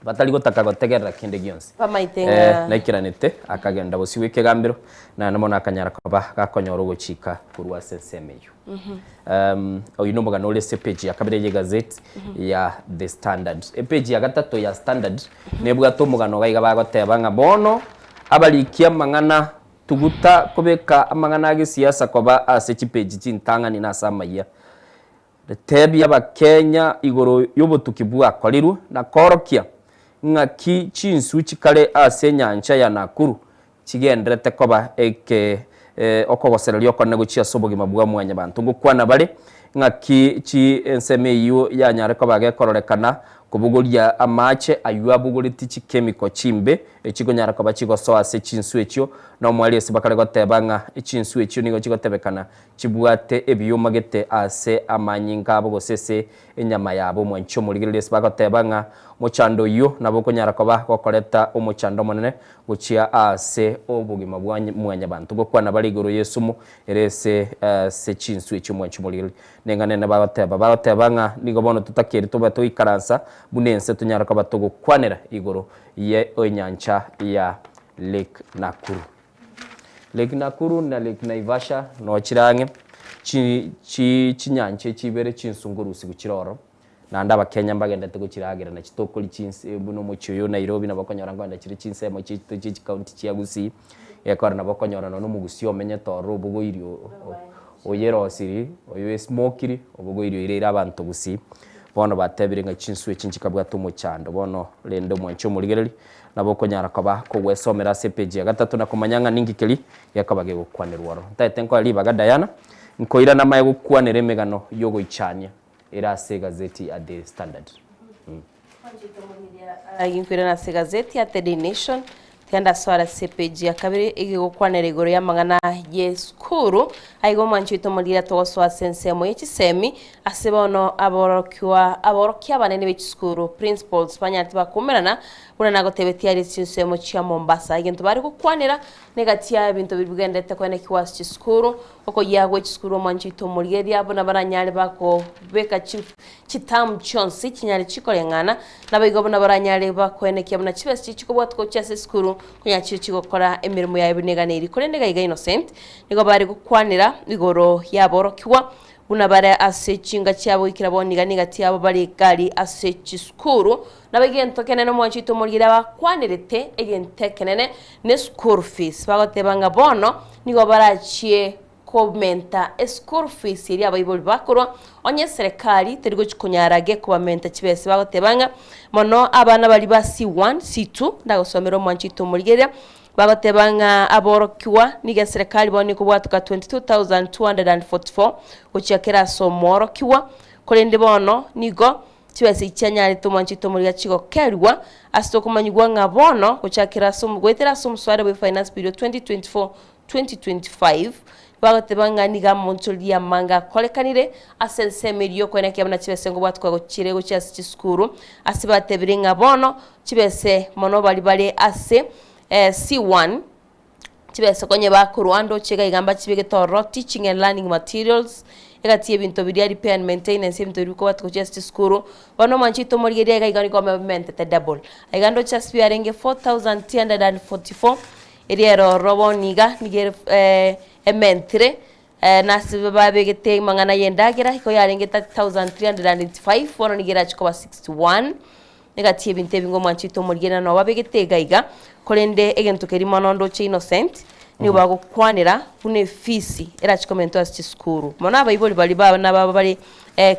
batari gotaka gotegerera kende gionsi. Bamaete ng'a. Naikiranete akagenda bosio bw'ekegambero naende mono akanyara koba gakonyora ogochika korwa ase ensemo eyio. Oyio nomogano ore ase epage ya kabere y'egazeti ya The Standard. Epage ya gatato ya Standard nebwate omogano iga iga bagoteba ng'a bono abariki amang'ana tuguta kobeka amang'ana a gesiasa koba ase chipage chintang'ani na ase amayia. Tebia Abakenya igoro y'obotuki bwakorirwe na koorokia ng'aki chinsu chikare ase enyancha ya Nakuru chigendererete koba eke okogosereria okonene gochia ase obogima bwa mwanyabanto. Ngokwana bare ng'aki chi ensemo eyio yanyare koba gekororekana kobogoria amache ayio abogoretie chikemiko chimbe echikonyara koba chigosoa ase chinsu echio, na omwariesi ase bakare goteba ng'a chinsu echio nigo chigotebekana chibwate ebioma gete ase amanyinga abo gose ase enyama yabo. Omwanchi omorigereria ase bagoteba ng'a omochando oyio nabo okonyara koba gokoreta omochando omonene gochia ase obogima bwa mwanyabanto. Gokwana bare igoro y'esumu ere ase ase chinsu echio omwanchi omorigereria. Neng'ana ene bagoteba, bagoteba ng'a nigo bono totakeire tobe toikaransa buna ense tonyare koba togokwanera igoro ye enyancha ya Lake Nakuru. Lake Nakuru na Lake Naivasha noo chire ang'e, chi chi chinyancha echi ibere chinsungurusigu chire ororo, naende abakenya mbagenderete gochiragera na chitokori chinse buna omochie oyo o Nairobi nabo okonyora nkoenda chire chinsemo chiaito chie chikaunti chia Gusii, egekora nabo okonyora nonye omogusii omenyete ororo obogoirie oyerosiri, oyo esmokiri, obogoirie oireire abanto Gusii. Bono batebire ng'a chinswe echi nchikabwate omochando bono rende omwanche omorigereria, Nabo okonyara koba kogwesomera ase epeji ya gatato na komanya ng'a ninki keria gekoba gegokwanerwa oro. Ntaete nkoe ribaga Diana, nkoirana amaye gokwanera emegano y'ogoichania ere ase egazeti ya The Standard. Nkoirana ase egazeti ya The Daily Nation, tiga ndasoare ase epeji ya kabere egegokwanera igoro y'amang'ana y'esukuru. Aiga omwanchi oito omoriri atogosoa ase ensemo ye chisemi, ase bono aborokigwa aborokia abanene be chisukuru, principals, banyarete bakoumerana Buna nagotebetie aria chinsemo chia Mombasa, egento bare gokwanera negati ya ebinto biria bigenderete koenekigwa ase chisukuru, okoyia gwe chisukuru omwancho oito omorigereria buna baranyare bakobeka chi chiterm chionsi chinyare chikoreng'ana, naboigo buna baranyare bakoenekia buna chibesa chiria chikobwatwa gochia ase esukuru konya chire chigokora emeremo yaye buna eganeiri. Korende iga iga Innocent nigo bare gokwanera igoro yaborokigwa. Buna bare ase chinga chiabo goikera bono iga negati yabo bare egari ase chisukuru. Nabo egento ekenene omwanchi oito omorigeri abakwanerete egento ekenene ne school fees. Bagoteba ng'a bono nigo barachie komenta eschool fees eria abaibori bakorwa onye eserekari teri gochi konyara gekobamenta chibesa. Bagoteba ng'a mono abana baria ba C1, C2 ndagosomera omwanchi oito omorigereria Bagoteba ng'a aborokigwa nigo eserekari bono ekobwatoka 22,244 gochia kera ase omworokigwa, korende bono nigo chibesa echi chianyarete omwanchete omoriga chigokerigwa ase okomanyigwa ng'a bono gochakera ase goetera ase omoswada bwe Finance Bill 2024 2025 bagoteba ng'a nigo amonchoreri amange akorekanire ase ensemo eria y'okoenekia buna chibesa nkobwatoka gochire gochia ase chisukuru ase batebire ng'a bono Chibese mono baria bare ase C1, chibese konye bakorwa ndoche iga iga mbachibegete ororo, teaching and learning materials, egati y'ebinto biria repair and maintenance ebinto biria bikobwati gochia ase chisukuru. Bono omwanchi oito omorigereria iga iga nigo bamentete double. Aiga ndoche ase biarenge 4344, eria ere ororo bono iga nigo ere ementire, nase babegete amang'ana y'endagera igo yarenge 30385, bono nigo erachie koba 61. Egati y'ebinto ebi ng'omwancha oito omorigereria nabo babegete iga iga, korende egento keria mono ndoche Innocent, nigo bagokwanera buna efisi erache komentwa ase chisukuru. Mono abaibori baria ba abana babo bare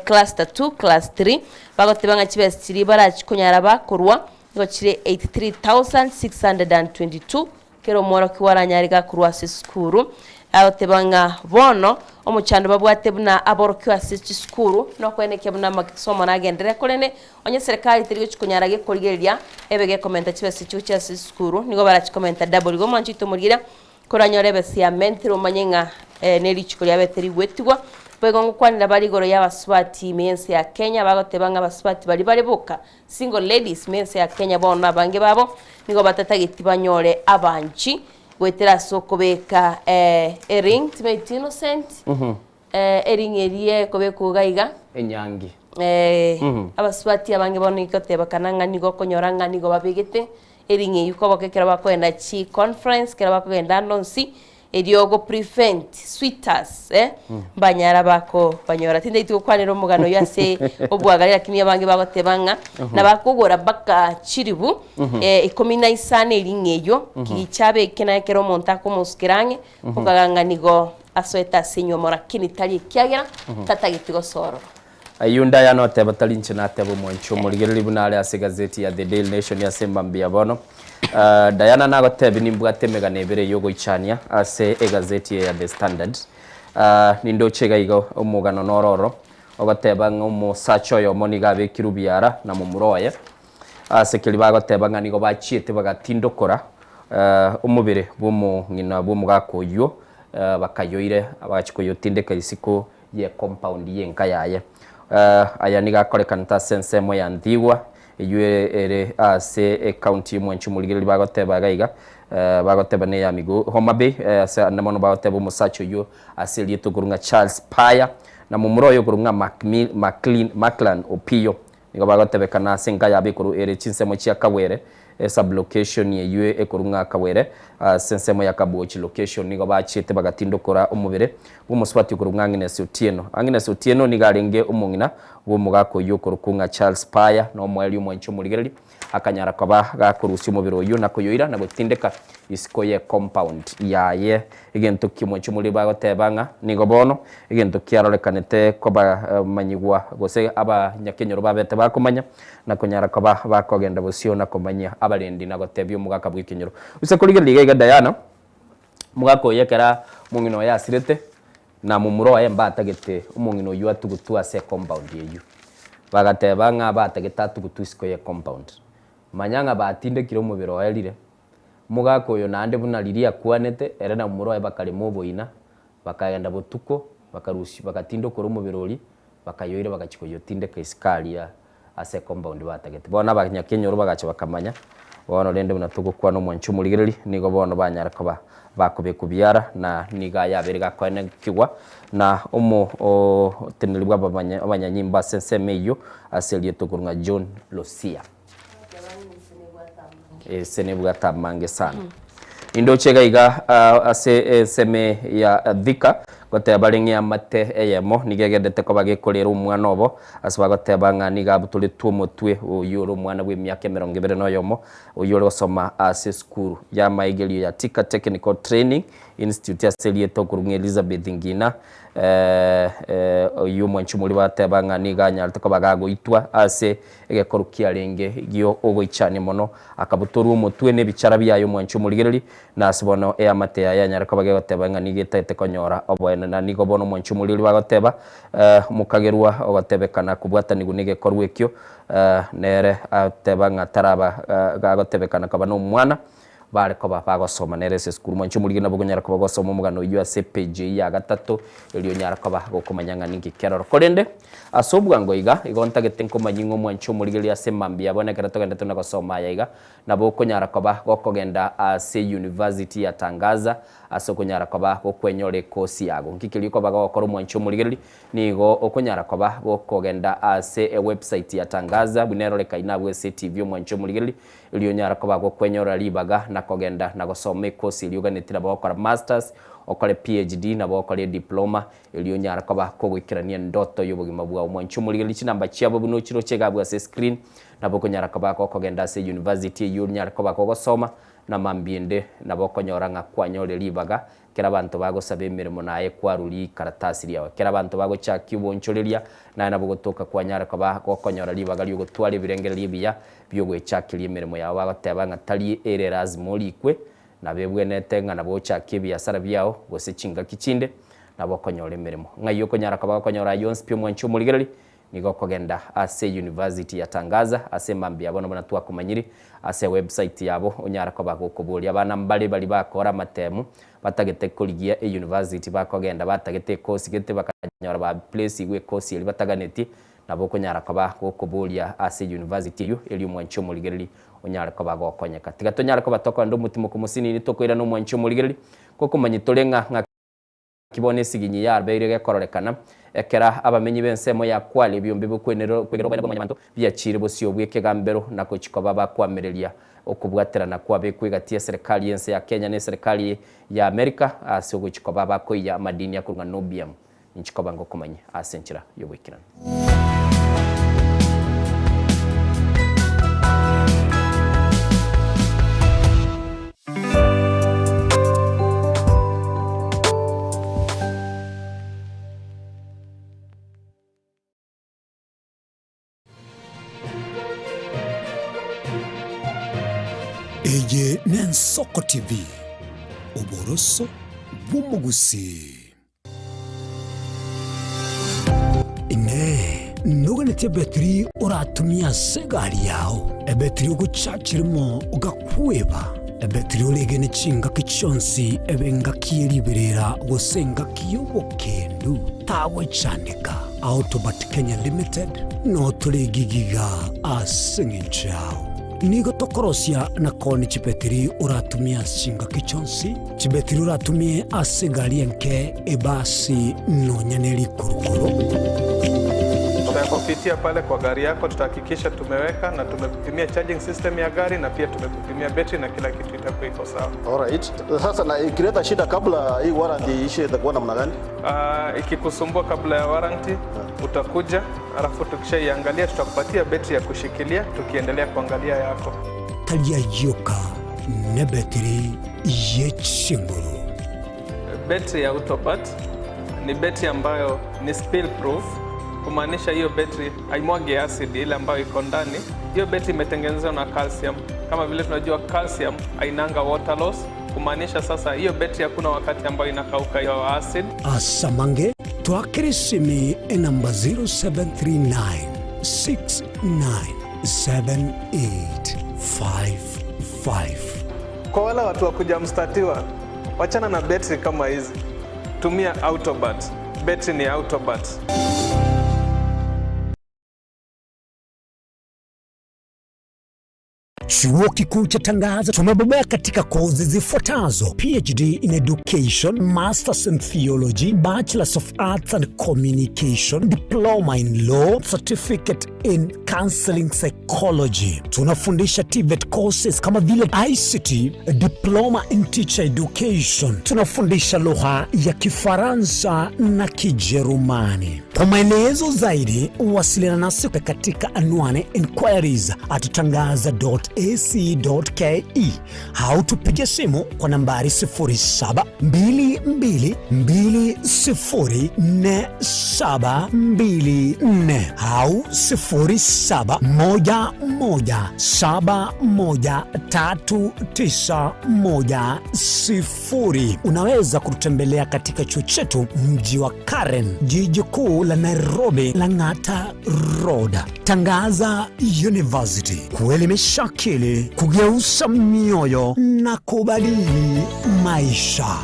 cluster two, class three, bagoteba ng'a chibesa chiria barachi konyara bakorwa, nigo chire 83,622 Kera omworokigwa aranyare gakorwa ase esukuru, agoteba ng'a bono omochando babwate buna aborokigwa ase chisukuru nokoenekia buna amasomo nagenderere korende onye serikali teri gochi konyara gekorigereria ebe gekomenta chibesa echio gochia ase esukuru nigo barachi komenta double. Igo omwancho oito omorigereria koranyore ebesa yamentire omanye ng'a ne richiko riabete rigwetigwa. Boigo ngokwanera bare igoro ya abasubati ime y'ense ya Kenya bagoteba ng'a abasubati baria bare boka Single ladies me ense ya Kenya bono abange babo nigo batatageti banyore abanchi goetera ase okobeka ering timaeti innocent ering eria ekobekwa iga iga Enyangi. Abasubati abange bono nigo goteba kana ng'a nigo okonyora ng'a nigo babegete ering eywo koboka ekero bakogenda chiconference ekero bakogenda ande onsi Erio go prevent suitors eh, mbanyara bako banyora. Tindaeti gokwanera omogano oyio ase obwagare lakini abange bagoteba ng'a nabakogora mpaka chiribu ikomi na isano ering'e eyio kigicha abeke naye ekero omonto akomosukera ang'e okaga ng'a nigo asoete ase enywomo lakini tari ekiagera tatageti gosoa ororo. Ayio ndaya noteba tari inche nateba omwanchi omorigereria buna are ase egazeti ya The Daily Nation ase mambia bono. Diana nagotebie nimbwate emegano ebere y'ogoichania ase egazeti eye ya The Standard. Nindoche iga iga omogano noro oro ogoteba ng'a omosacha oyomo nigo abekirwe biara na momura oye ase keria bagoteba ng'a nigo bachiete bagatindokora omobere bw'omong'ina bw'omogaka oyio bakayoire bagachia koyotindeka isiko ye compound y'enka yaye. Aya nigo akorekanete ase ensemo ya Nthigwa, eyio ere ase ecounty y'omwanchi omorigereria bagoteba iga iga, bagoteba neya Migo Homa Bay, ase ande mono bagoteba omosacha oyio ase erieta okorwa ng'a Charles Paya, na momura oye okorwa ng'a Macmil Maclean Maclan Opiyo. Nigo bagotebekana ase enka yabo ekorwa ere chinsemo chia Kawere, esub-location eyio ekorwa ng'a Kawere, ase ensemo ya Kabuochi location. Nigo bachiete bagatindokora omobere bw'omosubati okorwa ng'a Agnes Otieno. Agnes Otieno nigo arenge omong'ina bw'omogaka oyio okorokwa ng'a Charles Paya, na omoerio omwanchi omorigereria akanyara koba gakorusia omobere oyio na koyoira na gotindeka isiko ye compound yaye. Egento ki'omwanchi omoriri bagoteba ng'a nigo bono egento kiarorekanete kobamanyigwa gose abanyakenyoro babete bakomanya na konyara koba bakogenda bosio na komanyia abarendi na gotebia omogaka bw'ekenyoro. Gose korigereria iga iga Diana, omogaka oyo ekero omong'ina oye asirete na momura oye mbatagete omong'ina oyio atugutwe ase ecompound eyio. Bagateba ng'a batagete atugutwe isiko y'ecompound. Manya ng'a batindekire omobere oerire, Omogaka oyo naende buna riria akwanete, ere na momura oye bakarema oboina, bakagenda botuko, bakarusia bagatindokora omobere oria, bakayoira bagachia koyotindeka isiko aria ase ecompound batagete. Bono abanyakenyoro bagacha bakamanya, bono rende buna togokwana omwanchi omorigereria, nigo bono banyara koba bakobekwa biara, na nigo aya abeire gakoenekigwa na omo oteneneri bwa abanyanyimbo ase ensemo eyio, ase erieta okorwa ng'a John Losia. Ese nebwate amange sana. Nindoche iga iga ase ensemo ya Thika, Goteba bare ng'a eamate eyemo nigo egendete koba gekorera omwana obo, ase bagoteba ng'a nigo abutoretwe omotwe oyio ore omwana bw'emiaka 21, oyio ore gosoma ase esukuru y'amaigerio ya Thika Technical Training Institute ase erieta okorwa ng'a Elizabeth Ngina. Oyio omwanchi omoria bateba ng'a nigo anyarete koba gagoitwa ase egekoru kiarenge gio ogoichania mono, akabutorwa omotwe na ebichara biaye omwanchi omorigereria, Na ase bono eamate yaye yanyare koba gegoteba ng'a nigo etagete konyora oboene. Na nigo bono omwanchi omoriri bagoteba, Omokagerwa ogotebekana kobwatanigwa negekorwa ekio, nere ateba ng'a taraba gagotebekana koba nomwana, bare koba bagosoma nere ase esukuru. Mwanchi omoriri nabo okonyara koba gosoma omogano oyio ase epage eyio ya gatato, erio onyare koba gokomanya ng'a ninki keroro. Korende ase obwango iga, igo ntagete nkomanyie ng'a omwanchi omorigereria ase mambia bono ekero togendete na gosoma aya iga, Nabo okonyara koba gokogenda ase University ya Tangaza ase okonyara koba gokwenyora ekosi yago. Nki keria okoba gogokora omwanchi omorigereria? Nigo okonyara koba gokogenda ase ewebsite ya Tangaza buna erorekaine abwo ase etv omwanchi omorigereria, erio onyare koba gokwenyora ribaga na kogenda na gosoma ekosi eria oganetie nabo ogokora masters, okore PhD, nabo okore ediploma, erio onyare koba kogoikerania endoto y'obogima bwao. Omwanchi omorigereria chinamba chiabo buna ochiroche iga abwo ase escreen. Nabo okonyara koba gokogenda ase university eyio onyare koba gogosoma, na mambia ende nabo okonyora ng'a kwanyorire ribaga, ekero abanto bagosaba emeremo naye kwarwa rikaratasi riao. Ekero abanto bagochakia obonchoreria, naye nabo ogotoka kwanyare koba gokonyora ribaga riogotwara ebirengererio ebiya biogoechakeria emeremo yao. Bagoteba ng'a tari ere lazima orikwe, nabo ebwenerete ng'a nabo ochakie ebiasara biao gose chingaki chinde nabo okonyora emeremo. Ng'ai okonyara koba gokonyora ayio onsi pi omwanchi omorigereria? Nigo okogenda ase University ya Tangaza ase mambia yabo nabwo natwakomanyiri ase ewebsite yabo onyare koba gokoboria abana mbare baria bakora amatemu batagete korigia euniversity bakogenda batagete ekosi gete bakanyora ba plasigwe ekosi eria bataganetie nabo okonyara koba gokoboria ase university eyio erio omwanchi omorigereri onyare koba gokonyeka. Tiga tonyare koba tokogenda omotimoko mosinini tokoirana omwanchi omorigereri gokomanya tore ng'a ng'aki. Naki bono esiginyi yabeire gekororekana, ekero abamenyi b'ensemo ya Kwale ebiombe bi'okwenerwa oboene bwa Mwanyabanto biachiire bosio bw'ekegambero na gochia koba bakoamereria okobwaterana kwabekwa egati y'eserekari y'ense ya Kenya na eserekari ya Amerika ase ogochia koba bakoiya amadini akorwa ng'a Nobium. Inchi koba ngokomanyia ase enchera y'oboikeranu. Eye n'Ensoko TV, oboroso bw'omogusii. Inee! Noganetie ebetiri oratumie ase egari yao, ebetiri ogochachera mo ogakweba, ebetiri oregene chingaki chionsi ebe engaki ye riberera gose engaki y'obokendu? Tagwechandeka. Autobat Kenya Limited noo tore gigiga ase eng'encho yao. Nigo tokorosia na koonia chibetiri oratumie ase chingaki chionsi, chibetiri oratumie ase egari enke, ebasi, nonya ne rikurukuru. Tutakupitia pale kwa gari yako, tutahakikisha tumeweka na tumekupimia charging system ya gari na pia tumekupimia betri na kila kitu itakuwa iko sawa. Alright. Sasa na ikileta shida kabla hii warranty iishe itakuwa namna gani? Ikikusumbua kabla ya warranty utakuja, alafu tukishaiangalia tutakupatia betri ya kushikilia tukiendelea kuangalia yako. Tari ayioka nebetiri ye chinguru. Betri ya Autobat ni betri ambayo ni spill proof, kumaanisha hiyo betri haimwagi acid ile ambayo iko ndani. Hiyo betri imetengenezwa na calcium. Kama vile tunajua calcium hainanga water loss, kumaanisha sasa hiyo betri hakuna wakati ambayo inakauka hiyo acid. Asamange twakere esimi enamba 0739 697855. Kwa wale watu wa kujamstatiwa, wachana na betri kama hizi, tumia Autobat. Betri ni Autobat. Chuo Kikuu cha Tangaza tumebobea katika kozi zifuatazo: PhD in Education, Masters in Theology, Bachelors of Arts and Communication, Diploma in Law, Certificate in Counseling Psychology. Tunafundisha TVET courses kama vile ICT, Diploma in Teacher Education. Tunafundisha lugha ya Kifaransa na Kijerumani. Kwa maelezo zaidi, wasiliana nasi katika anwani inquiries at tangaza.ac.ke au tupige simu kwa nambari 0722204724 au 0711713910. Unaweza kututembelea katika chuo chetu mji wa Karen, jiji kuu la Nairobi, Lang'ata Road. Tangaza University, kuelimisha akili, kugeuza mioyo na kubadili maisha.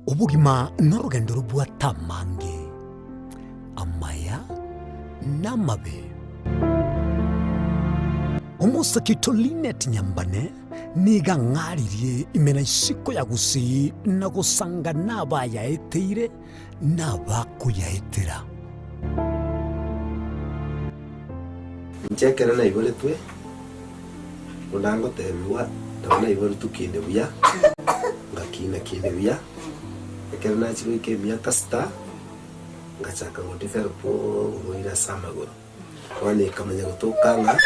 Obogima norogendo robwate amange, amaya na amabe. Omosake oito Linet Nyambane nigo ang'aririe ime na isiko ya Gusii na gosanga nabayaeteire na abakoyaetera. Inche ekero naiboretwe, buna ngotebigwa, nabo naiboretwe kinde buya, ngakina kinde buya, ekero nachia goika emiaka sita, ngachaka go develop oborwaire ase amagoro. Bono ekamanya gotoka ng'a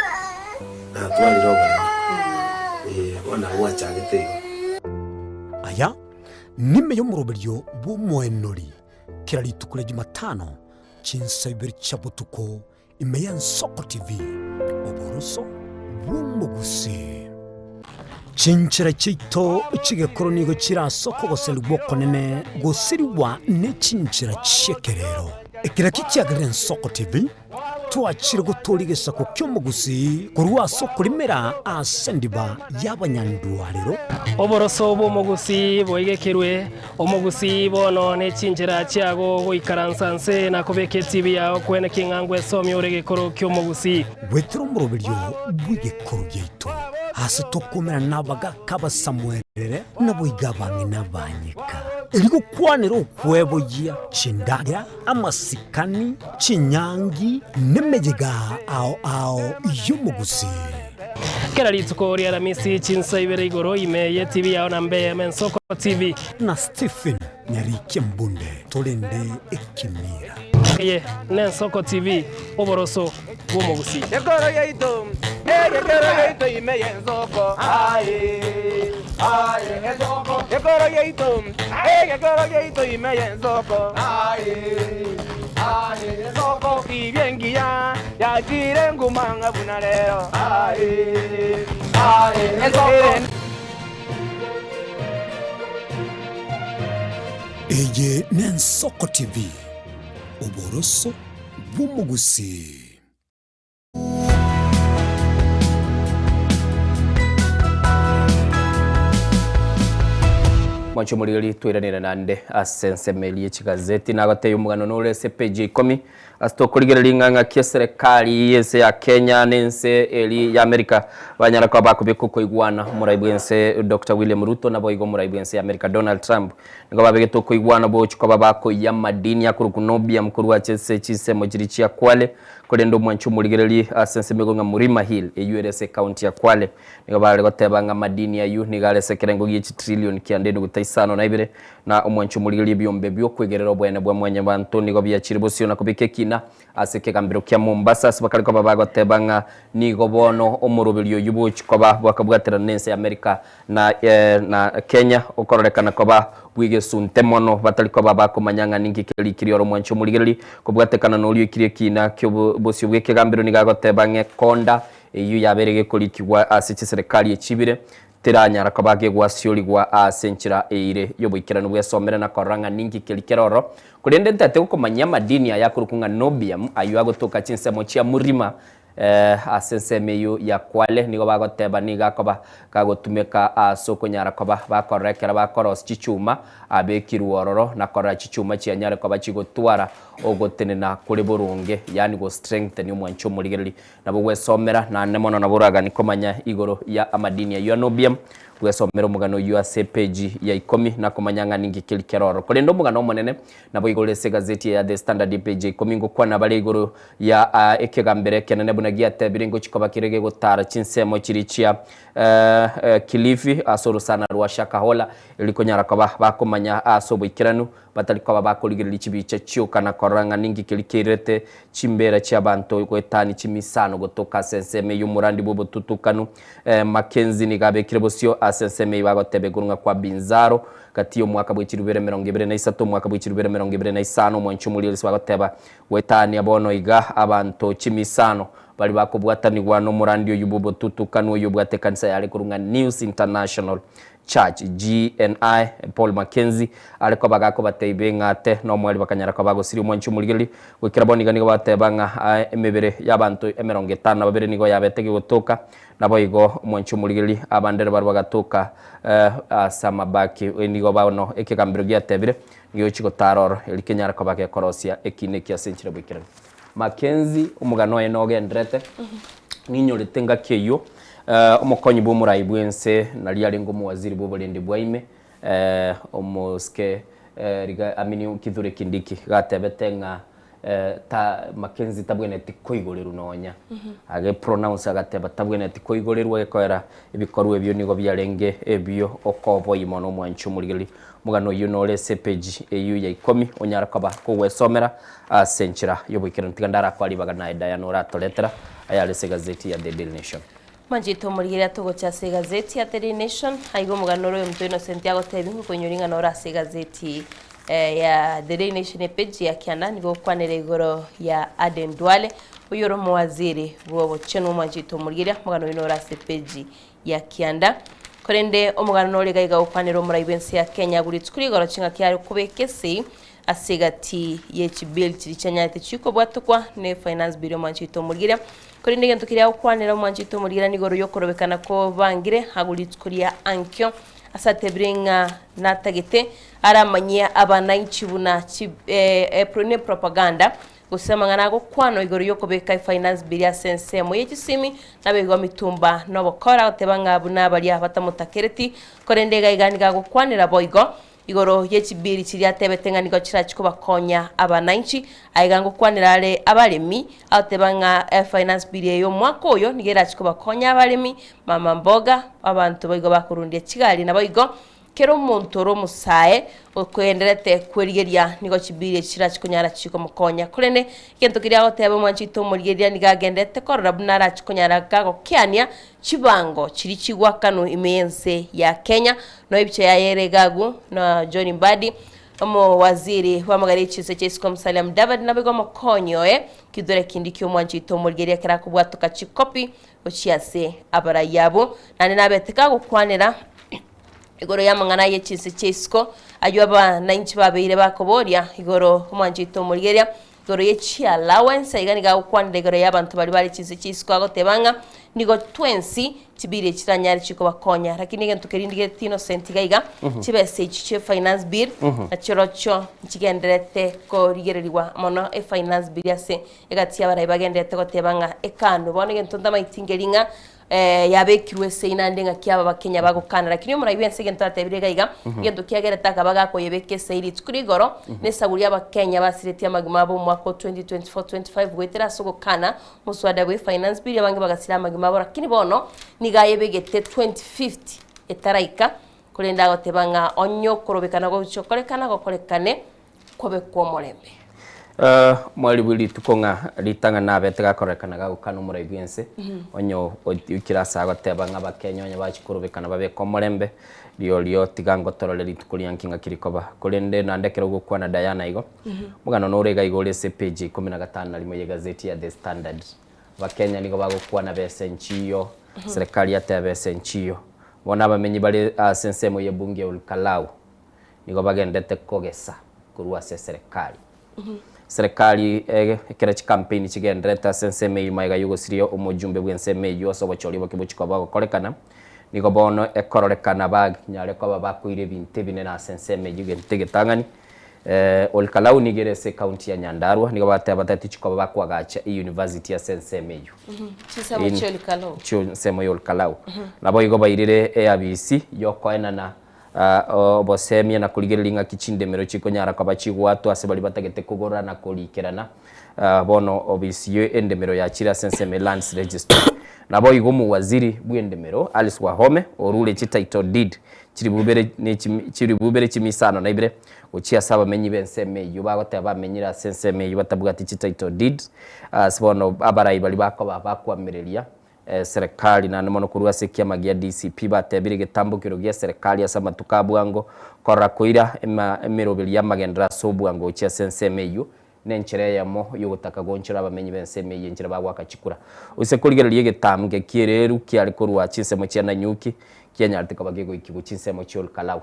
natwarire oboremo, eh, bono nabo gwachagete igo. Aya nime y'omoroberio bw'omoenori kera rituko ria Jumatano chinsa ibere chia botuko Ime y'Ensoko TV, oboroso bw'omogusii. Chinchera chiaito chi'egekoro nigo chire ase okogoserigwa okonene gosirigwa ne chinchera chi'ekerero. Ekero ekio kiagerire Ensoko TV twachire gotooria egesaku ki'omogusii korwa ase okorimera ase endiba y'abanyandwarero. Oboroso bw'omogusii boigekerwe Omogusii bono ne chinchera chiago goikaransa nse na kobeka etibi yao kwene king'a ngwesomia ore egekoro ki'omogusii. Gwetera omoroberio bw'egekoro giaito, aase tokoumera nabagaaka abasamuerere, naboigo abang'ina abanyeka, erio gokwanera okweboyia chindagera, amasikani, chinyangi, nemeyega ao ao y'omogusii. Kera rituko ri'Aramisi chinsa ibere igoro ime y'etibi yao na mbe Mensoko TV. Na Stephen Nyarikia Mbunde torende ekemira. Eye n'Ensoko TV, oboroso bw'omogusii. Ekoro yaito, egekero yaito ime y'ensoko, aye, aye, ensoko. Ekoro yaito, egekero yaito ime y'ensoko, aye, aye, ensoko. Tibia engiya yachire nguma ng'a buna rero, aye, aye, ensoko. Eye n'Ensoko TV, oboroso bw'omogusii. Mwanche omorigeri twairanere naende ase ensemo eria ye chigazeti nagotebia omogano nore ase epeji ya ikomi ase tokorigereria ng'a ng'aki eserekari y'ense ya Kenya na ense eri ya America banyara koba bakobeka okoigwana omorai bw'ense Doctor William Ruto naboigo omorai bw'ense ya America Donald Trump Nigo babegete okoigwana bochia koba bakoiyia amadini akorokwa Nobiam korwa ase chinsemo chiria chia Kwale, korende omwanchi omorigererie ase ensemo igoro ng'a Murima Hill, eyio ere ase ecounty ya Kwale. Nigo bare goteba ng'a amadini ayio nigo are ase ekerengo gie chitrillion kianda enuguta isano na ibere, na omwanchi omorigererie ebiombe bi'okwegerera oboene bwa mwanyabanto nigo biachire bosio na kobeka ekina Ase ekegambero kia Mombasa ase bakare koba bagoteba ng'a nigo bono omoroberio oyio bochi koba bwakabwaterana nense ya America na na Kenya okororekana koba bwegesunte mono batari koba bakomanya ng'a ninki kerikiri oro mwanche omorigereri kobwatekana noria oikirie ekina kiobosio bwekegambero nigo agoteba ng'a ekonda eyio yabeire gekorikigwa ase chiserekari echibire Teranyara koba gegwasiorigwa ase enchera eire y'oboikeranu bw'esomere na korora ng'a ninki keria kere ororo, korende ntaete gokomanyia amadini aya akorokwa ng'a Nobium, ayio agotoka chinsemo chia Murima. Ase ensemo eyio ya Kwale nigo bagoteba nigo akoba kagotumeka ase okonyara koba bakorora ekero bakorosia chichuma abekirwe ororo na korora chichuma chianyare koba chigotwara ogotenena kore boronge yaani go strengthen omwanchi omorigereri. Nabo gwesomera naende mono nabo oragani komanya igoro ya amadini ayio a Nobium bwesomera omogano oyio ase epeji ya ikomi na komanya ng'a ninki keri kere ororo. Korende omogano omonene nabo igoro ase egazeti ya The Standard epeji ya ikomi ngokwana bare igoro ya ekegambero ekenene buna giatebire ngochia koba kere gegotara chinsemo chiria chia Kilifi ase orosana rwa Shakahola erio konyara koba bakomanya ase oboikeranu batari koba bakorigereria chibicha chioka na korora ng'a ninki keria keirete chimbera chi'abanto goetania chimisano gotoka ase ensemo eyio omorandi bw'obotutukanu Mackenzie nigo abekire bosio ase ensemo eyio bagoteba igoro ng'a kwa Binzaro gati y'omwaka bwe chirubere 23 omwaka bwe chirubere 25 omwanchi omorieresi bagoteba Goetania bono iga abanto chimisano baria bakobwatanigwa nomorandi oyio bw'obotutukanu oyio obwate ekanisa yare korwa ng'a News International Church, GNI, Paul Mackenzie, are koba gakobatebia eng'ate na omweri bakanyara koba bagosiria omwanchi omorigereria. Goikera bono iga nigo bateba ng'a emebere y'abanto 52 nigo yabete gegotoka, naboigo omwanchi omorigereria abande barabwo bagatoka ase amabaki. Nigo bono ekegambero giatebire Gigochia gotara oro, erio kenyare koba gekorosia ekiina eki ase enchera boikeranu. Mackenzie, omogano oye nogenderete, ninyorete engaki eyio, omokonyi bw'omorai bw'ense nario arenge omowaziri bw'oborendi bwa ime, omosike riga I mean Kithure Kindiki, gatebete ng'a ta Mackenzie tabwenereti koigorerwa nonya. Age pronounce agateba tabwenereti koigorerwa gekoera ebikorwa ebio nigo biarenge ebio okoboyia mono omwanchi omorigereria. Omogano oyio nore ase epage eyio ya ikomi onyare koba kogwesomera ase enchera y'oboikeranu. Tiga ndarakwa ribaga naye Diana oratoretera ayare ase egazeti ya The Daily Nation. Mwanchete omorigereria togocha ase egazeti ya The Daily Nation, aiga omogano ore oyominto Innocent agotebia ng'a okoinyora ing'ana ore ase egazeti ya The Daily Nation epage ya kianda nigo okwanera igoro ya Aden Duale oyio ore omowaziri bw'obochenu omwanchete omorigereria omogano oyio nore ase epage ya kianda. Korende omogano nore iga iga gokwanera omorai bw'ense ya Kenya agure rituko rigoro ching'aki are kobeka esegi ase egati ye chibill chiria chianyarete chikobwatokwa ne finance bill omwanchete omorigereria. Korende egento keria agokwanera omwanchete omorigereria nigo igoro yokorobekana kobangire agwo rituko ria ankio ase atebire ng'a natagete aramanyie abananchi buna chi ne propaganda gose amang'ana agokwanwa igoro y'okobeka efinance bill ase ensemo ye chisimi nabeigwa mitumba nobokora agoteba ng'a buna baria batamotakereti korende iga iga nigo agokwanera boigo Igoro ye chibiri chiria atebete ng'a nigo chirachi kobakonya abananchi, aiga ngokwanera are abaremi, agoteba ng'a efinance bill eye y'omwaka oyo nigo erachi kobakonya abaremi, mama mboga, abanto boigo bakorundia chigari naboigo kera omonto ore omosae okoenderete kwerigeria nigo chibiri echi chirachi konyara chikomokonya. Korende egento keria agoteba omwanchi oito omorigereria nigo agenderete korora buna arachi konyara gagokeania Chibango chiria chigwakanwa ime y'ense ya Kenya, noe ebicha yaye ere iga agwo na John Mbadi, omowaziri bw'amagare y'echinse chia isiko Musalia Mudavadi naboigo omokonyi oye Kithure Kindiki omwanchi oito omorigereria ekero akobwatoka chikopi gochia ase abarai abwo. Naende nabete kagokwanera igoro y'amang'ana y'echinse chia isiko aywo abanainchi babeire bakoboria igoro omwanchi oito omorigereria Igoro ye chiallowance, aiga nigo agokwanera igoro y'abanto baria bare chinse chi'isiko agoteba ng'a nigo twensi chibill echi chiranyare chikobakonya lakini egento keria ndigereti Innocent iga iga chibesa echi chie finance bill nachirochio nchigendererete korigereriwa mono efinance bill ase egati y'abarai bagendererete goteba ng'a ekanwe. Bono egento ntamaeti nkeri ng'a yabekirwe ase naende ng'aki aba Abakenya bagokana. Lakini omorai bwense egento atebire iga iga, egento kiagerete akaba gakoyebeka esegi rituko ria igoro, nesagu ria Abakenya basiretie amagima abo omwaka o 2024-25 goetera ase ogokana omoswada bwe Finance Bill abange bagasira amagima abo lakini bono nigo ayebegete 2050 etaraika korende agoteba ng'a onye okorobekana gochia gokorekana gokorekane kobe kw'omorembe. Mwari bwe rituko ng'a ritang'ani nabete gakorekana gagokana omorai bw'ense, onye oikire ase agoteba ng'a abakenya onye bachia korobekana babeke omorembe, riorio tiga ngotorore rituko ria nki ng'aki rikoba. Korende naende ekero ogokwana Diana igo, omogano nore iga iga ore ase epage ya ikomi na gatano na rimo y'egazeti ya The Standard. Abakenya nigo bagokwana besa nchiyo, serikali yateba besa nchiyo. Bono abamenyi bare ase ensemo y'ebunge ya Olkalau, nigo bagendete kogesa korwa ase eserekari. Serikali ekero chikampeini chigendererete ase ensemo eyio magega y'ogosiria omojumbe bw'ensemo eyio ase obochori oboke bochia koba bogokorekana, nigo bono ekororekana banyare koba bakoira ebinto ebinene ase ensemo eyio egento egetang'ani. Olkalau nigo ere ase ecounty ya Nyandarua, nigo bateba batagete chikoba bakoagacha euniversity ase ensemo eyio. Chinsemo chia Olkalau. Chinsemo ya Olkalau. Naboigo bairire eabisi yokoenana Obosemia na korigereria ng'aki chindemero chikonyara koba chigwatwa ase baria batagete kogora na korikerana. Bono obisi ye endemero yachire ase ensemo ya Lands Registry. Naboigo omowaziri bw'endemero Alice Wahome orure chititle deed chilifu ibere ne chilifu ibere chimia isano na ibere gochia ase abamenyi b'ensemo eyio bagoteba bamenyire ase ensemo eyio batabwati chititle deed ase bono abarai baria bakoba bakoamereria Eserekari naende mono korwa ase ekiama gia DCP batebire egetambokero gia eserekari ase amatuko a bwango korora koira emeroberi y'amagenderero ase obwango gochia ase ensemo eyio nenchera eyemo yogotaka goonchora abamenyi b'ensemo eyio enchera bagoaka chikura. Ase korigereria egetamge ki'ereru kiare korwa chinsemo chia Nanyuki kianyarete koba gegoikigwa chinsemo chia Olkalau.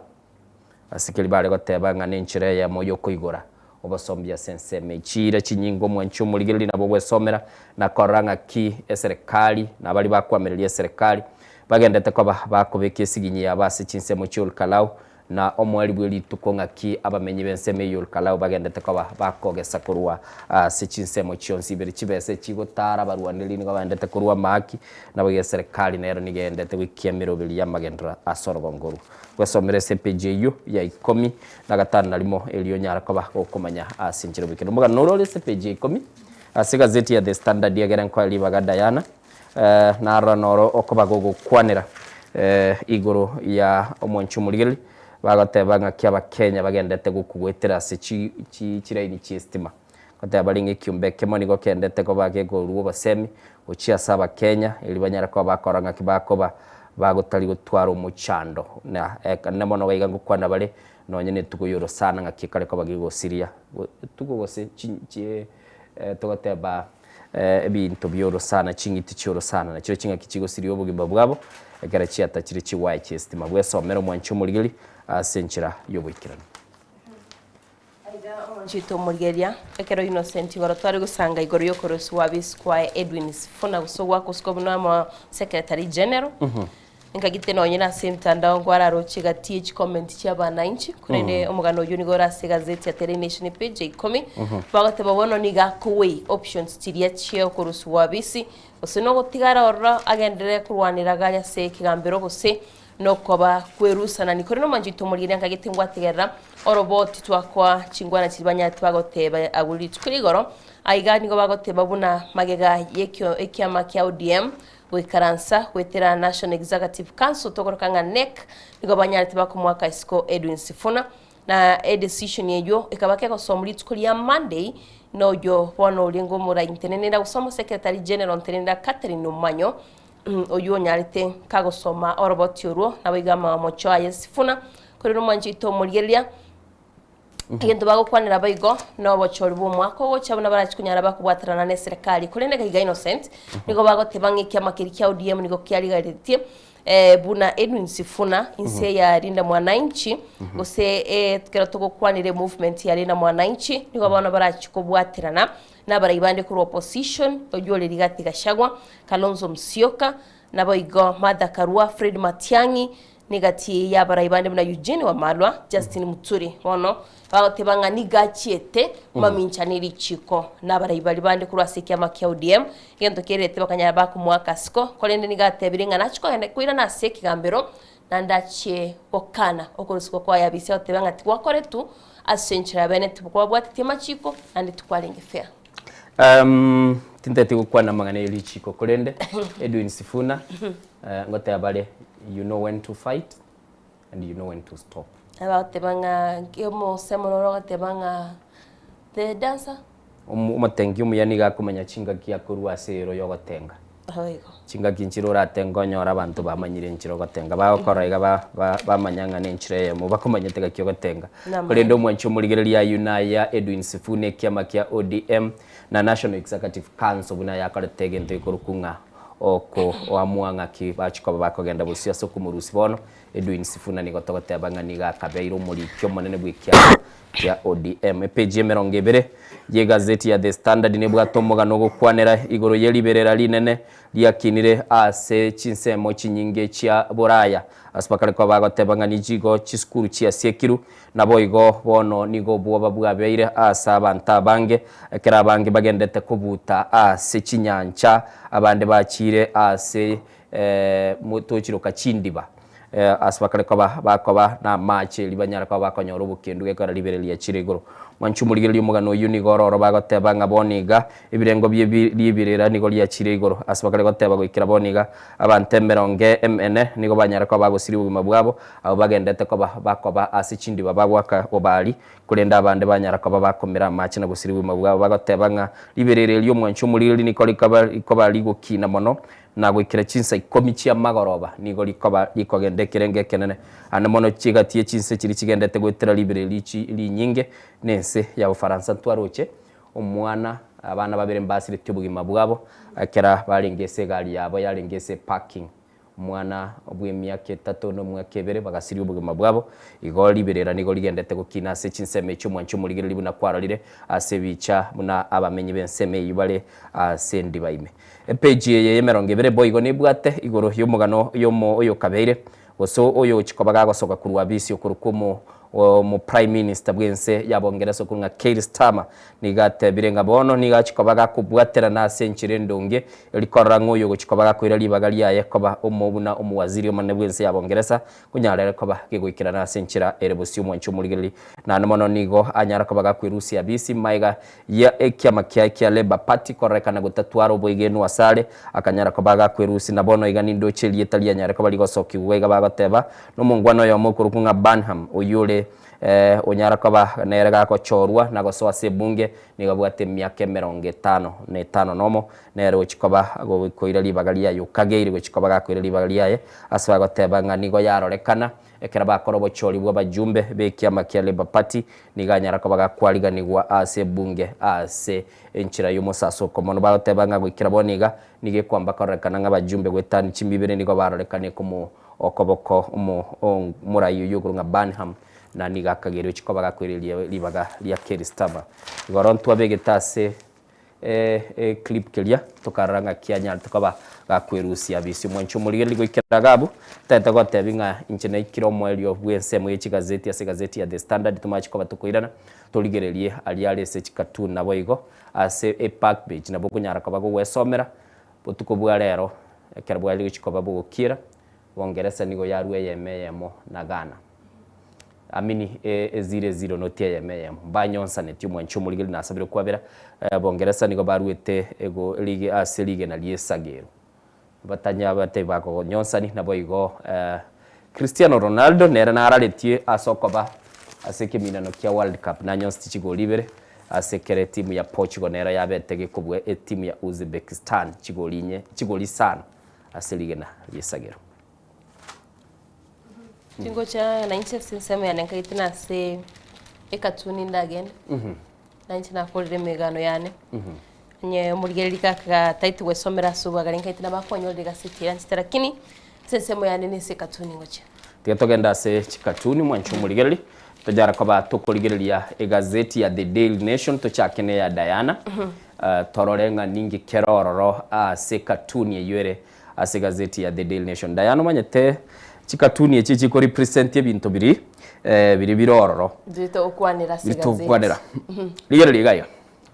Ase keria bare goteba ng'a nenchera eyemo y'okoigora obosombi ase ensemo eye. Chiira chinyinge omwanchi omorigereria nabo ogwesomera na korora ng'aki eserekari na baria bakoamereria eserekari bagendete koba bakobeka esiginyi yabo ase chinsemo chia Olkalau na omoerio bwe rituko ng'aki abamenyi b'ensemo eye y'Olkalau bagendete koba bakogesa korwa ase chinsemo chionsi ibere chibesa echigotara abarwaneri nigo baendete korwa amahaki naboigo eserekari nero nigo eendete goikia emeroberi y'amagenderero ase orogongo orwo. Gwesomera ase epeji eyio ya ikomi na gatano na rimo erio onyare koba gokomanya ase enchera oboikeranu. Omogano noro ore ase epeji ya ikomi ase egazeti ya The Standard egere nkoe ribaga Diana narora noro okoba gogokwanera igoro ya omwanchi omorigereria bagoteba ng'aki abakenya bagendete gokugoetera ase chi chiraini chi'estima. Goteba bare ng'a ekiombe ekemo nigo kendete koba gekorua obosemi gochia ase Abakenya, erio banyare koba bakora ng'aki bakoba bagotari gotwara omochando. Na ekane mono iga ngokwana bare nonye netugo y'orosana ng'aki ekare koba gegosiria etugo gose chi togoteba ebinto bi'orosana, ching'iti chi'orosana, nachio ching'aki chigosiria obogima bwabo ekero chiatachire chiwaye chi'esitima. Bwesomere omwanchi omorigeri ase enchera y'oboikeranu. Aiga omonchete omorigereria, ekero Innocent igoro tware gosanga igoro y'okorosigwa abisi kwaye Edwin Sifuna gose ogwakosukwa buna omo Secretary General, nkagite nonye nase emitandao nkwararoche gati ye chicomment chia abananchi, korende omogano oyio nigo ore ase egazeti ya Daily Nation epage ya ikomi, bagoteba bono nigo akoweigh options chiria chia okorusigwa abisi, gose nogotigara ororo agenderere korwanera gari ase ekegambero gose Nokoba kwerusanani. Korende omwancho oito omorigereria nkagete ngwategerera oroboti twakoa chingwana chiria banyarete bagoteba agwo rituko ria igoro. Aiga nigo bagoteba buna magega yekio ekiama kia ODM goikaransa goetera National Executive Council tokoroka ng'a NEC nigo banyarete bakomoaka isiko Edwin Sifuna na edecision eyio ekaba kegosomwa rituko ria Monday noyo bono orenge omorai ntenenera gose omosekretary general ntenenera Catherine Omanyo Oyio onyarete kagosoma oroboti orwo, naboigo amamocho aye Sifuna, korende omwancho oito omorigereria, egento bagokwanera boigo nobochori bw'omwaka ogocha buna barachi konyara bakobwaterana neserekari. Korende gaiga Innocent, nigo bagoteba ng'a ekiama keria kia ODM nigo kiarigaretie buna Edwin Sifuna inse ya Linda Mwananchi, gose ekero togokwanera emovement ya Linda Mwananchi, nigo bono barachi kobwaterana Nabarai bande korwa opposition, oyio ore Rigathi Gachagua, Kalonzo Musyoka, naboigo Martha Karua, Fred Matiang'i, negati y'abarai bande buna Eugene Wamalwa, Justin Muturi. Bono bagoteba ng'a nigo achiete mamincha ne richiko nabarai baria bande korwa ase ekiama kia ODM, egento kerete bakanyara bakomoa akasiko, korende nigo atebire ng'a nachie kogenda koirana ase ekegambero naende achie gokana okorusigwa kwaye abisia goteba ng'a tigwakoretwe Ase enchera ya bene tikwabwatetie amachiko, naende tikwarenge fair. Um, tinteti gokwana amang'ana ye richiko korende Edwin Sifuna eh, ngoteba bare you know when to fight and you know when to stop. Bagoteba ng'a omosemo noro ogoteba ng'a the dancer. Omotengi omuya nigo akomanya chingaki akorua ase ero y'ogotenga. Chingaki nchire oratenge onyore abanto bamanyire enchera ogotenga, bagokora iga bamanya ng'a nenchera eyemo bakomanyete gaki ogotenga. Korende omwanchi omorigereria ayio naya Edwin Sifuna ekiama kia ODM na National Executive Council buna yakorete egento gekorokwa ng'a okoamua ng'aki bachia koba bakogenda bosio ase okomorusia bono. Edwin Sifuna nigo togoteba ng'a nigo akabeire omoriki omonene bw'ekiama kia ODM. Epeji y'emerongo ebere y'egazeti ya The Standard nebwate omogano ogokwanera igoro ye riberera rinene riakinire ase chinsemo chinyinge chia Boraya. Ase bakare koba bagoteba ng'a nichigo chisukuru chiasiekiru, naboigo bono nigo obwoba bwabeire ase abanto abange, ekero abange bagendete kobuta ase chinyancha, abande bachiire ase tochiroka chindiba, ase bakare koba bakoba namache erio banyare koba bakonyora obokendu gekogera ribere riachire igoro. Mwanche omorigereria omogano oyio nigo ororo bagoteba ng'a bono iga ebirengo bie riberera nigo riachire igoro. Ase bakare goteba goikera bono iga abanto emerongo emene nigo banyare koba bagosiria obogima bwabo, abwo bagendete koba bakoba ase chindiba bagoaka obari, korende abande banyara koba bakomera amache na gosiria obogima bwabo. Bagoteba ng'a riberera erio omwanche omorigereria niko rikoba rikoba rigokina mono na goikera chinsa ikomi chi'amagoroba nigo rikoba rikogenda ekerengo ekenene, ande mono chigati ye chinse chiria chigendete goetera ribero richi rinyinge nense ya Bofaransa. Ntwaroche omwana, abana babere mbasiretie obogima bwabo ekera barenge ase egari yabo yarenge ase eparking. Omwana bw'emiaka etato na omwaka ebere bagasiria obogima bwabo. Igo riberera nigo rigendete gokina ase chinsemo echi omwanchi omorigereria buna kwarorire ase ebicha buna abamenyi b'ensemo eyio bare ase endiba ime. Epeji eye y'emerongo ebere boigo nebwate igoro y'omogano y'omo oyokabeire, gose oyogochia koba gagosoka korwa abisi okorokwa omo omo Prime Minister bw'ense ya Bongeresa okorwa ng'a Keir Starmer nigo atebire ng'a bono nigo achia koba gakobwaterana ase enchera endonge eri korora ng'a oyogochia koba gakoira ribaga riaye koba omo buna omowaziri omonene bw'ense ya Bongeresa konyarere koba gegoikerana ase enchera ere bosio omwanchi omorigereria naende mono nigo anyara koba gakwerusia abisi maega ya ekiama kiaye kia Labour Party kororekana gotatwara oboigenwa asare, akanyara koba agakwerusia na bono iga nindoche erieta rianyare koba rigosokigwa iga bagoteba nomongwana oyomo okorokwa ng'a Burnham oyio ore onyara koba nere gagochorwa na gosoa ase ebunge nigo abwate emiaka emerongo etano na etano nomo nere ogochia koba koira ribaga riaye okageire gochia koba gakoira ribaga riaye ase bagoteba ng'a nigo yarorekana Ekero bakora obochori bw'abajumbe b'ekiama kia Labour Party, nigo anyara koba gakwariganigwa ase ebunge ase enchera y'omosasoko mono. Bagoteba ng'a goikera bono iga, nigo ekwamba kororekana ng'a abajumbe goetania chimibere nigo barorekane komo okoboko omo omorai oyio okorwa ng'a Burnham na nigo akageire gochia koba gakoireria ribaga ria Keir Starmer. Igoro ntwabegete ase Eclip keria tokarora ng'a kianyarete koba gakwerusia bisi. Omwanchi omorigereria goikera iga abwo, tagete gotebi ng'a inche naikire omoerio bw'ensemo ye chigazeti ase egazeti ya The Standard tomache koba tokoirana torigererie aria are ase chicartoon naboigo ase eback page nabo okonyara koba gogwesomera botuko bwa rero ekero bware gochia koba bogokiera Bongeresa nigo yarua eyemo eyemo na Ghana. Amini eziro eziro noti eyemo eyemo. Mbanyonsaneti omwanchi omorigereria nasabire okwabera. Bongeresa nigo baruete ego rige ase rigena ri'esagero. Batanya batari bakonyonsani naboigo Cristiano Ronaldo nere nararetie ase okoba ase ekeminano kia World Cup nanyonseti chigori ibere ase ekero etimu ya Portugal nero yabete gekobua etimu ya Uzbekistan chigori inye chigori isano ase rigena ri'esagero. Tingocha nainche ase ensemo yane nkaete nase ekatuni ndagende, nainche nakorire emegano yane, onye omorigereria kaka taeti gwesomera ase obwagare nkaete nabo akonyorera egaseti eye anchete lakini ase ensemo yane nase ekatuni ngochia. Tiga togende ase chikatuni mwanche omorigereria, tonyare koba tokorigereria egazeti ya The Daily Nation tochake na eya Diana, torore ng'a ninki kere ororo ase ekatuni eyio ere Ase egazeti ya The Daily Nation. Diana omanyete chikatuni echi chiko represent ebinto biri biri bire ororo. Biri togokwanera ase Biri egazeti. togokwanera. Rigereria iga iga.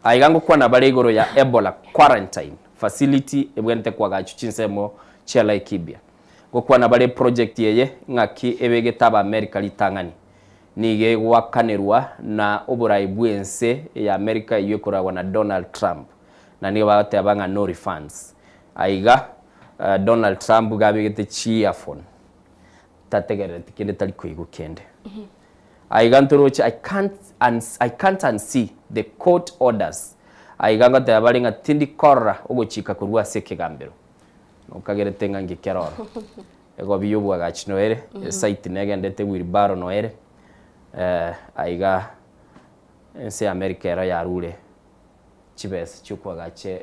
Aiga ngokwana bare igoro ya Ebola quarantine facility ebwenerete koagachwa chinsemo chia Laikipia. Ngokwana bare eproject eye ng'aki ebegete aba America ritang'ani. Nigo egoakanerwa na oborai bw'ense ya America eyio ekoragwa na Donald Trump. Na nigo bagoteba ng'a no refunds. Aiga Donald Trump iga abegete chi earphone tategerereti kende tari koigwa kende. Aiga ntoroche I can't I can't unsee the court orders. Aiga ngoteba bare ng'a tindi korora ogochika korwa ase ekegambero. Nokagerete ng'a nki kere oro. Egobi y'obwagachi noere, esite negendete wheelbarrow noere, aiga ense ya America ero yarure chibesa chiokoagacha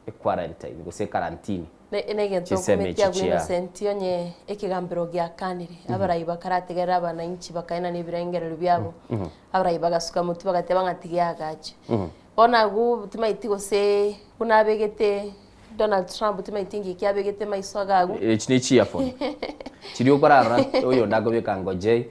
equarantine gose ekarantini. Negento Chisemi okometia echi agwo chia. Innocent onye ekegambero giakanire, abarai bakarategerera abananchi bakaenana ebirengererio biabo, abarai bagasuka motwe bagateba ng'a tiga eagachwe. Bono agwo timaeti gose buna abegete Donald Trump timaeti ngiki abegete maiso iga agwo. Echi ne chi-earphone chiria okorarora oyonde akobeka Ngojei,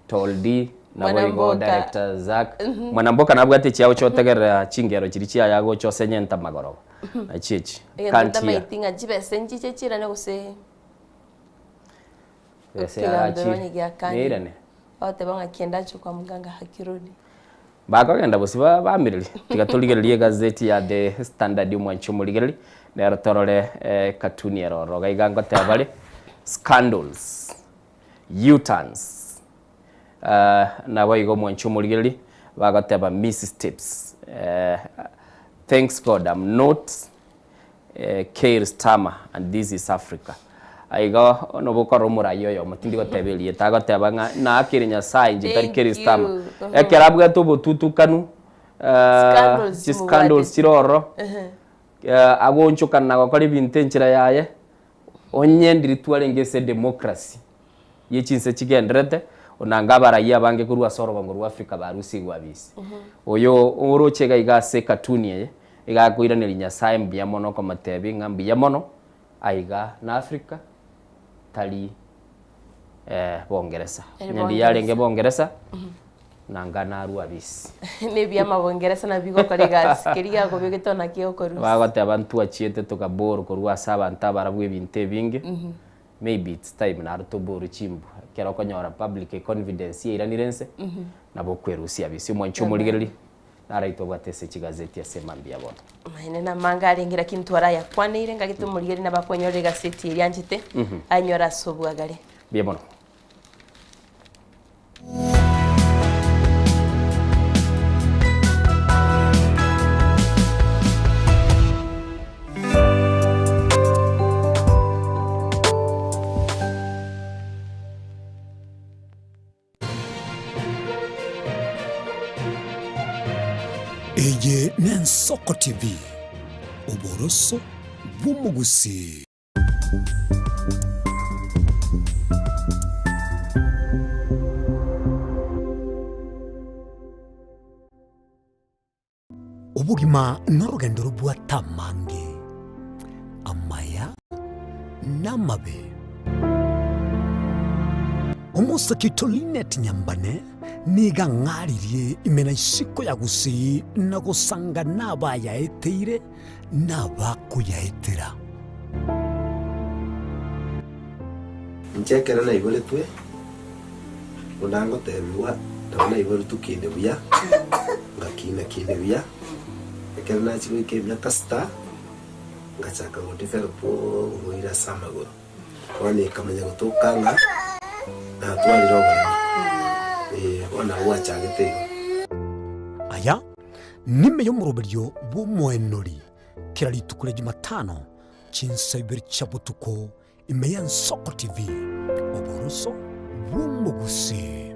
Tall D, nabo igo Mwanamboka. Director Zack. Mwanamboka nabwate echiago chiotegerera chingero chiria chiaye agocha osenyenta magoroba. Nachi echi. Egento Can't hear. ntamaeti ng'a chibesa nchiche chirane gose Besa ekegambero yarachire. onye giakanire. Neirane. Bagoteba ng'a kiendacho kwa mganga hakirudi. Bakogenda bosio ba- baamereri, tiga torigererie egazeti ya The Standard omwanchi omorigereri, nero torore ekatuni ere ororo. Iga iga ngoteba bare, Scandals, U-turns, naboigo omwanchi omorigereri, bagoteba missteps, thanks God I'm not Keir Starmer and this is Africa. Aiga nobo okorora omorai oyomo tindi goteba erieta agoteba ng'a naakere Nyasaye inche tari Thank Keir Starmer. you. Mhm. Ekero abwate obotutukanu Scandals chi scandals mobwatete. chire ororo Ehe. agoonchokana na gokora ebinto enchera yaye onye ndiri twarenge ase edemocracy ye chinse chigendererete onanga abarai abange korwa ase orogongo rwa Africa barusigwe abisi. Oyo oroche iga iga ase ekatuni eye Iga akoiraneria Nyasae mbuya mono okomotebia ng'a mbuya mono aiga na Africa tari Bongeresa. Tari Onye ndiyo yarenge Bongeresa. Bongeresa nanga narue abisi. Na ebiama Bongeresa nabio bigokora egasi, keria giakobegete onaki gekorusia. Bagoteba ntwachiete tokaborwa korwa ase abanto abarabwo ebinto ebinge, maybe it's time naro toborwe chimbwa. Ekero okonyora public confidence yairanire nse, nabo okwerusia abisi. Omwanchi omorigereria. Naraitwe obwate ase chigazeti ase mambia bono. Amaene namange arenge lakini twarayakwaneire ngaki tomorigererie nabakwenyorera egaseti eria anchete ayenyore ase obwagare. Mbuya mono. Eye n'Ensoko TV, oboroso bw'omogusii. Obogima norogendo robwate amange, amaya na amabe. Omosake oito Linet Nyambane nigo ang'aririe ime na isiko ya Gusii na gosanga nabayaeteire na abakoyaetera. Inche ekero naiboretwe, buna ngotebigwa, nabo naiboretwe kinde buya, ngakina kinde buya, ekero nachia goika emiaka sita, ngachaka go develop oborwaire ase amagoro. Bono ekamanya gotoka ng'a natwarire oboremo, eh, bono nabo gwachagete igo. Aya nime y'omoroberio bw'omoenori kera rituko ria Jumatano chinsa ibere chia botuko ime y'Ensoko TV, oboroso bw'omogusii.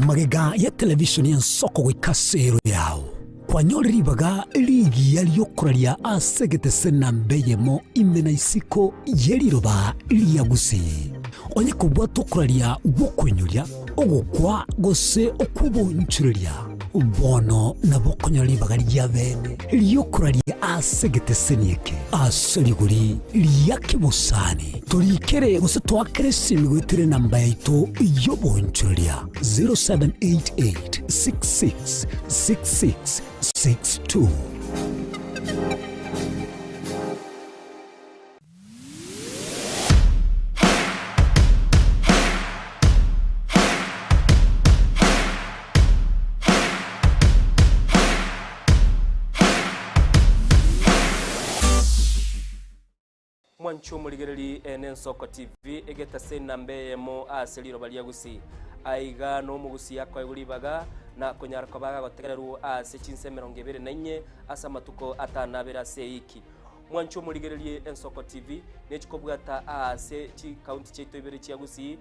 Magega ya televishoni y'Ensoko goika ase ero yao, kwanyore ribaga rigiya ri'okoraria ase egetese namba eyemo ime na isiko ye riroba ria Gusii. Onye kobwate okoraria gw'okoinyoria, ogokwa gose okw'obonchoreria, bono nabo okonyora ribaga ria bene ri'okoraria ase egeteseni eke ase rigori ria kebosani. Torikere gose toakere esimi goetera enamba yaito y'obonchoreria 0788 66 66 62. Mwanche omorigereri ene Ensoko TV egetase enamba eyemo ase riroba ria Gusii. Aiga nomogusii akoegwa ribaga na konyara koba agagotegererwa ase chinsa 24 ase amatuko atano abere ase eiki. Mwanche omorigererie Ensoko TV nechikobwata aase chikaunti chiaito ibere chia Gusii,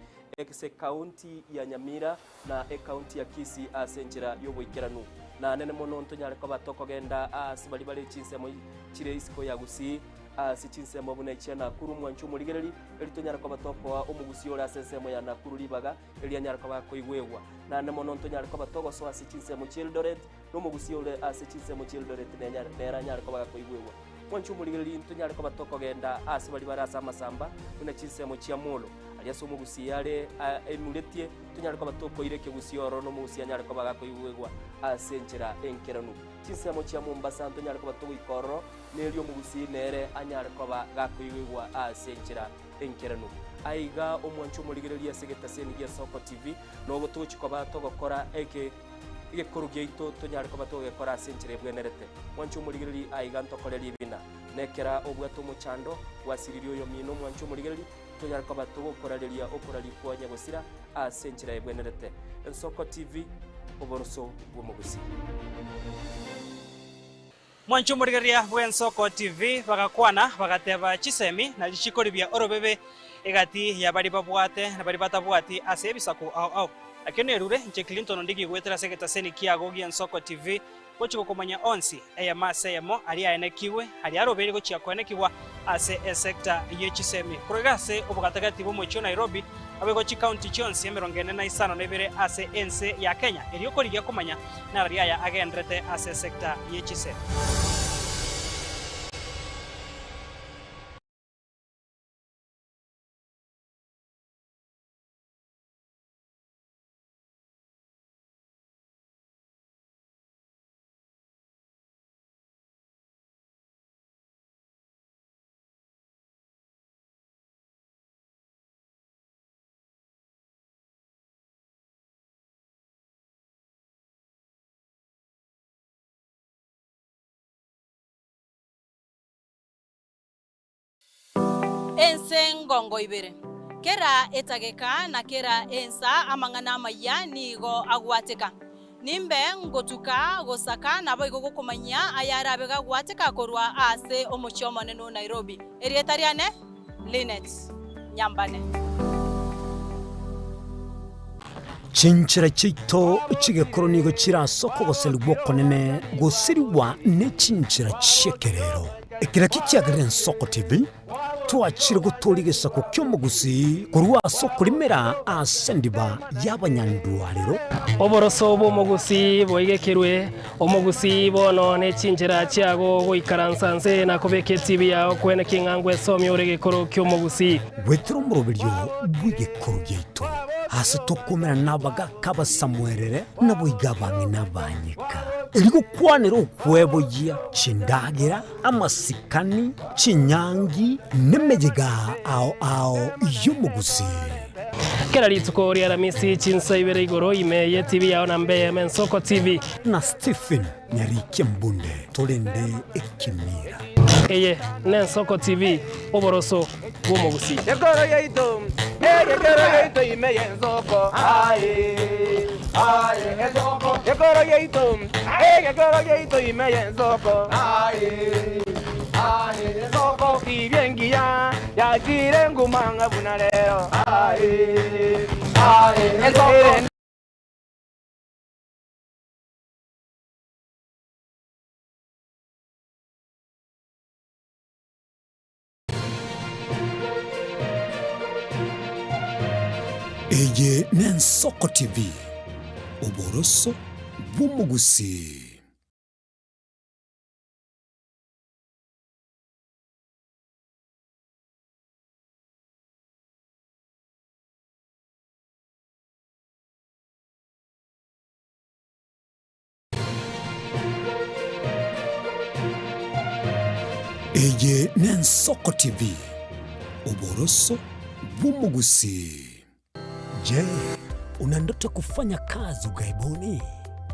ase ekaunti ya Nyamira na ekaunti ya Kisii ase enchera y'oboikeranu. Naanene mono ntonyare koba tokogenda aase baria bare chinsemo chire isiko ya Gusii, ase chinsemo buna echia Nakuru, mwanche omorigereri, erio tonyare koba tokoa omogusii ore ase ensemo ya Nakuru ribaga, erio anyare koba akoigwegwa. Naende mono ntonyare koba togosoa ase chinsemo chi'Eldoret, na omogusii ore ase chinsemo chi'Eldoret nere anyare koba gakoigwegwa. Mwanche omorigereri, ntonyare koba tokogenda aase baria bare ase amasamba, buna chinsemo chia Molo, aria ase omogusii are aimuretie, tonyare koba tokoira ekegusii ororo na omogusii anyare koba gakoigwegwa ase enchera enkeranu. Chinsemo chia Mombasa ntonyare koba togoika ororo, na erio omogusii nere anyare koba gakoigwegwa ase enchera enkeranu. Aiga omwanche omorigereria ase egetaseni gia Soko TV, nobo togochia koba togokora eke egekoro giaito tonyare koba togegekora ase enchera ebwenerete. Mwanche omorigereria aiga ntokore ribina. Nekera obwate omochando, gwasiririe oyomino omwanche omorigereria, tonyare koba togokorareria okoraria kwa nyagosira ase enchera ebwenerete. Ensoko TV, oboroso bw'omogusii. Mwanche omorigereria bw'Ensoko TV bagakwana, bagateba chisemi na richiko ribia orobebe egati ya baria babwate na baria batabwati ase ebisaku ao ao. Nakio nerure inche Clinton Ondigi goetera ase egetaseni kiago gi'Ensoko TV gochia gokomanya onsi, eyemo ase eyemo aria aenekigwe, aria arobeire gochia koenekigwa ase esecta ye chisemi. Korwa iga ase obogatagati bw'omochie o Nairobi, naboigo chikaunti chionsi 45 ase ense ya Kenya erio korigia komanya Narari aya agenderete ase esecta ye chisemi. Ense ngongo ibere, kera etageka na kera ensa amang'ana amayia nigo agwateka. Nimbe ngotuka gosaka naboigo gokomanyia ayarabe gagwateka korwa ase omochie omonene o Nairobi. Erieta riane Linet Nyambane. Chinchera chiaito chi'egekoro nigo chire ase okogoserigwa okonene gosirigwa ne chinchera chi'ekerero. Eke nakio kiagerire Ensoko TV twachire gotooria egesaku ki'omogusii korwa ase okorimera ase endiba y'abanyandwarero. Oboroso bw'omogusii boigekerwe, omogusii bono ne chinchera chiago goikaransa nse na kobeka etibi yao kwene king'a ngwesomia ore egekoro ki'omogusii. Goetera omoroberio bw'egekoro giaito, aase tokoumera nabagaaka abasamuerere, naboigo abang'ina abanyeka, erio gokwanera okweboyia chindagera, amasikani, chinyangi, nemeyega ao ao y'omogusii. Kera rituko ri'Aramisi chinsa ibere igoro ime y'etibi yao na mbe eyemo Ensoko TV. Na Stephen Nyarikia Mbunde torende ekemira. Eye n'Ensoko TV, oboroso bw'omogusii. Ekoro yaito, egekero yaito ime y'ensoko, aye, aye, ensoko. Ekoro yaito, egekero yaito ime y'ensoko, aye, aye, ensoko. Tibia engiya yachire nguma ng'a buna rero, aye, aye, ensoko. Eye n'Ensoko TV, oboroso bw'omogusii. Eye n'Ensoko TV, oboroso bw'omogusii. Je, una ndoto ya kufanya kazi ughaibuni?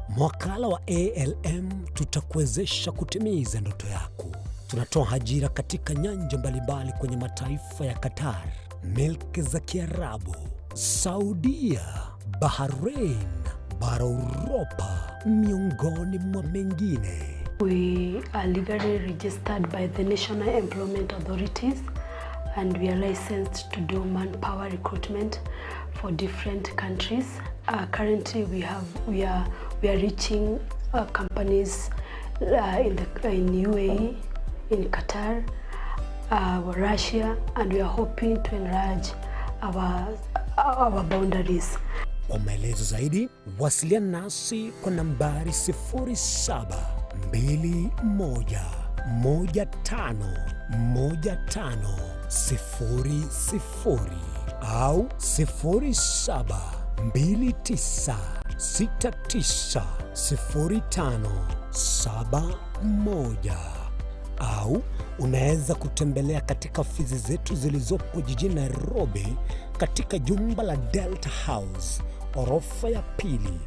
Mwakala wa ALM tutakuwezesha kutimiza ndoto yako. Tunatoa ajira katika nyanja mbalimbali kwenye mataifa ya Qatar, milki za Kiarabu, Saudia, Bahrain, bara Uropa, miongoni mwa mengine. We are legally registered by the National Employment Authorities and we are licensed to do manpower recruitment for different countries. Currently we are reaching companies in the in UAE, in Qatar, Russia and we are hoping to enlarge our our boundaries. Kwa maelezo zaidi wasiliana nasi kwa nambari 0721151500 au 0729690571 au unaweza kutembelea katika ofisi zetu zilizopo jijini Nairobi katika jumba la Delta House orofa ya pili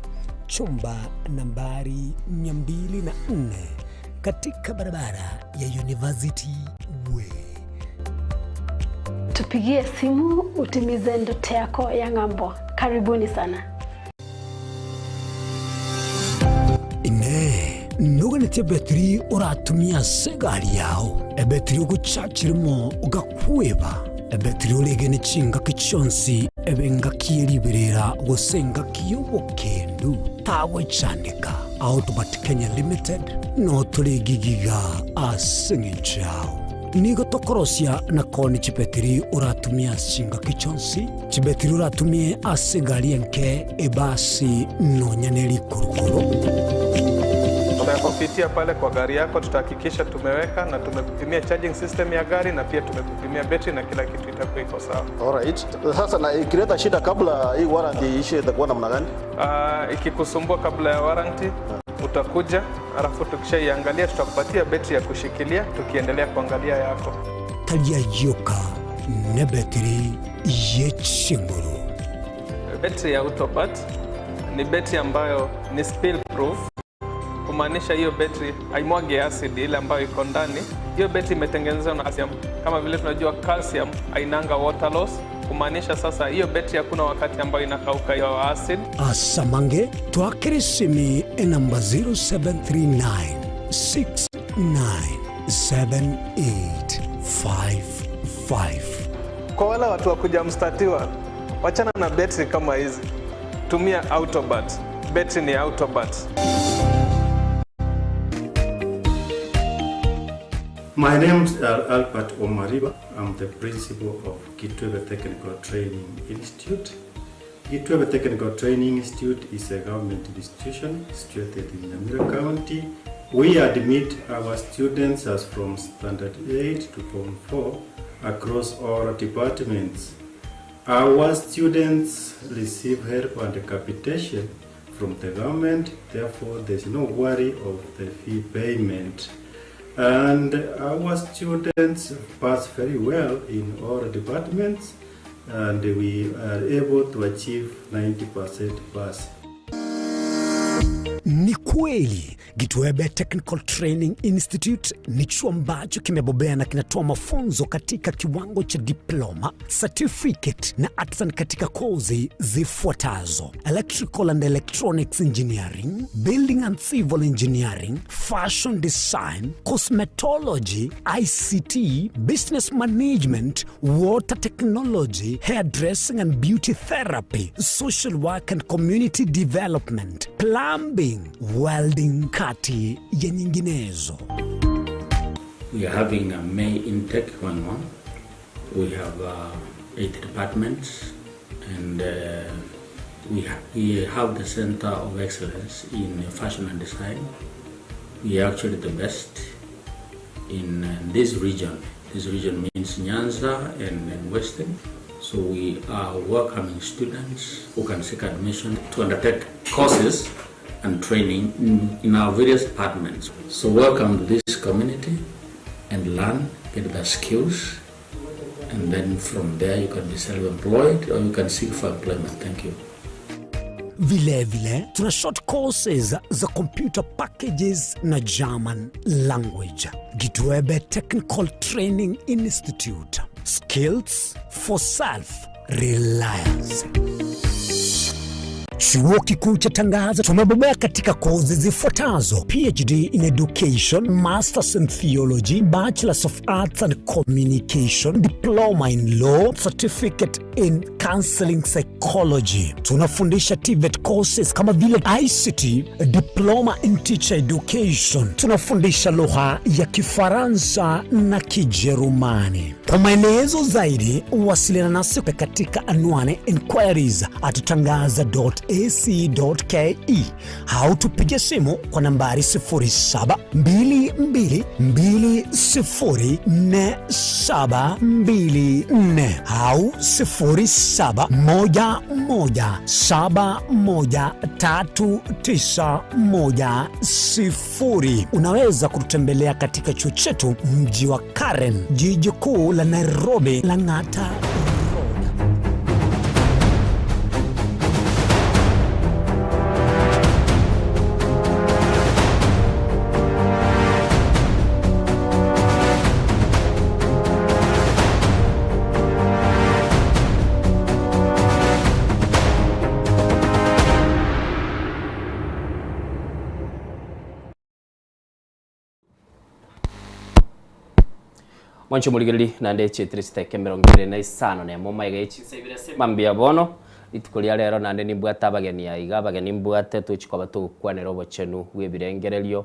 chumba nambari 204 katika barabara ya University Way. Tupigie simu utimize ndoto yako ya ng'ambo. Karibuni sana. Inee, noganeti ebetiri oratumie ase egari yao, ebetiri ogochachirimo ogakweba, ebetiri oregene chingaki chionsi ebe engaki ye riberera gose engaki y'obokendu, tagochandeka. Autobat Kenya Limited no tore gigiga ase eng'encho yao. Nigo tokorosia na koonia chibetiri oratumie ase chingaki chionsi, chibetiri oratumie ase egari enke, ebasi, nonya ne rikurukuru. Tutakupitia pale kwa gari yako, tutahakikisha tumeweka na tumekupimia charging system ya gari na pia tumekupimia betri na kila kitu itakuwa iko sawa. Alright. Sasa na ikileta shida kabla hii warranty iishe itakuwa namna gani? Ikikusumbua kabla ya warranty utakuja, alafu tukishaiangalia tutakupatia betri ya kushikilia tukiendelea kuangalia yako. Tari ayioka nebetiri ye chinguru. Betri ya Autobat ni betri ambayo ni spill proof, kumaanisha hiyo betri haimwagi acid ile ambayo iko ndani. Hiyo betri imetengenezwa na calcium. Kama vile tunajua calcium hainanga water loss, kumaanisha sasa hiyo betri hakuna wakati ambayo inakauka hiyo acid. Asamange twakere esimi enamba 0739 697855. Kwa wale watu wa kuja mstatiwa, wachana na betri kama hizi, tumia Autobat. Betri ni Autobat. My name is Albert Omariba. I'm the principal of Kitwebe Technical Training Institute. Kitwebe Technical Training Institute is a government institution situated in Nyamira County. We admit our students as from Standard 8 to Form 4 across all departments. Our students receive help and capitation from the government, therefore there's no worry of the fee payment. And our students pass very well in all departments, and we are able to achieve 90% pass. Ni kweli Gitwebe Technical Training Institute ni chuo ambacho kimebobea na kinatoa mafunzo katika kiwango cha diploma, certificate na artisan katika kozi zifuatazo: Electrical and Electronics Engineering, Building and Civil Engineering, Fashion Design, Cosmetology, ICT, Business Management, Water Technology, Hairdressing and Beauty Therapy, Social Work and Community Development, Plumbing, Welding, kati ya nyinginezo. We are having a May intake going on. We have 8 departments, and we have the Center of Excellence in Fashion and Design. We are actually the best in this region. This region means Nyanza and Western. So we are welcoming students who can seek admission to undertake courses and training in our various departments. So welcome to this community and learn, get the skills, and then from there you can be self-employed or you can seek for employment. Thank you. Vile vile tuna short courses za computer packages na German language. Gitwebe Technical Training Institute. Skills for self-reliance. Chuo Kikuu cha Tangaza tumebobea katika kozi zifuatazo: PhD in Education, Masters in Theology, Bachelors of Arts and Communication, Diploma in Law, Certificate in Counseling Psychology. Tunafundisha TVET courses kama vile ICT, Diploma in Teacher Education. Tunafundisha lugha ya Kifaransa na Kijerumani. Kwa maelezo zaidi, wasiliana nasi katika anwani inquiries at tangaza.ac.ke au tupige simu kwa nambari 0722204724 au 0711713910. Unaweza kututembelea katika chuo chetu mji wa Karen, jiji kuu la Nairobi, Lang'ata. Mwanche omorigereria naende echietire chiteke emerongo ebere na isano na emo maiga ye chinsa ibere ase mambia bono, rituko ria rero naende nimbwate abageni aiga, abageni mbwate tochi koba togokwanera obochenu bwa ebirengererio,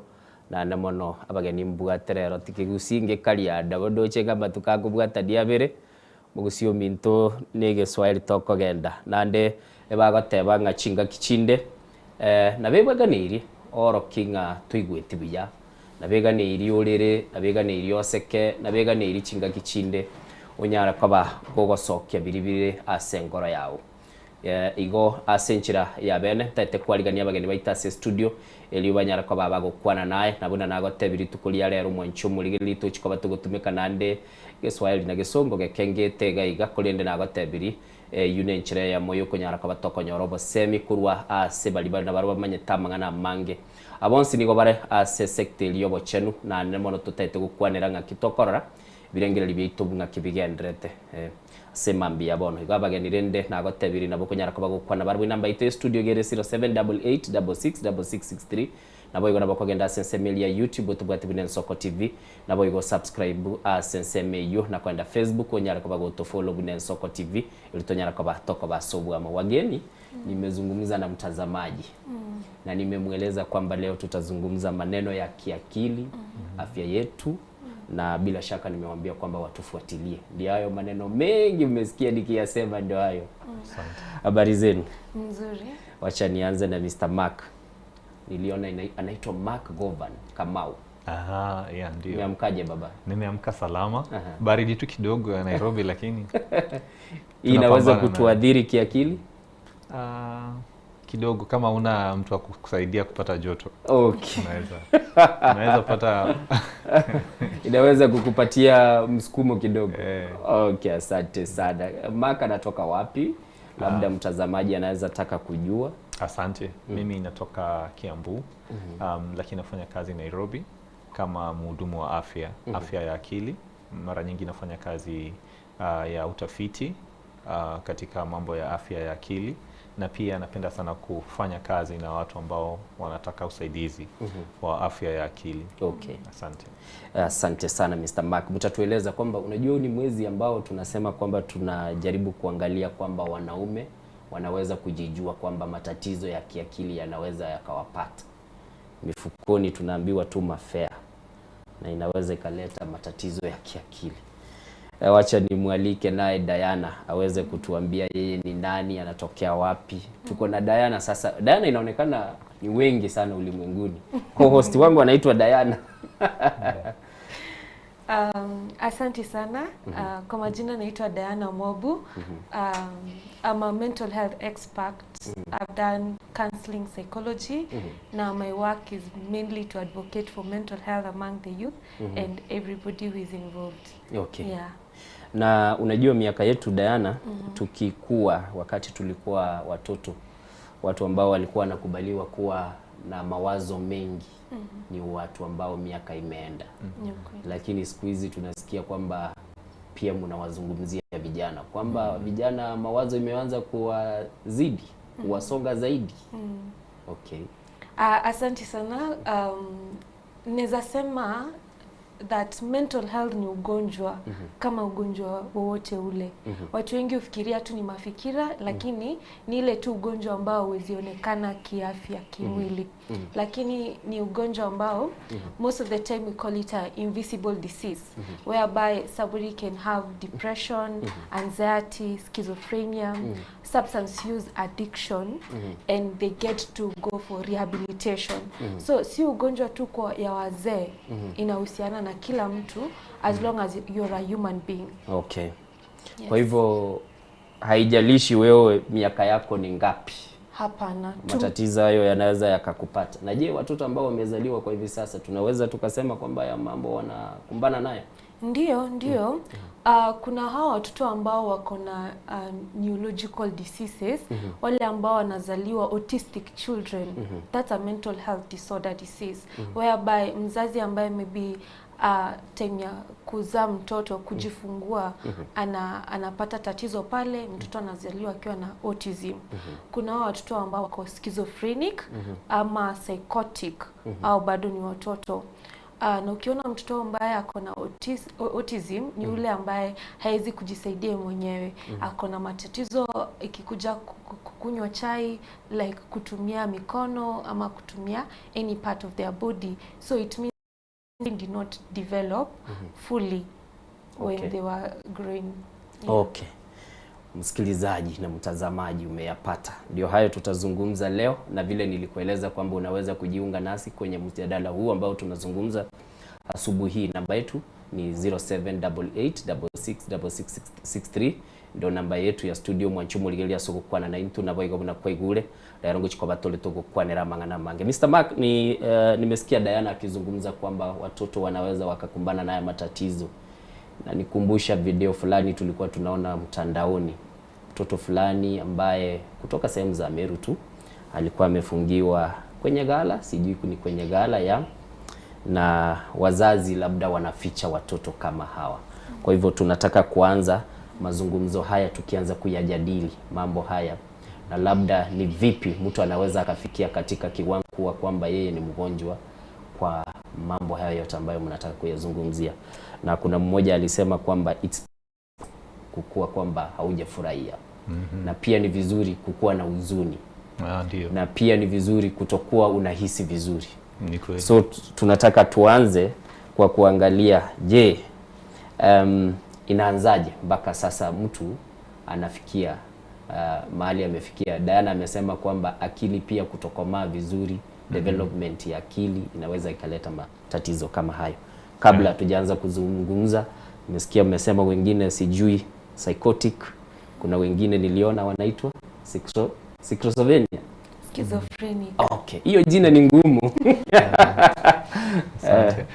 naende mono abageni mbwate rero tikegusii ngekaria nabo ndoche ng'a amatuko akobwatania abere, mogusii ominto na egeswahili tokogenda. Naende ebagoteba ng'a chingaki chinde nabo ebweganeirie oorokie ng'a toigweti buya, Nabeganeirie orere, nabeganeirie oseke, nabeganeirie chingaki chinde onyare koba gogosokia biria bire ase enkoro yao. Igo ase enchera ya bene ntaete kwarigania abageni baito ase estudio, erio banyare koba bagokwana naye, na buna nagotebirie rituko ria rero omwanchi omorigereria tochi koba togotumeka naende Geswahili na Gesongo gekengete iga iga, korende nagotebirie Eyio nenchera eyemo y'okonyara koba tokonyora obosemi korwa ase baria bare nabarabwo bamanyete amang'ana amange. Aba bonsi nigo bare ase esecta eria y'obochenu, naende mono totaete gokwanera ng'aki tokorora ebirengererio biaito ng'aki bigendererete ase mambia ya bono. Igo abageni rende nagotebirie nabo okonyara koba gokwana barabwo enamba yaito y'estudio iga ere 0788666663. Naboigo nabo okogenda ase ensemo eria ya YouTube otobwate buna Ensoko TV, naboigo osubscribe ase ensemo eyio na koenda Facebook onyare koba gotofollow buna Ensoko TV erio tonyare koba tokoba ase obwamo. Wageni, nimezungumza na mtazamaji na nimemweleza kwamba leo tutazungumza maneno ya kiakili, afya yetu na bila shaka nimewambia kwamba watufuatilie. Ndio hayo maneno mengi mmesikia nikiyasema, ndio hayo. Habari zenu? Nzuri. Wacha nianze na Mr. Mark. Niliona anaitwa Mark Govan Kamau. Aha, ya ndio. Umeamkaje baba? Nimeamka salama. Baridi tu kidogo ya Nairobi lakini Hii inaweza tunapambana nayo. kutuadhiri kiakili? Ah, kidogo kama una mtu wa kukusaidia kupata joto. Okay. Unaweza pata inaweza kukupatia msukumo kidogo. Okay, asante sana. Mark anatoka wapi? Labda mtazamaji anaweza taka kujua. Asante. Mimi natoka Kiambu, lakini nafanya kazi Nairobi kama mhudumu wa afya, afya ya akili. Mara nyingi nafanya kazi ya utafiti katika mambo ya afya ya akili, na pia napenda sana kufanya kazi na watu ambao wanataka usaidizi wa afya ya akili. Okay. Asante. Asante sana Mr. Mark. Mtatueleza kwamba unajua huu ni mwezi ambao tunasema kwamba tunajaribu kuangalia kwamba wanaume wanaweza kujijua kwamba matatizo ya kiakili yanaweza yakawapata. Mifukoni tunaambiwa tu mafea na inaweza ikaleta matatizo ya kiakili. Wacha nimwalike naye Diana aweze kutuambia yeye ni nani, anatokea wapi. Tuko na Diana sasa. Diana inaonekana ni wengi sana ulimwenguni. Co-host wangu anaitwa Diana. Asante sana. Kwa majina naitwa Diana Mobu. I'm a mental health expert. I've done counseling psychology. Now my work is mainly to advocate for mental health among the youth and everybody who is involved. Okay. Na unajua miaka yetu Diana, tukikua wakati tulikuwa watoto, watu ambao walikuwa wanakubaliwa kuwa na mawazo mengi ni watu ambao miaka imeenda. Ni ukweli. Lakini siku hizi tunasikia kwamba pia mnawazungumzia vijana kwamba vijana mawazo imeanza kuwazidi. Wasonga zaidi. Okay. Asante sana. Naweza sema that mental health ni ugonjwa kama ugonjwa wowote ule. Watu wengi hufikiria tu ni mafikira, lakini ni ile tu ugonjwa ambao huwezi onekana kiafya kimwili. Lakini ni ugonjwa ambao most of the time we call it a invisible disease whereby somebody can have depression, anxiety, schizophrenia, substance use addiction and they get to go for rehabilitation. So si ugonjwa tu kwa ya wazee, inahusiana na kila mtu as long as you're a human being. Okay. Yes. Kwa hivyo haijalishi wewe miaka yako ni ngapi, Hapana. matatizo hayo yanaweza yakakupata. Na je, watoto ambao wamezaliwa kwa hivi sasa tunaweza tukasema kwamba ya mambo wanakumbana nayo? Ndio, ndio. Kuna hawa watoto ambao wako na neurological diseases, wale ambao wanazaliwa autistic children. That's a mental health disorder disease whereby mzazi ambaye maybe time ya kuzaa mtoto, kujifungua, anapata tatizo pale, mtoto anazaliwa akiwa na autism. Kuna hao watoto ambao wako schizophrenic ama psychotic au bado ni watoto. Na ukiona mtoto ambaye ako na autism ni yule ambaye hawezi kujisaidia mwenyewe, ako na matatizo ikikuja kukunywa chai, like kutumia mikono ama kutumia any part of their body, so it means they did not develop fully when they were growing. Yeah. Okay. Msikilizaji na mtazamaji, umeyapata. Ndio hayo tutazungumza leo, na vile nilikueleza kwamba unaweza kujiunga nasi kwenye mjadala huu ambao tunazungumza asubuhi hii. Namba yetu ni 0788666663, ndio namba yetu ya studio mwanchumo ligelia sokokwana na intu nabo igobuna kwaigure rero nguchiko batole tugukwanira mang'ana mange. Mr. Mark, nimesikia Diana akizungumza kwamba watoto wanaweza wakakumbana na haya matatizo, na nikumbusha video fulani tulikuwa tunaona mtandaoni, mtoto fulani ambaye kutoka sehemu za Meru tu alikuwa amefungiwa kwenye ghala, sijui ni kwenye ghala ya na wazazi labda wanaficha watoto kama hawa. Kwa hivyo tunataka kuanza mazungumzo haya tukianza kuyajadili mambo haya, na labda ni vipi mtu anaweza akafikia katika kiwango kuwa kwamba yeye ni mgonjwa kwa mambo haya yote ambayo mnataka kuyazungumzia. Na kuna mmoja alisema kwamba it's kukua kwamba haujafurahia na pia ni vizuri kukuwa na huzuni. Ndio. Na pia ni vizuri kutokuwa unahisi vizuri. Ni kweli. So tunataka tuanze kwa kuangalia, je, inaanzaje mpaka sasa mtu anafikia mahali amefikia. Diana amesema kwamba akili pia kutokomaa vizuri, development ya akili inaweza ikaleta matatizo kama hayo. Kabla tujaanza kuzungumza, nimesikia mmesema wengine sijui psychotic, kuna wengine niliona wanaitwa schizophrenia. Schizophrenic. Okay, hiyo jina ni ngumu. Asante.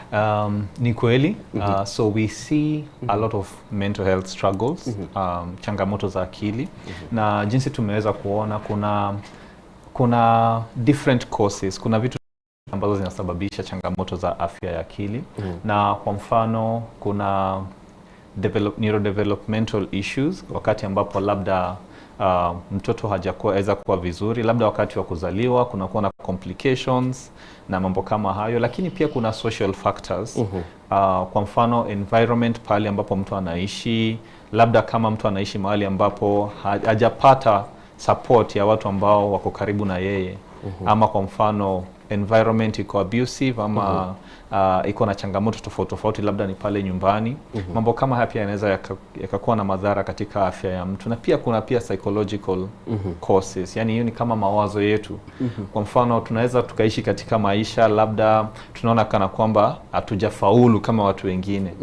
Ni kweli. So we see a lot of mental health struggles, changamoto za akili, na jinsi tumeweza kuona kuna different causes, kuna vitu ambazo zinasababisha changamoto za afya ya akili. Na kwa mfano kuna neurodevelopmental issues wakati ambapo labda mtoto hajakuweza kuwa vizuri, labda wakati wa kuzaliwa kunakuwa na complications na mambo kama hayo, lakini pia kuna social factors. Kwa mfano environment pale ambapo mtu anaishi, labda kama mtu anaishi mahali ambapo hajapata support ya watu ambao wako karibu na yeye, ama kwa mfano environment iko abusive ama iko na changamoto tofauti tofauti, labda ni pale nyumbani. Mambo kama haya pia yanaweza yakakuwa na madhara katika afya ya mtu, na pia kuna pia psychological causes, yani hiyo ni kama mawazo yetu. Kwa mfano tunaweza tukaishi katika maisha labda tunaona kana kwamba hatujafaulu kama watu wengine.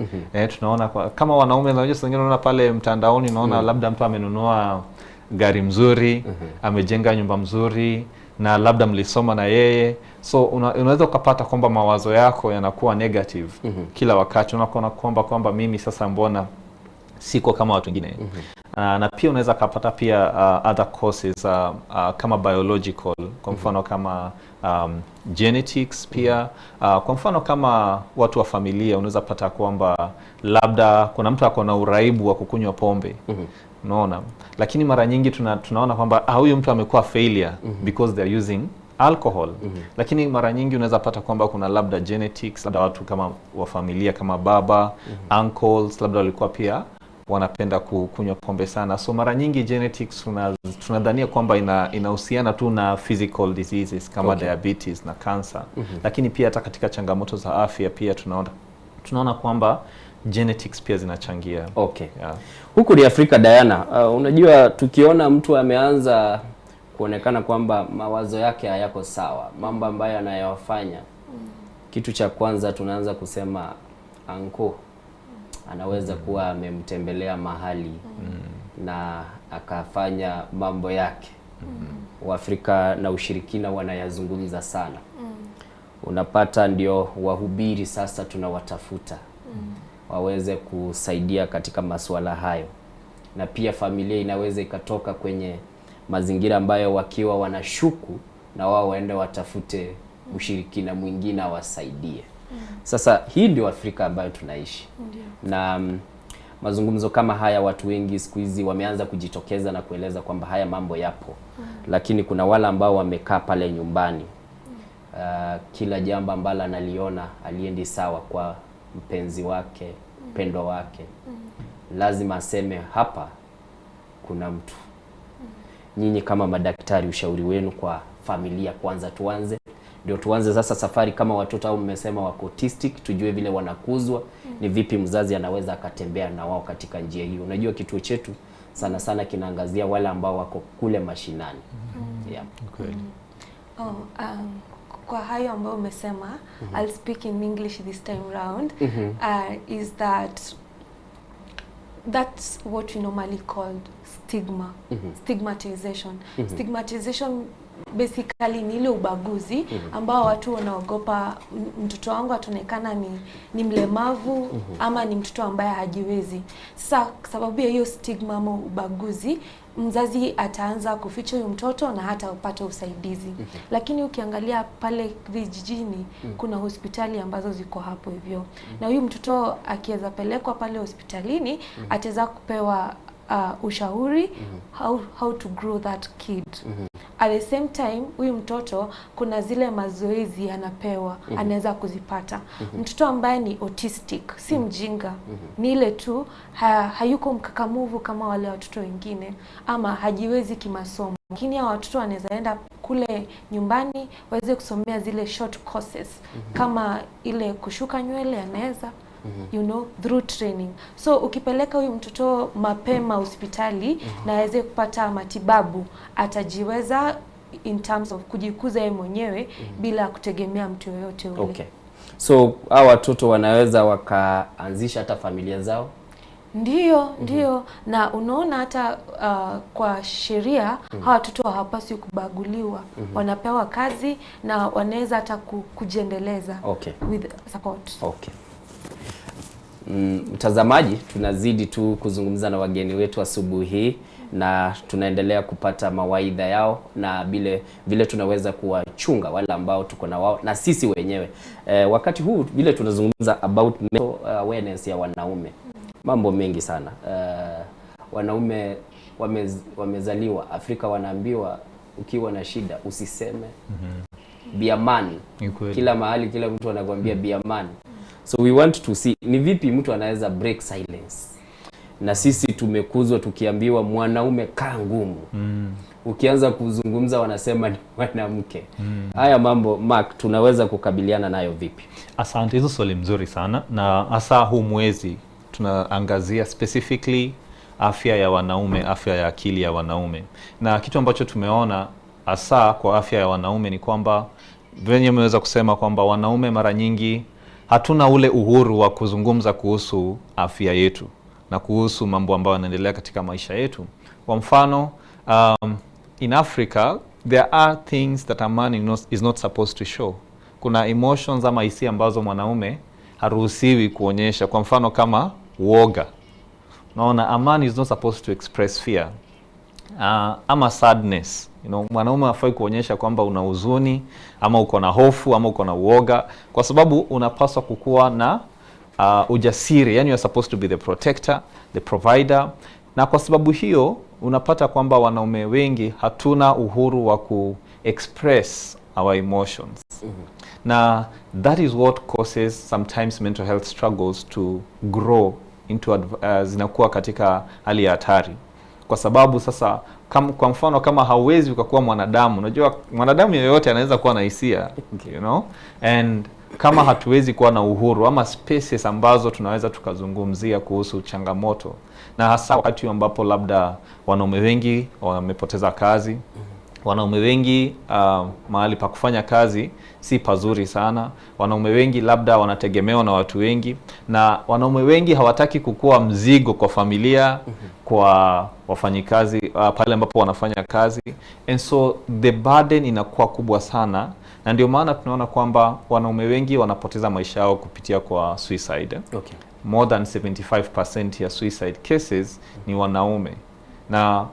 Tunaona kama wanaume, unajua saa zingine unaona pale mtandaoni, unaona labda mtu amenunua gari mzuri, amejenga nyumba mzuri, na labda mlisoma na yeye, so unaweza ukapata kwamba mawazo yako yanakuwa negative kila wakati, unakuona kwamba mimi sasa mbona Siko kama watu wengine. Na pia unaweza kapata pia other courses kama biological, kwa mfano kama genetics pia. Kwa mfano kama watu wa familia, unaweza pata kwamba labda kuna mtu ako na uraibu wa kukunywa pombe, unaona, lakini mara nyingi tunaona kwamba huyu mtu amekuwa failure because they are using alcohol. Lakini mara nyingi unaweza pata kwamba kuna labda genetics, labda watu kama wa familia kama baba, uncles, labda walikuwa pia wanapenda kunywa pombe sana. So mara nyingi genetics tunadhania kwamba inahusiana tu na physical diseases kama diabetes na cancer. Lakini pia hata katika changamoto za afya pia tunaona kwamba genetics pia zinachangia. Okay. Yeah. Huku ni Afrika, Diana. Unajua tukiona mtu ameanza kuonekana kwamba mawazo yake hayako sawa, mambo ambayo anayofanya, kitu cha kwanza tunaanza kusema anko anaweza kuwa amemtembelea mahali na akafanya mambo yake. Waafrika na ushirikina wanayazungumza sana. Unapata ndio wahubiri sasa tunawatafuta waweze kusaidia katika masuala hayo, na pia familia inaweza ikatoka kwenye mazingira ambayo wakiwa wanashuku na wao waende watafute ushirikina mwingine awasaidie. Sasa hii ndio Afrika ambayo tunaishi. Na mazungumzo kama haya, watu wengi siku hizi wameanza kujitokeza na kueleza kwamba haya mambo yapo. Lakini kuna wale ambao wamekaa pale nyumbani, kila jambo ambalo analiona aliendi sawa kwa mpenzi wake, mpendwa wake, lazima aseme hapa kuna mtu. Nyinyi kama madaktari, ushauri wenu kwa familia kwanza, tuanze ndio tuanze sasa safari kama watoto au mmesema wako autistic, tujue vile wanakuzwa, ni vipi mzazi anaweza akatembea na wao katika njia hiyo. Unajua kituo chetu sana sana kinaangazia wale ambao wako kule mashinani. Yeah. Kweli. Oh, kwa hayo ambayo umesema, I'll speak in English this time round, is that that's what we normally call stigma, stigmatization. Stigmatization basically ni ile ubaguzi ambao watu wanaogopa mtoto wangu ataonekana ni mlemavu ama ni mtoto ambaye hajiwezi. Sasa sababu ya hiyo stigma ama ubaguzi, mzazi ataanza kuficha huyu mtoto na hata upate usaidizi. Lakini ukiangalia pale vijijini, kuna hospitali ambazo ziko hapo hivyo, na huyu mtoto akiweza pelekwa pale hospitalini, ataweza kupewa ushauri how to grow that kid. At the same time, huyu mtoto kuna zile mazoezi anapewa, anaweza kuzipata. Mtoto ambaye ni autistic si mjinga, ni ile tu hayuko mkakamuvu kama wale watoto wengine ama hajiwezi kimasomo. Lakini hao watoto wanaweza enda kule nyumbani waweze kusomea zile short courses, kama ile kushuka nywele anaweza, through training. So ukipeleka huyu mtoto mapema hospitali na aweze kupata matibabu, atajiweza in terms of kujikuza yeye mwenyewe bila kutegemea mtu yoyote ule. Okay. So hao watoto wanaweza wakaanzisha hata familia zao? Ndiyo, ndiyo. Na unaona hata kwa sheria, hawa watoto hawapaswi kubaguliwa. Wanapewa kazi na wanaweza hata kujiendeleza with support. Okay. Mtazamaji, tunazidi tu kuzungumza na wageni wetu asubuhi hii na tunaendelea kupata mawaidha yao na vile vile tunaweza kuwachunga wale ambao tuko na wao na sisi wenyewe. Wakati huu vile tunazungumza about mental awareness ya wanaume, mambo mengi sana. Wanaume wamezaliwa Afrika, wanaambiwa ukiwa na shida usiseme. Be a man. Ni kweli. Kila mahali kila mtu anakuambia be a man. So we want to see ni vipi mtu anaweza break silence. Na sisi tumekuzwa tukiambiwa mwanaume kaa ngumu. Ukianza kuzungumza wanasema ni mwanamke. Haya mambo, Mark, tunaweza kukabiliana nayo vipi? Asante, hizo swali mzuri sana, na hasa huu mwezi tunaangazia specifically afya ya wanaume, afya ya akili ya wanaume. Na kitu ambacho tumeona hasa kwa afya ya wanaume ni kwamba venye umeweza kusema kwamba wanaume mara nyingi hatuna ule uhuru wa kuzungumza kuhusu afya yetu na kuhusu mambo ambayo yanaendelea katika maisha yetu. Kwa mfano, in Africa there are things that a man is not supposed to show. Kuna emotions ama hisia ambazo mwanaume haruhusiwi kuonyesha. Kwa mfano kama uoga. Unaona, a man is not supposed to express fear ama sadness. You know, mwanaume hafai kuonyesha kwamba una huzuni ama uko na hofu ama uko na uoga, kwa sababu unapaswa kukuwa na ujasiri. Yani you are supposed to be the protector, the provider. Na kwa sababu hiyo unapata kwamba wanaume wengi hatuna uhuru wa ku express our emotions. Na that is what causes sometimes mental health struggles to grow into zinakuwa katika hali ya hatari, kwa sababu sasa kwa mfano kama hauwezi ukakuwa mwanadamu, unajua mwanadamu yeyote anaweza kuwa na hisia, you know, and kama hatuwezi kuwa na uhuru ama spaces ambazo tunaweza tukazungumzia kuhusu changamoto, na hasa wakati ambapo labda wanaume wengi wamepoteza kazi, wanaume wengi mahali pa kufanya kazi si pazuri sana, wanaume wengi labda wanategemewa na watu wengi, na wanaume wengi hawataki kukuwa mzigo kwa familia, kwa wafanyikazi pale ambapo wanafanya kazi, and so the burden inakuwa kubwa sana, na ndio maana tunaona kwamba wanaume wengi wanapoteza maisha yao kupitia kwa suicide. More than 75% ya suicide cases ni wanaume, na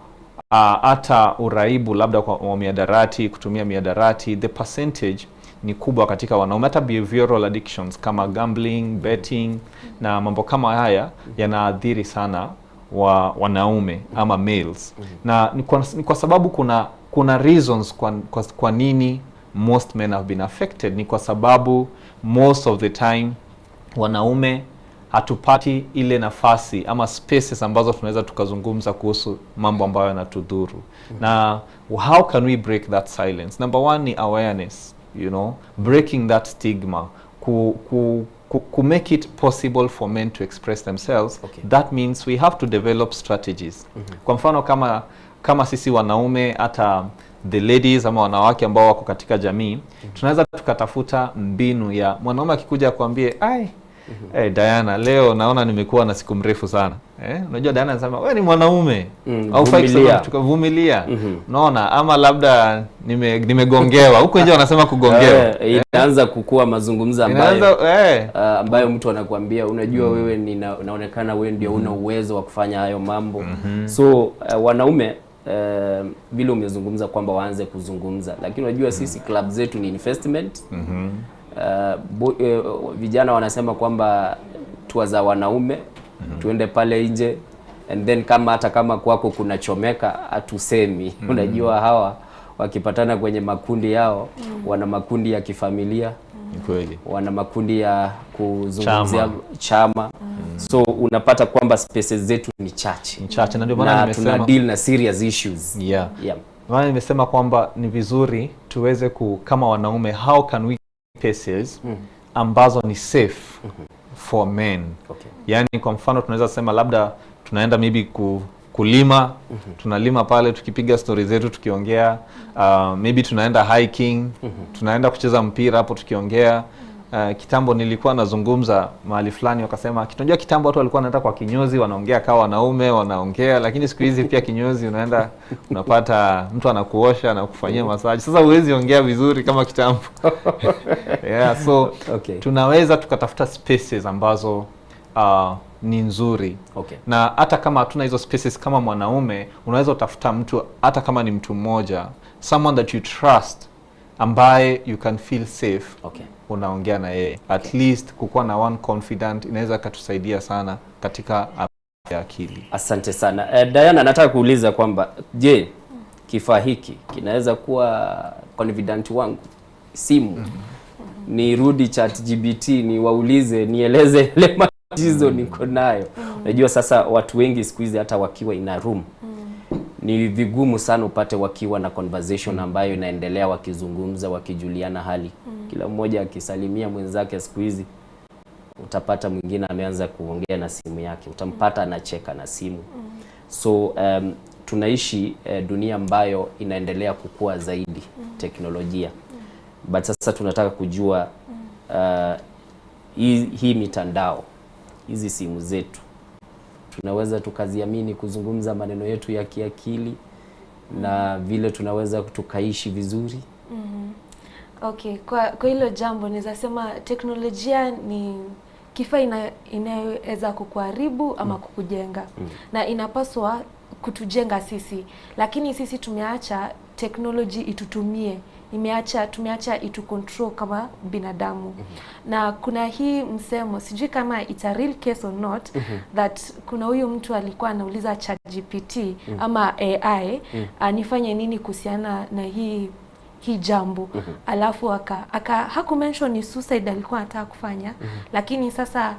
hata uraibu labda kwa wa miadarati, kutumia miadarati, the percentage ni kubwa katika wanaume. Hata behavioral addictions kama gambling, betting na mambo kama haya yanaathiri sana wa wanaume ama males. Na ni kwa sababu kuna reasons kwa nini most men have been affected. Ni kwa sababu most of the time wanaume hatupati ile nafasi ama spaces ambazo tunaweza tukazungumza kuhusu mambo ambayo yanatudhuru. Na how can we break that silence? Number one ni awareness, you know, breaking that stigma, ku make it possible for men to express themselves. That means we have to develop strategies. Kwa mfano kama sisi wanaume, hata the ladies ama wanawake ambao wako katika jamii, tunaweza tukatafuta mbinu ya mwanaume akikuja akwambie, ai, hey, Diana, leo naona nimekuwa na siku mrefu sana. Unajua Diana anasema wewe ni mwanaume. Haufai kusema Vumilia. tukavumilia. Unaona, ama labda nimegongewa. Huko nje wanasema kugongewa. Inaanza kukua mazungumzo ambayo Inaanza. Ambayo mtu anakuambia unajua wewe unaonekana wewe ndio una uwezo wa kufanya hayo mambo. So wanaume vile umezungumza kwamba waanze kuzungumza, lakini unajua sisi club zetu ni investment. Vijana wanasema kwamba tua za wanaume, tuende pale nje, and then hata kama kwako kunachomeka hatusemi. Unajua hawa wakipatana kwenye makundi yao, wana makundi ya kifamilia, Ni kweli. wana makundi ya kuzungumzia Chama. chama. So unapata kwamba spaces zetu ni chache. Ni chache, na ndio maana Na nimesema tuna deal na serious issues. Maana nimesema kwamba ni vizuri tuweze kama wanaume, how can we spaces ambazo ni safe for men. Yaani kwa mfano tunaweza sema labda tunaenda maybe kulima, tunalima pale tukipiga story zetu tukiongea, maybe tunaenda hiking, tunaenda kucheza mpira hapo tukiongea. Kitambo nilikuwa nazungumza mahali fulani wakasema, unajua kitambo watu walikuwa wanaenda kwa kinyozi wanaongea kama wanaume wanaongea, lakini siku hizi pia kinyozi unaenda unapata mtu anakuosha na kufanyia massage. Sasa huwezi ongea vizuri kama kitambo. Yeah, so tunaweza tukatafuta spaces ambazo ni nzuri. Na hata kama hatuna hizo spaces, kama mwanaume unaweza utafuta mtu, hata kama ni mtu mmoja, someone that you trust ambaye you can feel safe. Unaongea na yeye. At least kukuwa na one confidant inaweza katusaidia sana katika afya ya akili. Asante sana. Diana, nataka kuuliza kwamba je, kifaa hiki kinaweza kuwa confidant wangu? Simu. Nirudi ChatGPT niwaulize, nieleze yale matatizo niko nayo. Unajua sasa watu wengi siku hizi hata wakiwa in a room, ni vigumu sana upate wakiwa na conversation ambayo inaendelea, wakizungumza, wakijuliana hali. Kila mmoja akisalimia mwenzake siku hizi utapata mwingine ameanza kuongea na simu yake, utampata anacheka na simu. So tunaishi dunia ambayo inaendelea kukua zaidi, teknolojia. But sasa tunataka kujua hii mitandao, hizi simu zetu, tunaweza tukaziamini kuzungumza maneno yetu ya kiakili na vile tunaweza tukaishi vizuri? Okay, kwa hilo jambo naweza sema teknolojia ni kifaa ina, inayoweza kukuharibu ama kukujenga na inapaswa kutujenga sisi, lakini sisi tumeacha teknoloji itutumie, imeacha tumeacha itu control kama binadamu. Na kuna hii msemo, sijui kama it's a real case or not, that kuna huyu mtu alikuwa anauliza ChatGPT ama AI nifanye nini kuhusiana na hii hii jambo. Alafu aka, aka hakumention ni suicide alikuwa anataka kufanya, lakini sasa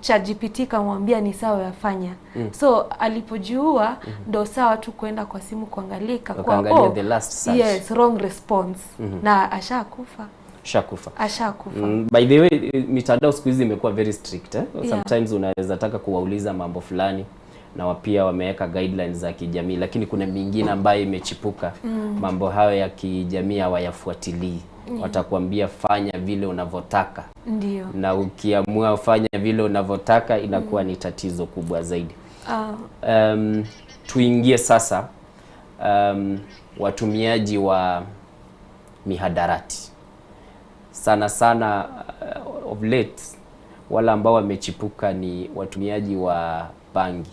ChatGPT kamwambia ni sawa yafanya. So alipojiua ndo sawa tu kuenda kwa simu kuangalia, ikakuwa Wakaangalia the last search. Yes, wrong response. Na ashakufa. Shakufa. Ashakufa. By the way, mitandao siku hizi imekuwa very strict, eh? Yeah. Sometimes unaweza taka kuwauliza mambo fulani na pia wameweka guidelines za kijamii, lakini kuna mingine ambayo imechipuka. Mambo hayo ya kijamii hawayafuatilii. Watakuambia fanya vile unavyotaka, Ndio. na ukiamua fanya vile unavyotaka inakuwa ni tatizo kubwa zaidi. Tuingie sasa watumiaji wa mihadarati sana sana, of late wale ambao wamechipuka ni watumiaji wa bangi,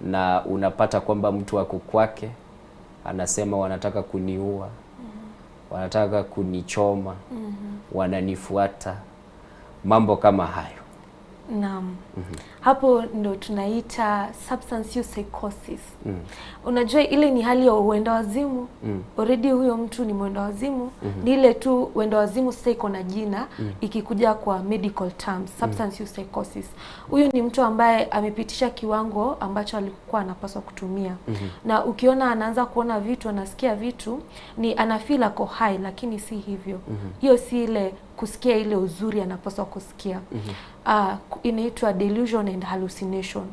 na unapata kwamba mtu ako kwake anasema wanataka kuniua, wanataka kunichoma, wananifuata, mambo kama hayo. Naam. Hapo ndo tunaita substance use psychosis. Unajua ile ni hali ya uenda wazimu. Already huyo mtu ni mwenda wazimu. Ni ile tu uenda wazimu sasa iko na jina ikikuja kwa medical terms, substance use psychosis. Huyu ni mtu ambaye amepitisha kiwango ambacho alikuwa anapaswa kutumia. Na ukiona anaanza kuona vitu, anasikia vitu, ni anafeel ako high, lakini si hivyo. Hiyo si ile kusikia ile uzuri anapaswa kusikia. Inaitwa delusion and hallucination.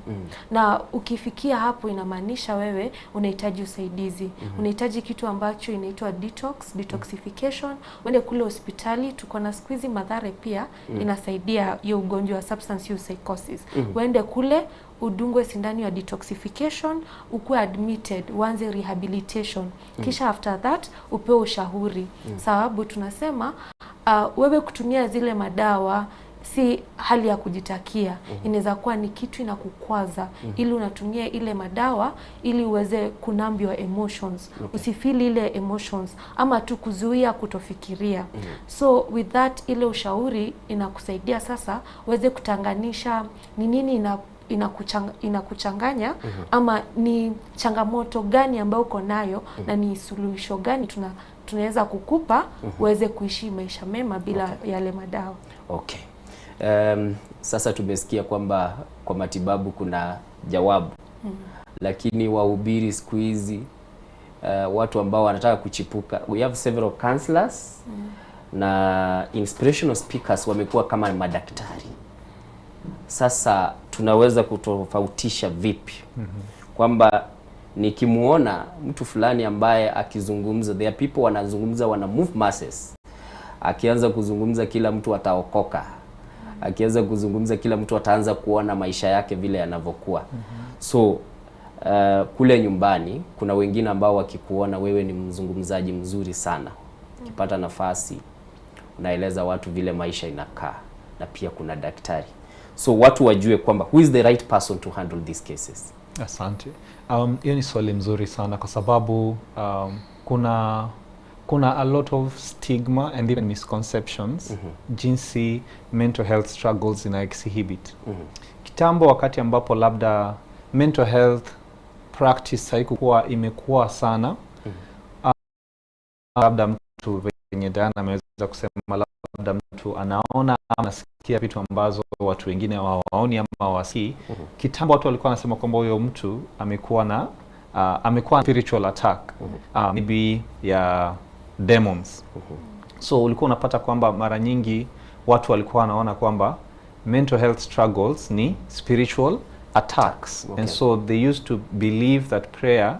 Na ukifikia hapo inamaanisha wewe unahitaji usaidizi. Unahitaji kitu ambacho inaitwa detox, detoxification. Uende kule hospitali, tuko na siku hizi Mathare pia inasaidia hiyo ugonjwa wa substance use psychosis. Uende kule udungwe sindano ya detoxification, ukuwe admitted, uanze rehabilitation. Kisha after that upewe ushauri. Sababu tunasema wewe kutumia zile madawa si hali ya kujitakia. Inaweza kuwa ni kitu inakukwaza, ili unatumia ile madawa ili uweze kunumb your emotions. Usifeel ile emotions ama tu kuzuia kutofikiria. So with that ile ushauri inakusaidia sasa uweze kutanganisha ni nini inakuchanganya ama ni changamoto gani ambayo uko nayo na ni suluhisho gani tunaweza kukupa uweze kuishi maisha mema bila yale madawa. Okay. Sasa tumesikia kwamba kwa matibabu kuna jawabu. Lakini wahubiri siku hizi, watu ambao wanataka kuchipuka, we have several counselors na inspirational speakers wamekuwa kama madaktari. Sasa tunaweza kutofautisha vipi kwamba nikimuona mtu fulani ambaye akizungumza, there are people wanazungumza, wana move masses, akianza kuzungumza kila mtu ataokoka, akianza kuzungumza kila mtu ataanza kuona maisha yake vile yanavyokuwa. So kule nyumbani kuna wengine ambao wakikuona wewe ni mzungumzaji mzuri sana, ukipata nafasi unaeleza watu vile maisha inakaa, na pia kuna daktari, so watu wajue kwamba who is the right person to handle these cases. Asante. Hiyo ni swali mzuri sana kwa sababu kuna a lot of stigma and even misconceptions jinsi mental health struggles zina exhibit. Kitambo wakati ambapo labda mental health practice haikukuwa imekuwa sana, labda mtu venye Diana ameweza kusema, labda mtu anaona ama anasikia vitu ambazo watu wengine hawaoni ama hawasikii. Kitambo watu walikuwa wanasema kwamba huyo mtu amekuwa na amekuwa spiritual attack, maybe ya demons. So ulikuwa unapata kwamba mara nyingi watu walikuwa wanaona kwamba mental health struggles ni spiritual attacks. And so they used to believe that prayer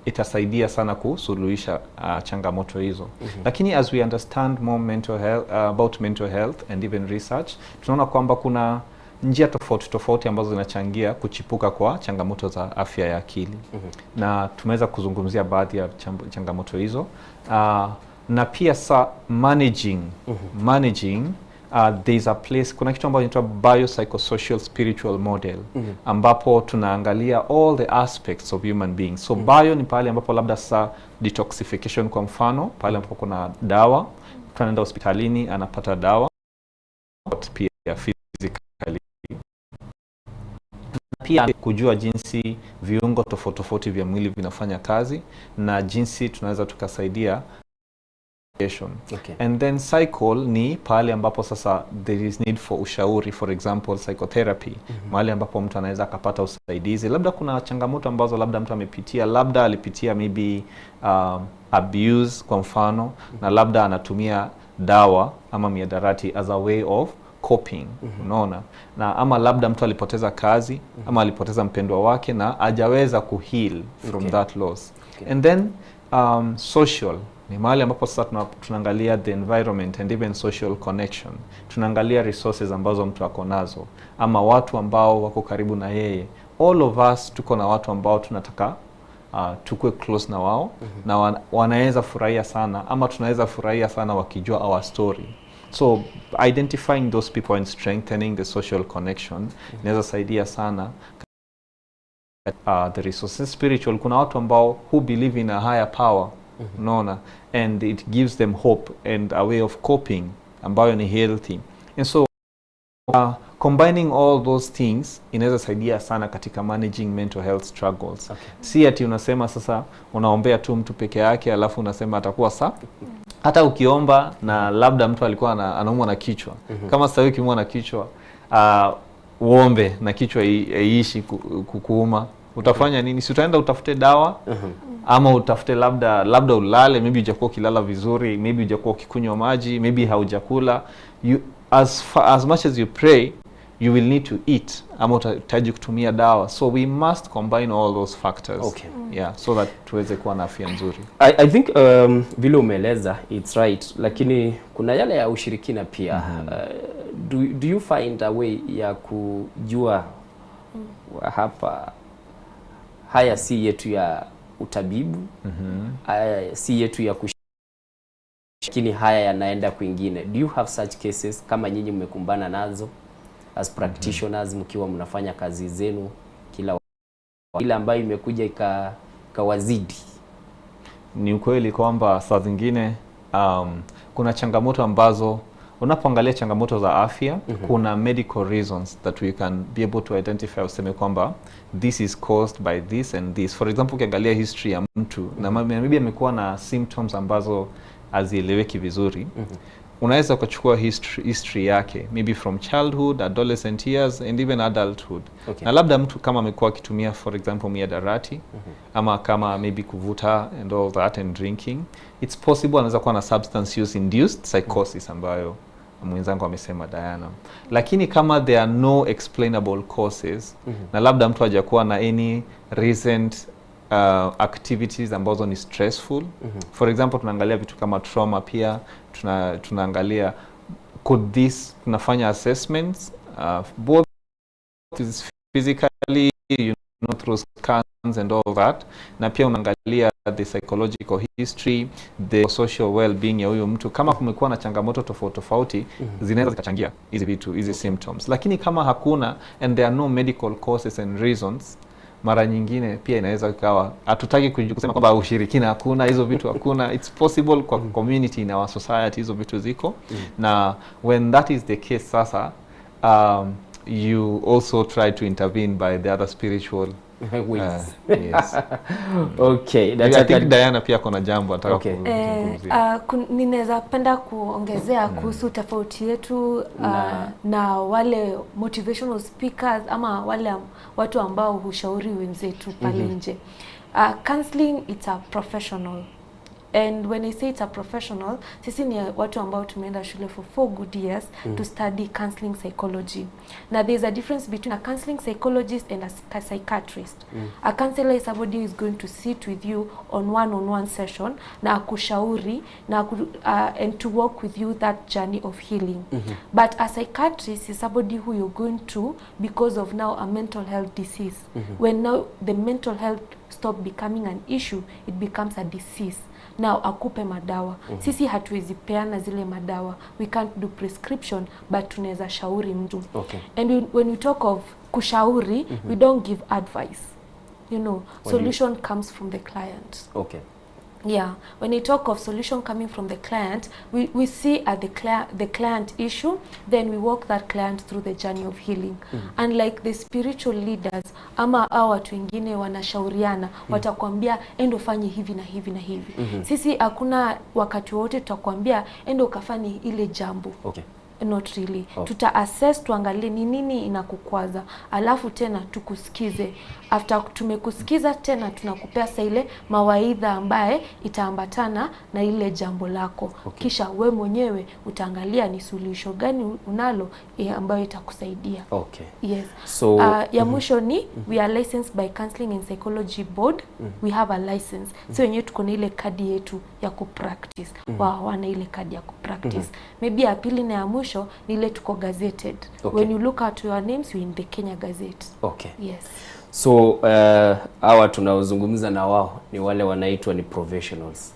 itasaidia sana kusuluhisha changamoto hizo. Lakini as we understand more mental health, about mental health and even research, tunaona kwamba kuna njia tofauti tofauti ambazo zinachangia kuchipuka kwa changamoto za afya ya akili. Na tumeweza kuzungumzia baadhi ya changamoto hizo, na pia sa managing There is a place, kuna kitu ambacho inaitwa biopsychosocial spiritual model ambapo tunaangalia all the aspects of human beings. So bio ni pale ambapo labda sasa detoxification kwa mfano, pale ambapo kuna dawa, mtu anaenda hospitalini anapata dawa, but pia physically pia kujua jinsi viungo tofauti tofauti vya mwili vinafanya kazi na jinsi tunaweza tukasaidia. And then cycle ni pale ambapo sasa there is need for ushauri, for example psychotherapy, mahali ambapo mtu anaweza akapata usaidizi, labda kuna changamoto ambazo labda mtu amepitia, labda alipitia maybe abuse kwa mfano, na labda anatumia dawa ama miadarati as a way of coping, unaona, na ama labda mtu alipoteza kazi ama alipoteza mpendwa wake na hajaweza kuheal from that loss. And then social ni mahali ambapo sasa tunaangalia the environment and even social connection. Tunaangalia resources ambazo mtu ako nazo ama watu ambao wako karibu na yeye. All of us tuko na watu ambao tunataka tukue close na wao na wanaweza furahia sana ama tunaweza furahia sana wakijua our story. So identifying those people and strengthening the social connection inaweza saidia sana. The resources spiritual, kuna watu ambao who believe in a higher power, unaona, and it gives them hope and a way of coping ambayo ni healthy. And so combining all those things inaweza saidia sana katika managing mental health struggles. Si ati unasema sasa unaombea tu mtu peke yake alafu unasema atakuwa sawa. Hata ukiomba na labda mtu alikuwa anaumwa na kichwa. Kama sasa ukiumwa na kichwa, uombe na kichwa iishi kukuuma, utafanya nini? Si utaenda utafute dawa ama utafute labda ulale, maybe hujakuwa ukilala vizuri, maybe hujakuwa ukikunywa maji, maybe haujakula. You, as much as you pray, you will need to eat ama utahitaji kutumia dawa. So we must combine all those factors. Yeah, so that tuweze kuwa na afya nzuri. I think vile umeeleza it's right, lakini kuna yale ya ushirikina pia. Do you find a way ya kujua hapa haya si yetu ya utabibu, haya si yetu ya lakini haya yanaenda kwingine? Do you have such cases kama nyinyi mmekumbana nazo as practitioners mkiwa mnafanya kazi zenu kila ile ambayo imekuja ikawazidi? Ni ukweli kwamba saa zingine kuna changamoto ambazo unapoangalia changamoto za afya, kuna medical reasons that we can be able to identify, useme kwamba this is caused by this and this. For example, ukiangalia history ya mtu na maybe amekuwa na symptoms ambazo hazieleweki vizuri, unaweza ukachukua history yake maybe from childhood, adolescent years and even adulthood. Na labda mtu kama amekuwa akitumia for example miadarati ama kama maybe kuvuta and all that and drinking, it's possible anaweza kuwa na substance use induced psychosis ambayo mwenzangu amesema Diana. Lakini kama there are no explainable causes na labda mtu hajakuwa na any recent activities ambazo ni stressful. For example, tunaangalia vitu kama trauma pia, tunaangalia could this, tunafanya assessments both physically, you know, through scans and all that, na pia unaangalia the psychological history, the social well-being ya huyo mtu. Kama kumekuwa na changamoto tofauti tofauti, zinaweza zikachangia hizi vitu, hizi symptoms. Lakini kama hakuna and there are no medical causes and reasons, mara nyingine pia inaweza ikawa, hatutaki kusema kwamba ushirikina hakuna, hizo vitu hakuna. It's possible kwa community, in our society hizo vitu ziko. Na when that is the case sasa, you also try to intervene by the other spiritual ways. Yes. Okay, I think Diana pia kuna jambo anataka kuzungumzia. Ninaweza penda kuongezea kuhusu tofauti yetu na wale motivational speakers ama wale watu ambao hushauri wenzetu pale nje. Counseling, it's a professional. And when I say it's a professional, sisi ni watu ambao tumeenda shule for 4 good years to study counseling psychology. Now there's a difference between a counseling psychologist and a psychiatrist. A counselor is somebody who is going to sit with you on one-on-one session na akushauri na and to walk with you that journey of healing. But a psychiatrist is somebody who you're going to because of now a mental health disease. When now the mental health stop becoming an issue, it becomes a disease. Now akupe madawa. Sisi hatuwezi peana zile madawa. We can't do prescription but tunaweza shauri mtu. And when we talk of kushauri, we don't give advice. You know, What do you- solution comes from the client. Yeah, when you talk of solution coming from the client, we see at the client issue, then we walk that client through the journey of healing. And like the spiritual leaders, ama hao watu wengine wanashauriana, watakwambia endo fanye hivi na hivi na hivi. Sisi hakuna wakati wote tutakwambia endo ukafanye ile jambo. Not really. Tuta assess, tuangalie ni nini inakukwaza, alafu tena tukusikize. After tumekusikiza tena tunakupea sa ile mawaidha ambaye itaambatana na ile jambo lako. Kisha we mwenyewe utaangalia ni suluhisho gani unalo ambayo itakusaidia. Yes. Ya mwisho ni we are licensed by Counseling and Psychology Board. We have a license. So wenyewe tuko na ile kadi yetu ya kupractice. Wao wana ile kadi ya kupractice. Maybe ya pili na ya mwisho ni ile tuko gazetted. When you look at your names, you're in the Kenya Gazette. Yes. So hawa tunaozungumza na wao ni wale wanaitwa ni professionals.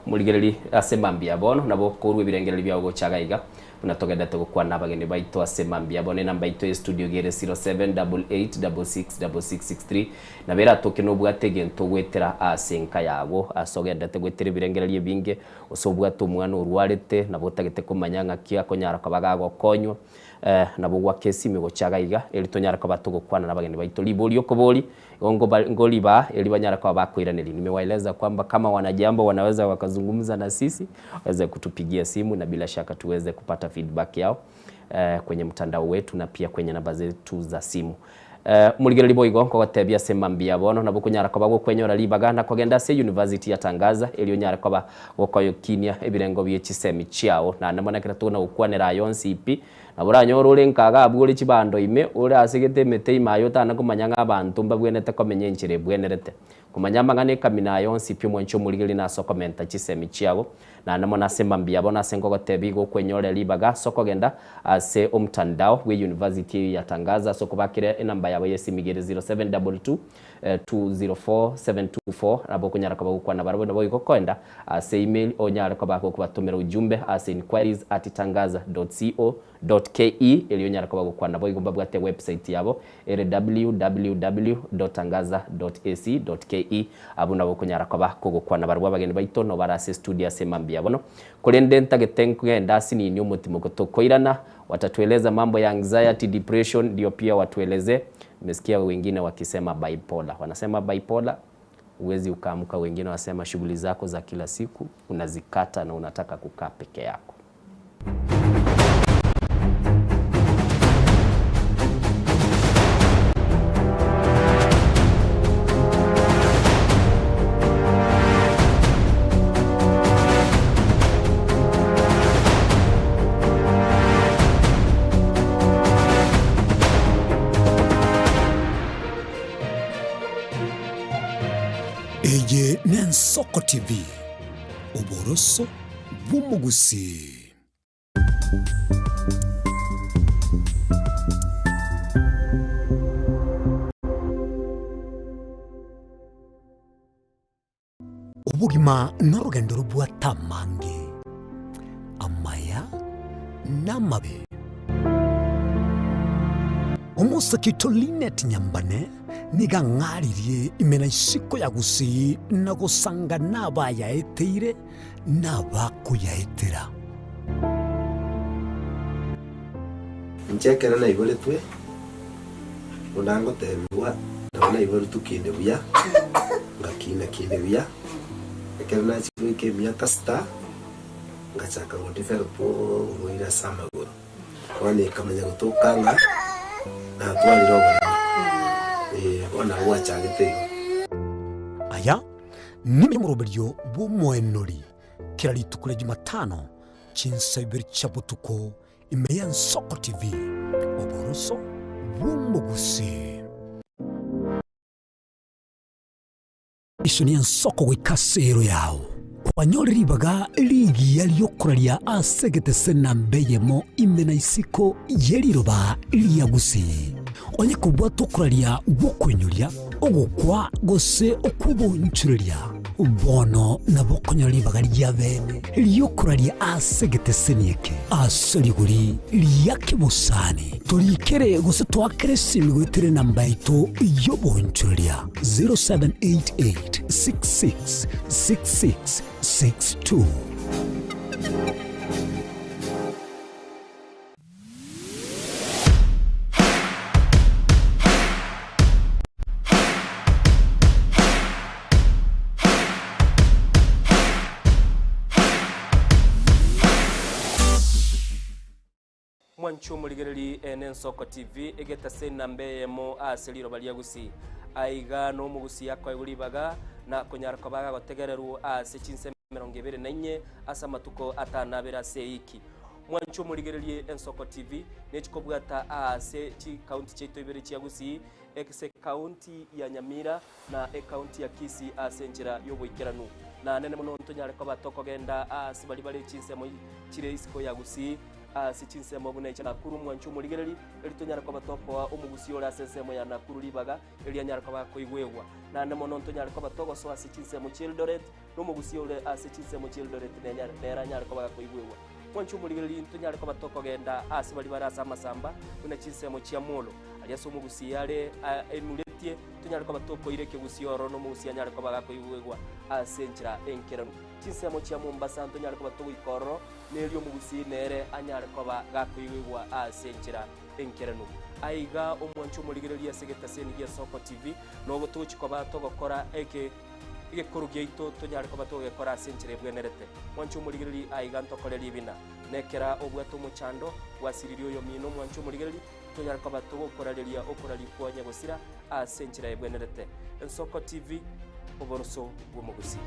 Muligereri ase mambia bono nabo korwa ebirengereri bia gochaga iga buna togendete gokwana abageni baito ase mambia bono enamba ito ya studio gere 07 double eight double six double six six three na bera toke nobwate egento gwetera ase enka yago ase ogendete gwetera ebirengereri ebinge ase obwate omwana orwarete nabo otagete komanya ng'aki akonyara koba gagokonywa nabo gwaka esimi gochaga iga eri tonyara koba togokwana na abageni baito ribori okobori ngoliba eri banyara koba bakoiraneri. Nimewaeleza kwamba kama wanajambo wanaweza wakazungumza na sisi, waweze kutupigia simu na bila shaka tuweze kupata feedback yao kwenye mtandao wetu na pia kwenye namba zetu za simu. Muligereri boigo nkogotebia ase mambia bono nabo konyara koba gokwenyora ribaga na kogenda ase university ya Tangaza eri onyare koba gokoyokinia ebirengo bie chisemi chiao na namonekera ekero togona gokwanera ayo onsi pi nabo oranyore ore nkaga abwo ore chibando ime ore asegete emete ime aye otana komanya ng'a abanto mbabwenerete komenya enchera ebwenerete komanya amang'ana ekamina ayo onsi pi omwancho omorigereria nase okomenta chisemi chiabo na namo ase mambia bono ase nkogotebia igo okwenyora ribaga ase okogenda ase omtandao bwa university ya Tangaza ase okobakera enamba yabo ya esimi igere zero seven double two, 204 724 nabo okonyara koba gokwana barabwo nabo igo okoenda ase email onyare koba gokobatomera ujumbe ase inquiries at tangaza dot co dot ke eri onyare koba gokwana nabo igo mbabwate website yabo ere w w w dot tangaza dot a c dot k e abo nabo okonyara koba kogokwana barabwo abageni baito no bara ase studio ase mambia bono korende ntagete nkogenda ase nini omotimo gotokoirana watatueleza mambo ya anxiety depression ndio pia watueleze. Nimesikia wengine wakisema bipolar, wanasema bipolar huwezi ukaamka, wengine wanasema shughuli zako za kila siku unazikata na unataka kukaa peke yako. Eye n'Ensoko TV, oboroso bw'omogusii. Obogima n'orogendo robwate amange, amaya n'amabe. Omosakito Linet Nyambane niga ng'aririe imena isiko ya gusii na gosanga n'abayaeteire n'abakoyaetera. Nchekere naiboretwe, onangotebiwa, nabo naiboretwe kinde buya, ngakina kinde buya, ekero nachigweka emiaka sita, ngachaka godevelop oboira ase amagoro. Bono ekamanya gotoka ng'a, natwarire oboremo. Bono nabo gwachagete igo. Aya, nime moroberio bw'omoenori, kera rituko ria Jumatano, chinsa ibere chia botuko, ime ya Nsoko TV, oboroso bw'omogusi. Iso ni ensoko goika ase ero yao. Kwanyore ribaga rigiya riokoraria ase egetese namba eyemo ime na isiko ye riroba ria Gusii. Onye kobwata okoraria gw'okoinyoria, ogokwa gose okw'obonchoreria. Bono nabo okonyora ribaga ria bene ri'okoraria ase egeteseni eke ase rigori ria kebosani. Torikere gose toakere esimi goetera enamba yaito y'oboonchoreria 0788 66 66 62. Mwanche omorigereri ene Ensoko TV egetase enamba eyemo ase riroba ria Gusii. Aiga nomogusii akoegwa ribaga na konyara koba agotegererwa ase chinsemo 24 ase amatuko atano abere ase eiki. Mwanche omorigererie Ensoko TV nechikobwata aase chikaunti chiaito ibere chia Gusii, ase ekaunti ya Nyamira na ekaunti ya Kisii ase enchera y'oboikeranu. Na nene mono ntonyare koba tokogenda aase baria bare chinsemo chire isiko ya Gusii, ase chinsemo buna echa Nakuru. Mwanche omorigereri, eri tonyare koba tokoa omogusii ore ase ensemo ya Nakuru ribaga, eri anyare koba akoigwegwa. Naende mono ntonyare koba togosoa ase chinsemo chi'Eldoret, na omogusii ore ase chinsemo chi'Eldoret nere anyare koba gakoigwegwa. Mwanche omorigereria intwe nyare koba tokogenda aase baria bare ase amasamba, buna chinsemo chia Molo, aria ase omogusii are enuretie, tonyare koba tokoira ekegusii ororo na omogusii anyare koba gakoigwegwa ase enchera enkeranu. Chinsemo chia Mombasa ntonyare koba togoika ororo, na erio omogusii nere anyare koba gakoigwegwa ase enchera enkeranu. Aiga omwanche omorigereria ase egetaseni gia Soko TV, nogo togochia koba togokora eke. Egekoro giaito tonyare koba togekora ase enchera ebwenerete. Mwanche omorigereria aiga ntokore ribina. Nekera obwate omochando, gwasiririe oyomino mwanche omorigereria, tonyare koba togokorareria okoraria kwa nyagosira ase enchera ebwenerete. Ensoko TV, oboroso bw'omogusii.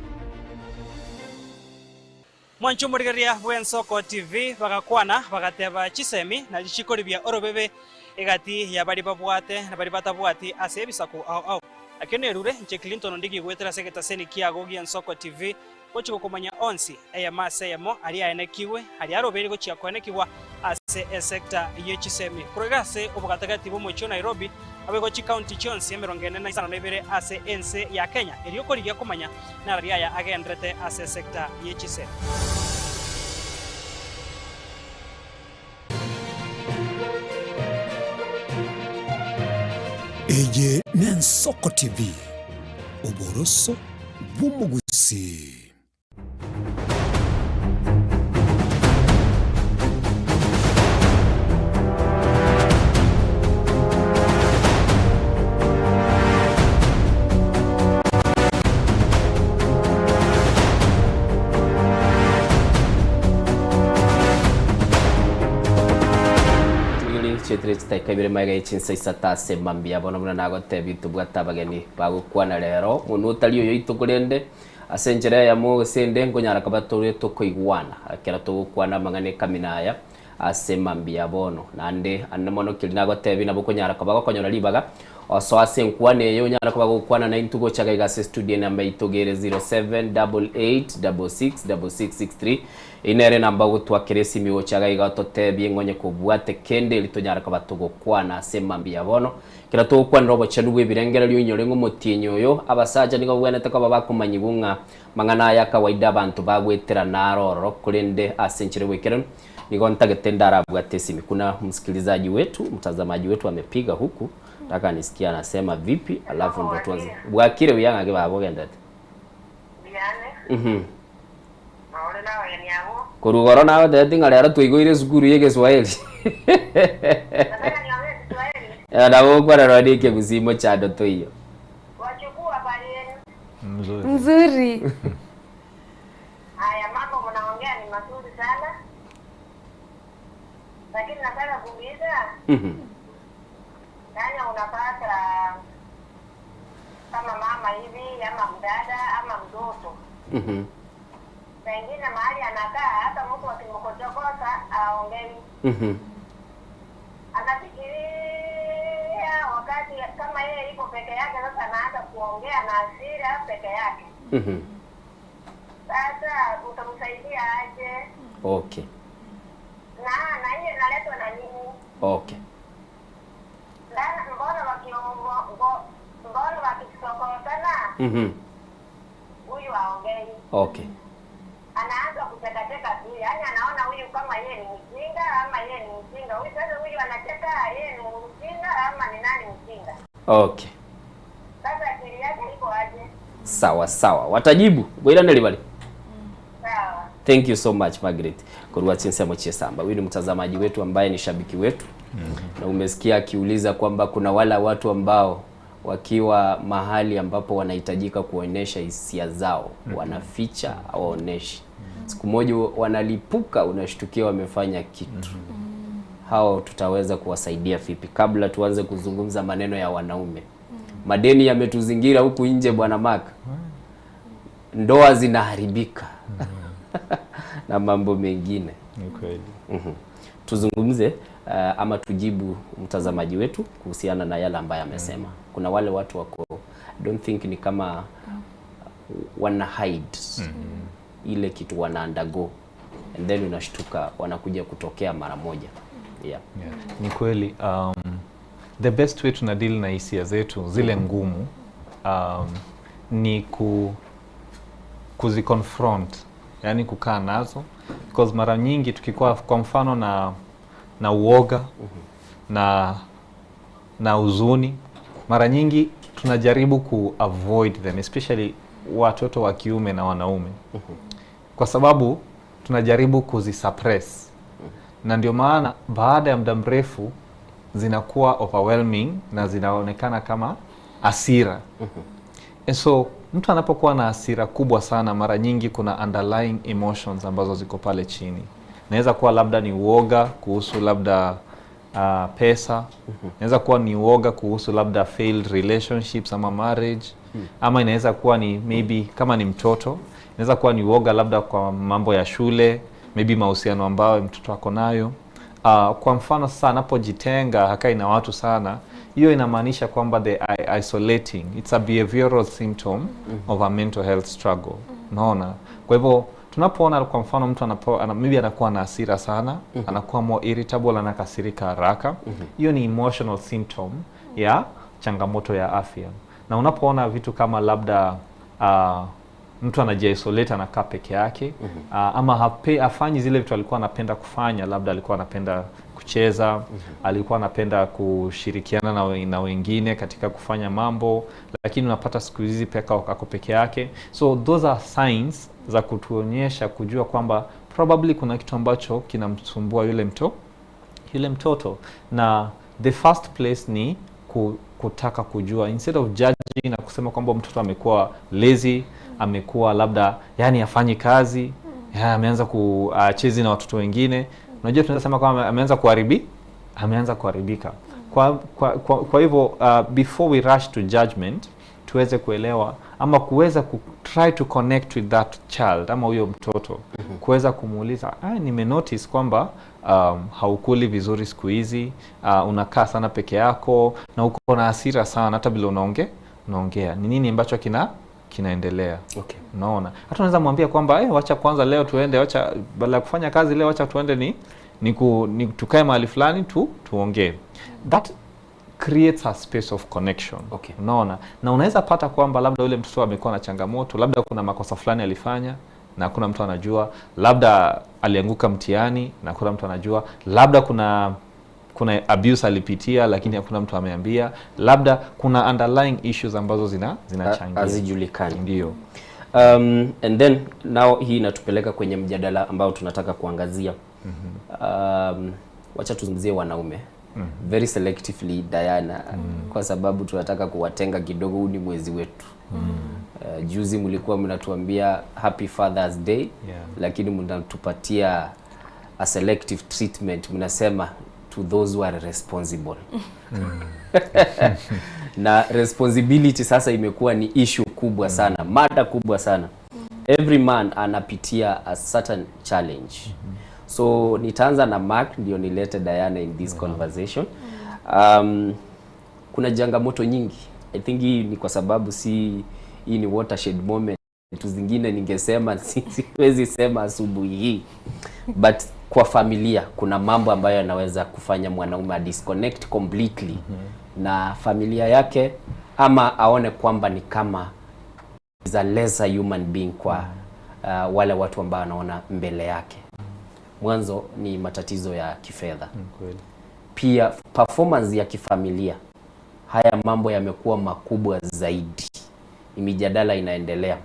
Mwanche omorigereria bw'Ensoko TV bagakwana, bagateba chisemi na richiko ribia orobebe egati ya baria babwate na baria batabwati ase ebisaku ao ao. Ekio nerure inche Clinton Ondigi goetera ase egetaseni kiago gi'Ensoko TV gochia gokomanya onsi eyemo ase eyemo aria aenekigwe aria arobeire gochia koenekigwa ase esecta ye chisemi korwa iga ase obogatagati bw'omochie o Nairobi naboigo chikaunti chionsi emerongo ene na isano na ibere ase ense ya Kenya erio korigia komanya Nararia aya agenderete ase esecta ye chisemi. Eye n'Ensoko TV, oboroso bw'omogusii. Chigiri chietire chitaika ibere magega ye chinsa isato ase mambia bono buna nagotebia tobwate abageni bagokwana rero monwe otari oyoito korende ase enchera eyemo gose ende nkonyara koba tore tokoigwana ekero togokwana amang'ana ekamina aya Ase mambia bono, naende ande mono keria nagotebie nabo okonyara koba gokonyora ribaga osoe ase enkwana eye onyare koba gokwana naintwe gocha iga ase studio enamba yaito gere 0788666663 eyio nere enamba ogotwakera esimi gocha iga ototebie ng'a onye kobwate kende erio tonyare koba togokwana ase mambia bono. Ekero togokwanera obochenu bw'ebirengererio oinyore ng'a omotienyi oyo abasacha nigo babwenerete koba bakomanyigwa ng'a mang'ana aya kawaida abanto bagwetera naro ororo korende ase enchera y'oboikeranu Nigo ntagete ndarabwate esimi. Kuna msikilizaji wetu, mtazamaji wetu amepiga huku, nataka nisikie anasema vipi, alafu ndo tuanze. Bwakire buya ng'aki baba ogendete? Mhm. Korwa igoro nagotebeti ng'a rero twaigoire esukuru ya egeswahili. Eh, nabo gokwana nonya na ekegusii mochando toiyo. Mzuri. Mzuri. Haya, mambo mnaongea ni mazuri sana, lakini nataka kuuliza nani unapata kama mama hivi ama mdada ama mtoto pengine mahali anakaa, hata mtu akimkochokoza aongei, anafikiria wakati kama yeye iko peke yake. Sasa anaanza kuongea na hasira peke yake. Sasa utamsaidia aje? Okay. Na na hiyo inaletwa na nini? Okay. Ndana, mbona mbona wakisokotana huyu aongei. Okay. Anaanza kuchekacheka tu, yaani anaona huyu kama yeye ni mjinga ama yeye ni mjinga. Huyu sasa huyu anacheka yeye ni mjinga ama ni nani mjinga? Okay. Sasa akili yake iko aje? Sawa sawa. Watajibu. Bwira bali. Sawa. Thank you so much Margaret. Korwa chinsemo chiesamba. Huyu ni mtazamaji wetu ambaye ni shabiki wetu. Na umesikia akiuliza kwamba kuna wala watu ambao wakiwa mahali ambapo wanahitajika kuonyesha hisia zao wanaficha, hawaoneshi. Siku moja wanalipuka, unashtukia wamefanya kitu. Hao tutaweza kuwasaidia vipi? Kabla tuanze kuzungumza maneno ya wanaume, madeni yametuzingira huku nje, bwana Mark, ndoa zinaharibika na mambo mengine. Ni kweli. Tuzungumze ama tujibu mtazamaji wetu kuhusiana na yale ambayo amesema. Kuna wale watu wako, I don't think ni kama wana hide ile kitu wana undergo and then unashtuka wanakuja kutokea mara moja. Yeah. Yeah. Ni kweli the best way tuna deal na hisia zetu zile ngumu ni kuziconfront, yani kukaa nazo because mara nyingi tukikuwa kwa mfano na uoga na huzuni, mara nyingi tunajaribu ku avoid them, especially watoto wa kiume na wanaume, kwa sababu tunajaribu kuzisuppress, na ndio maana baada ya muda mrefu zinakuwa overwhelming na zinaonekana kama hasira. And so mtu anapokuwa na hasira kubwa sana, mara nyingi kuna underlying emotions ambazo ziko pale chini. Naweza kuwa labda ni uoga kuhusu labda pesa, inaweza kuwa ni uoga kuhusu labda failed relationships ama marriage, ama inaweza kuwa ni maybe kama ni mtoto, inaweza kuwa ni uoga labda kwa mambo ya shule, maybe mahusiano ambayo mtoto ako nayo. Kwa mfano sasa anapojitenga hakai na watu sana, hiyo inamaanisha kwamba they are isolating. It's a behavioral symptom of a mental health struggle. Unaona? Kwa hivyo tunapoona kwa mfano mtu maybe anakuwa na hasira sana, anakuwa more irritable, anakasirika haraka, hiyo ni emotional symptom ya changamoto ya afya. Na unapoona vitu kama labda mtu anajiisolate, anakaa peke yake, ama hafanyi zile vitu alikuwa anapenda kufanya, labda alikuwa anapenda kucheza, alikuwa anapenda kushirikiana na wengine katika kufanya mambo, lakini unapata siku hizi peka ako peke yake. So those are signs za kutuonyesha kujua kwamba probably kuna kitu ambacho kinamsumbua yule mtoto. Na the first place ni kutaka kujua, instead of judging na kusema kwamba mtoto amekuwa lazy, amekuwa labda yani hafanyi kazi, ameanza kuchezi na watoto wengine. Unajua tunaweza sema kwamba ameanza kuharibika. Kwa hivyo before we rush to judgment, tuweze kuelewa ama kuweza ku try to connect with that child ama huyo mtoto, kuweza kumuuliza, nimenotice kwamba haukuli vizuri siku hizi, unakaa sana peke yako na uko na hasira sana hata bila unaongea. Ni nini ambacho kinaendelea? Okay. Unaona? Hata unaweza mwambia kwamba wacha kwanza leo tuende, wacha badala ya kufanya kazi leo, wacha tuende ni tukae mahali fulani tuongee. That creates a space of connection. Okay. Unaona? Na unaweza pata kwamba labda yule mtoto amekuwa na changamoto, labda kuna makosa fulani alifanya na hakuna mtu anajua, labda alianguka mtihani na hakuna mtu anajua, labda kuna abuse alipitia lakini hakuna mtu ameambia, labda kuna underlying issues ambazo zinachangia. Hazijulikani. Ndio. And then now hii inatupeleka kwenye mjadala ambao tunataka kuangazia. Wacha tuzungumzie wanaume. Very selectively Diana, kwa sababu tunataka kuwatenga kidogo. Huu ni mwezi wetu. Juzi mlikuwa mnatuambia Happy Father's Day, lakini mnatupatia a selective treatment, mnasema to those who are responsible. Na responsibility sasa imekuwa ni issue kubwa sana, mada kubwa sana. Every man anapitia a certain challenge. So nitaanza na Mark ndio nilete Diana in this conversation. Kuna changamoto nyingi. I think hii ni kwa sababu si hii ni watershed moment. Vitu zingine ningesema siwezi sema asubuhi hii. But kwa familia kuna mambo ambayo yanaweza kufanya mwanaume disconnect completely na familia yake, ama aone kwamba ni kama is a lesser human being kwa wale watu ambao anaona mbele yake. Mwanzo ni matatizo ya kifedha, Kweli. pia performance ya kifamilia. Haya mambo yamekuwa makubwa zaidi, ni mijadala inaendelea.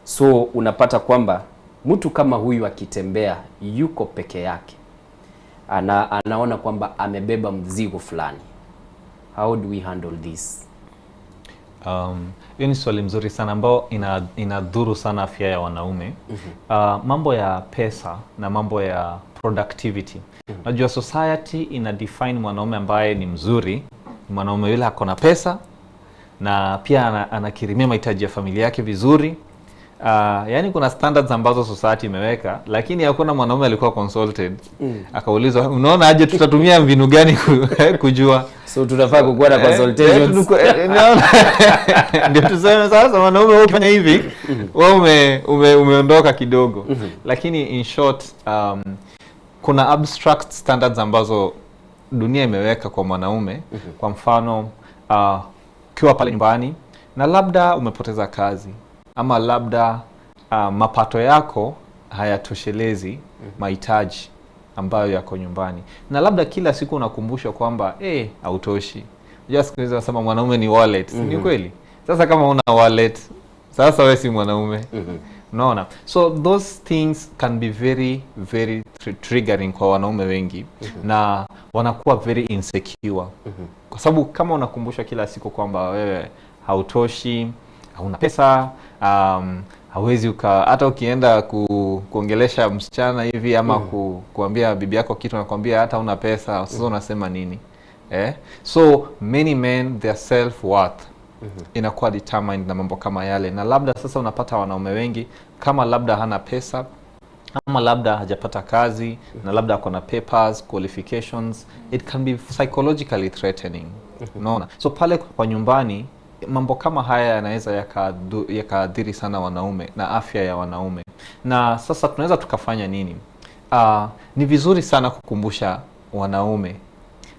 So unapata kwamba mtu kama huyu akitembea yuko peke yake, anaona kwamba amebeba mzigo fulani. How do we handle this? Hiyo ni swali mzuri sana ambao inadhuru sana afya ya wanaume. Mambo ya pesa na mambo ya productivity. Najua society ina define mwanaume ambaye ni mzuri ni mwanaume yule ako na pesa na pia anakirimia mahitaji ya familia yake vizuri. Yaani kuna standards ambazo society imeweka, lakini hakuna mwanaume alikuwa consulted akaulizwa, unaona aje tutatumia mbinu gani kujua? So tunafaa kukuwa na consultations. Naona. Ndio tuseme sasa mwanaume wewe ukifanya hivi wewe umeondoka kidogo. Lakini in short, kuna abstract standards ambazo dunia imeweka kwa mwanaume. Kwa mfano, ukiwa pale nyumbani na labda umepoteza kazi ama labda mapato yako hayatoshelezi mahitaji ambayo yako nyumbani, na labda kila siku unakumbushwa kwamba hautoshi. Unajua siku hizi wanasema mwanaume ni wallet. Ni kweli? Sasa kama una wallet, sasa wewe si mwanaume. Unaona? So those things can be very very triggering kwa wanaume wengi na wanakuwa very insecure. Kwa sababu kama unakumbushwa kila siku kwamba wewe hautoshi, hauna pesa, hauwezi hata ukienda kuongelesha msichana hivi ama kuambia bibi yako kitu anakuambia hata una pesa, sasa unasema nini? So many men, their self worth inakuwa determined na mambo kama yale, na labda sasa unapata wanaume wengi kama labda hana pesa ama labda hajapata kazi na labda ako na papers, qualifications, it can be psychologically threatening. Unaona? So pale kwa nyumbani mambo kama haya yanaweza yakaathiri sana wanaume na afya ya wanaume. Na sasa tunaweza tukafanya nini? Ni vizuri sana kukumbusha wanaume.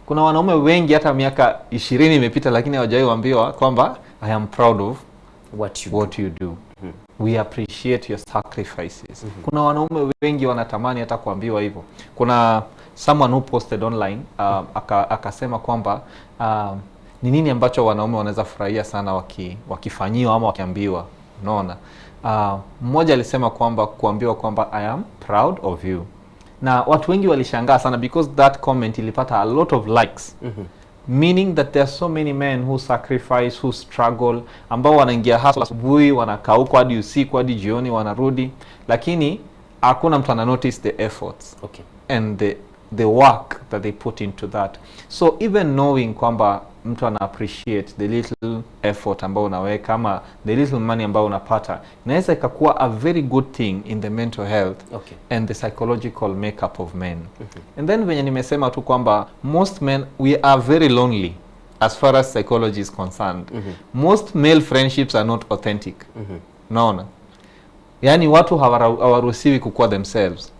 Kuna wanaume wengi hata miaka 20 imepita lakini hawajawahi kuambiwa kwamba I am proud of what you do. We appreciate your sacrifices. Kuna wanaume wengi wanatamani hata kuambiwa hivyo. Kuna someone who posted online akasema kwamba ni nini ambacho wanaume wanaweza furahia sana wakifanyiwa ama wakiambiwa. Unaona? Mmoja alisema kwamba kuambiwa kwamba I am proud of you. Na watu wengi walishangaa sana because that comment ilipata a lot of likes. Meaning that there are so many men who sacrifice, who struggle, ambao wanaingia hustle asubuhi, wanakaa huko hadi usiku hadi jioni wanarudi, lakini hakuna mtu ana notice the efforts and the work that they put into that. So even knowing kwamba mtu ana appreciate the little effort ambao unaweka ama the little money ambao unapata, inaweza ikakuwa a very good thing in the mental health and the psychological makeup of men. And then venye nimesema tu kwamba most men, we are very lonely as far as psychology is concerned. Most male friendships are not authentic. Unaona? Yaani watu hawaruhusiwi kukua themselves.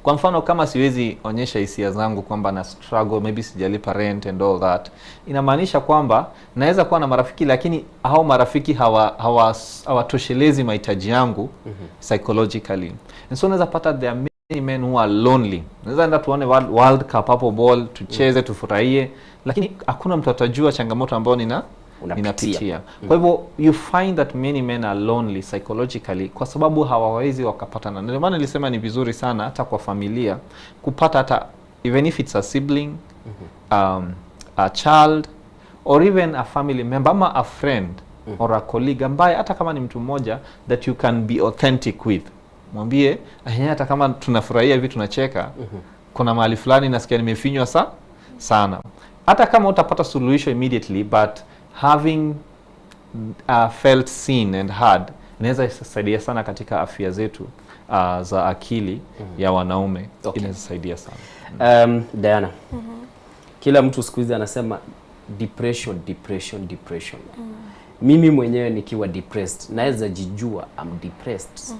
Kwa mfano kama siwezi onyesha hisia zangu kwamba na struggle, maybe sijalipa rent and all that, inamaanisha kwamba naweza kuwa na marafiki lakini hao marafiki hawatoshelezi mahitaji yangu psychologically. And so unaweza pata there are many men who are lonely. Unaweza enda tuone World Cup hapo ball, tucheze, tufurahie, lakini hakuna mtu atajua changamoto ambayo ninapitia. Kwa hivyo you find that many men are lonely psychologically kwa sababu hawawezi wakapatana. Ndio maana nilisema ni vizuri sana hata kwa familia kupata hata even if it's a sibling, a child or even a family member ama a friend or a colleague ambaye hata kama ni mtu mmoja that you can be authentic with. Mwambie hata kama tunafurahia hivi tunacheka, kuna mahali fulani nasikia nimefinywa sana. Hata kama utapata suluhisho immediately, but having felt seen and heard inaweza saidia sana katika afya zetu za akili ya wanaume. Inaweza saidia sana. Diana, kila mtu siku hizi anasema depression, depression, depression. Mimi mwenyewe nikiwa depressed naweza jijua I'm depressed.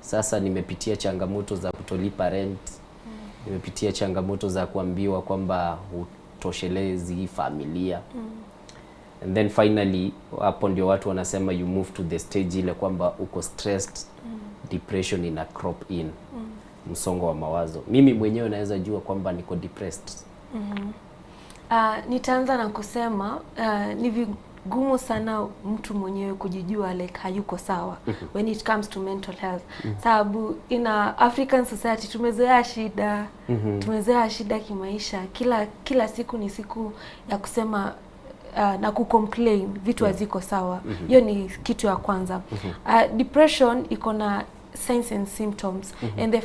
Sasa nimepitia changamoto za kutolipa rent. Nimepitia changamoto za kuambiwa kwamba hutoshelezi familia. And then finally hapo ndio watu wanasema you move to the stage ile kwamba uko stressed. depression ina crop in msongo wa mawazo. Mimi mwenyewe naweza jua kwamba niko depressed. Nitaanza na kusema ni vigumu sana mtu mwenyewe kujijua like hayuko sawa when it comes to mental health, sababu in a African society tumezoea shida, tumezoea shida kimaisha. Kila siku ni siku ya kusema na kucomplain vitu haziko sawa. Hiyo ni kitu ya kwanza. Depression iko na signs and symptoms, and the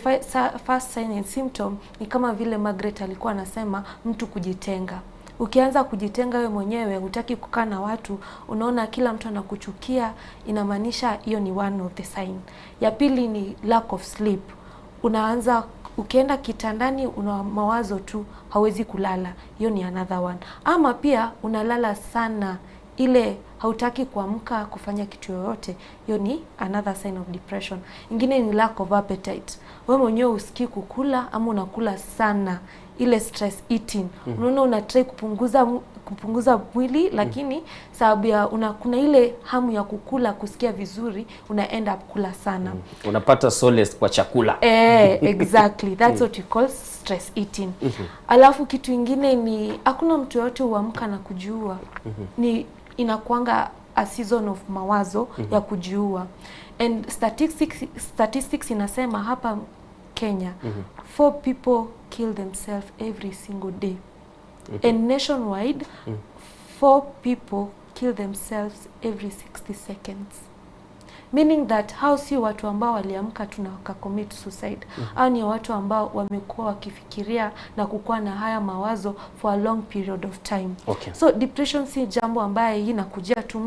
first sign and symptom ni kama vile Margaret alikuwa anasema, mtu kujitenga. Ukianza kujitenga we mwenyewe, hutaki kukaa na watu, unaona kila mtu anakuchukia, inamaanisha hiyo ni one of the sign. Ya pili ni lack of sleep. Unaanza ukienda kitandani una mawazo tu, hauwezi kulala. Hiyo ni another one. Ama pia unalala sana, ile hautaki kuamka kufanya kitu yoyote, hiyo ni another sign of depression. Ingine ni lack of appetite. Wewe mwenyewe husikii kukula ama unakula sana, ile stress eating. Unaona una try kupunguza mwili, lakini sababu ya kuna ile hamu ya kukula, kusikia vizuri, una end up kula sana. Unapata solace kwa chakula. Exactly. That's what you call stress eating. Alafu kitu ingine ni hakuna mtu yoyote huamka na kujiua. Ni inakuanga a season of mawazo ya kujiua. And statistics inasema hapa Kenya, 4 people kill themselves every single day. And nationwide, 4 people kill themselves every 60 seconds. Meaning that hao si watu ambao waliamka tu na wakacommit suicide. Hao ni watu ambao wamekuwa wakifikiria na kukuwa na haya mawazo for a long period of time. So depression si jambo ambaye hii inakujia tu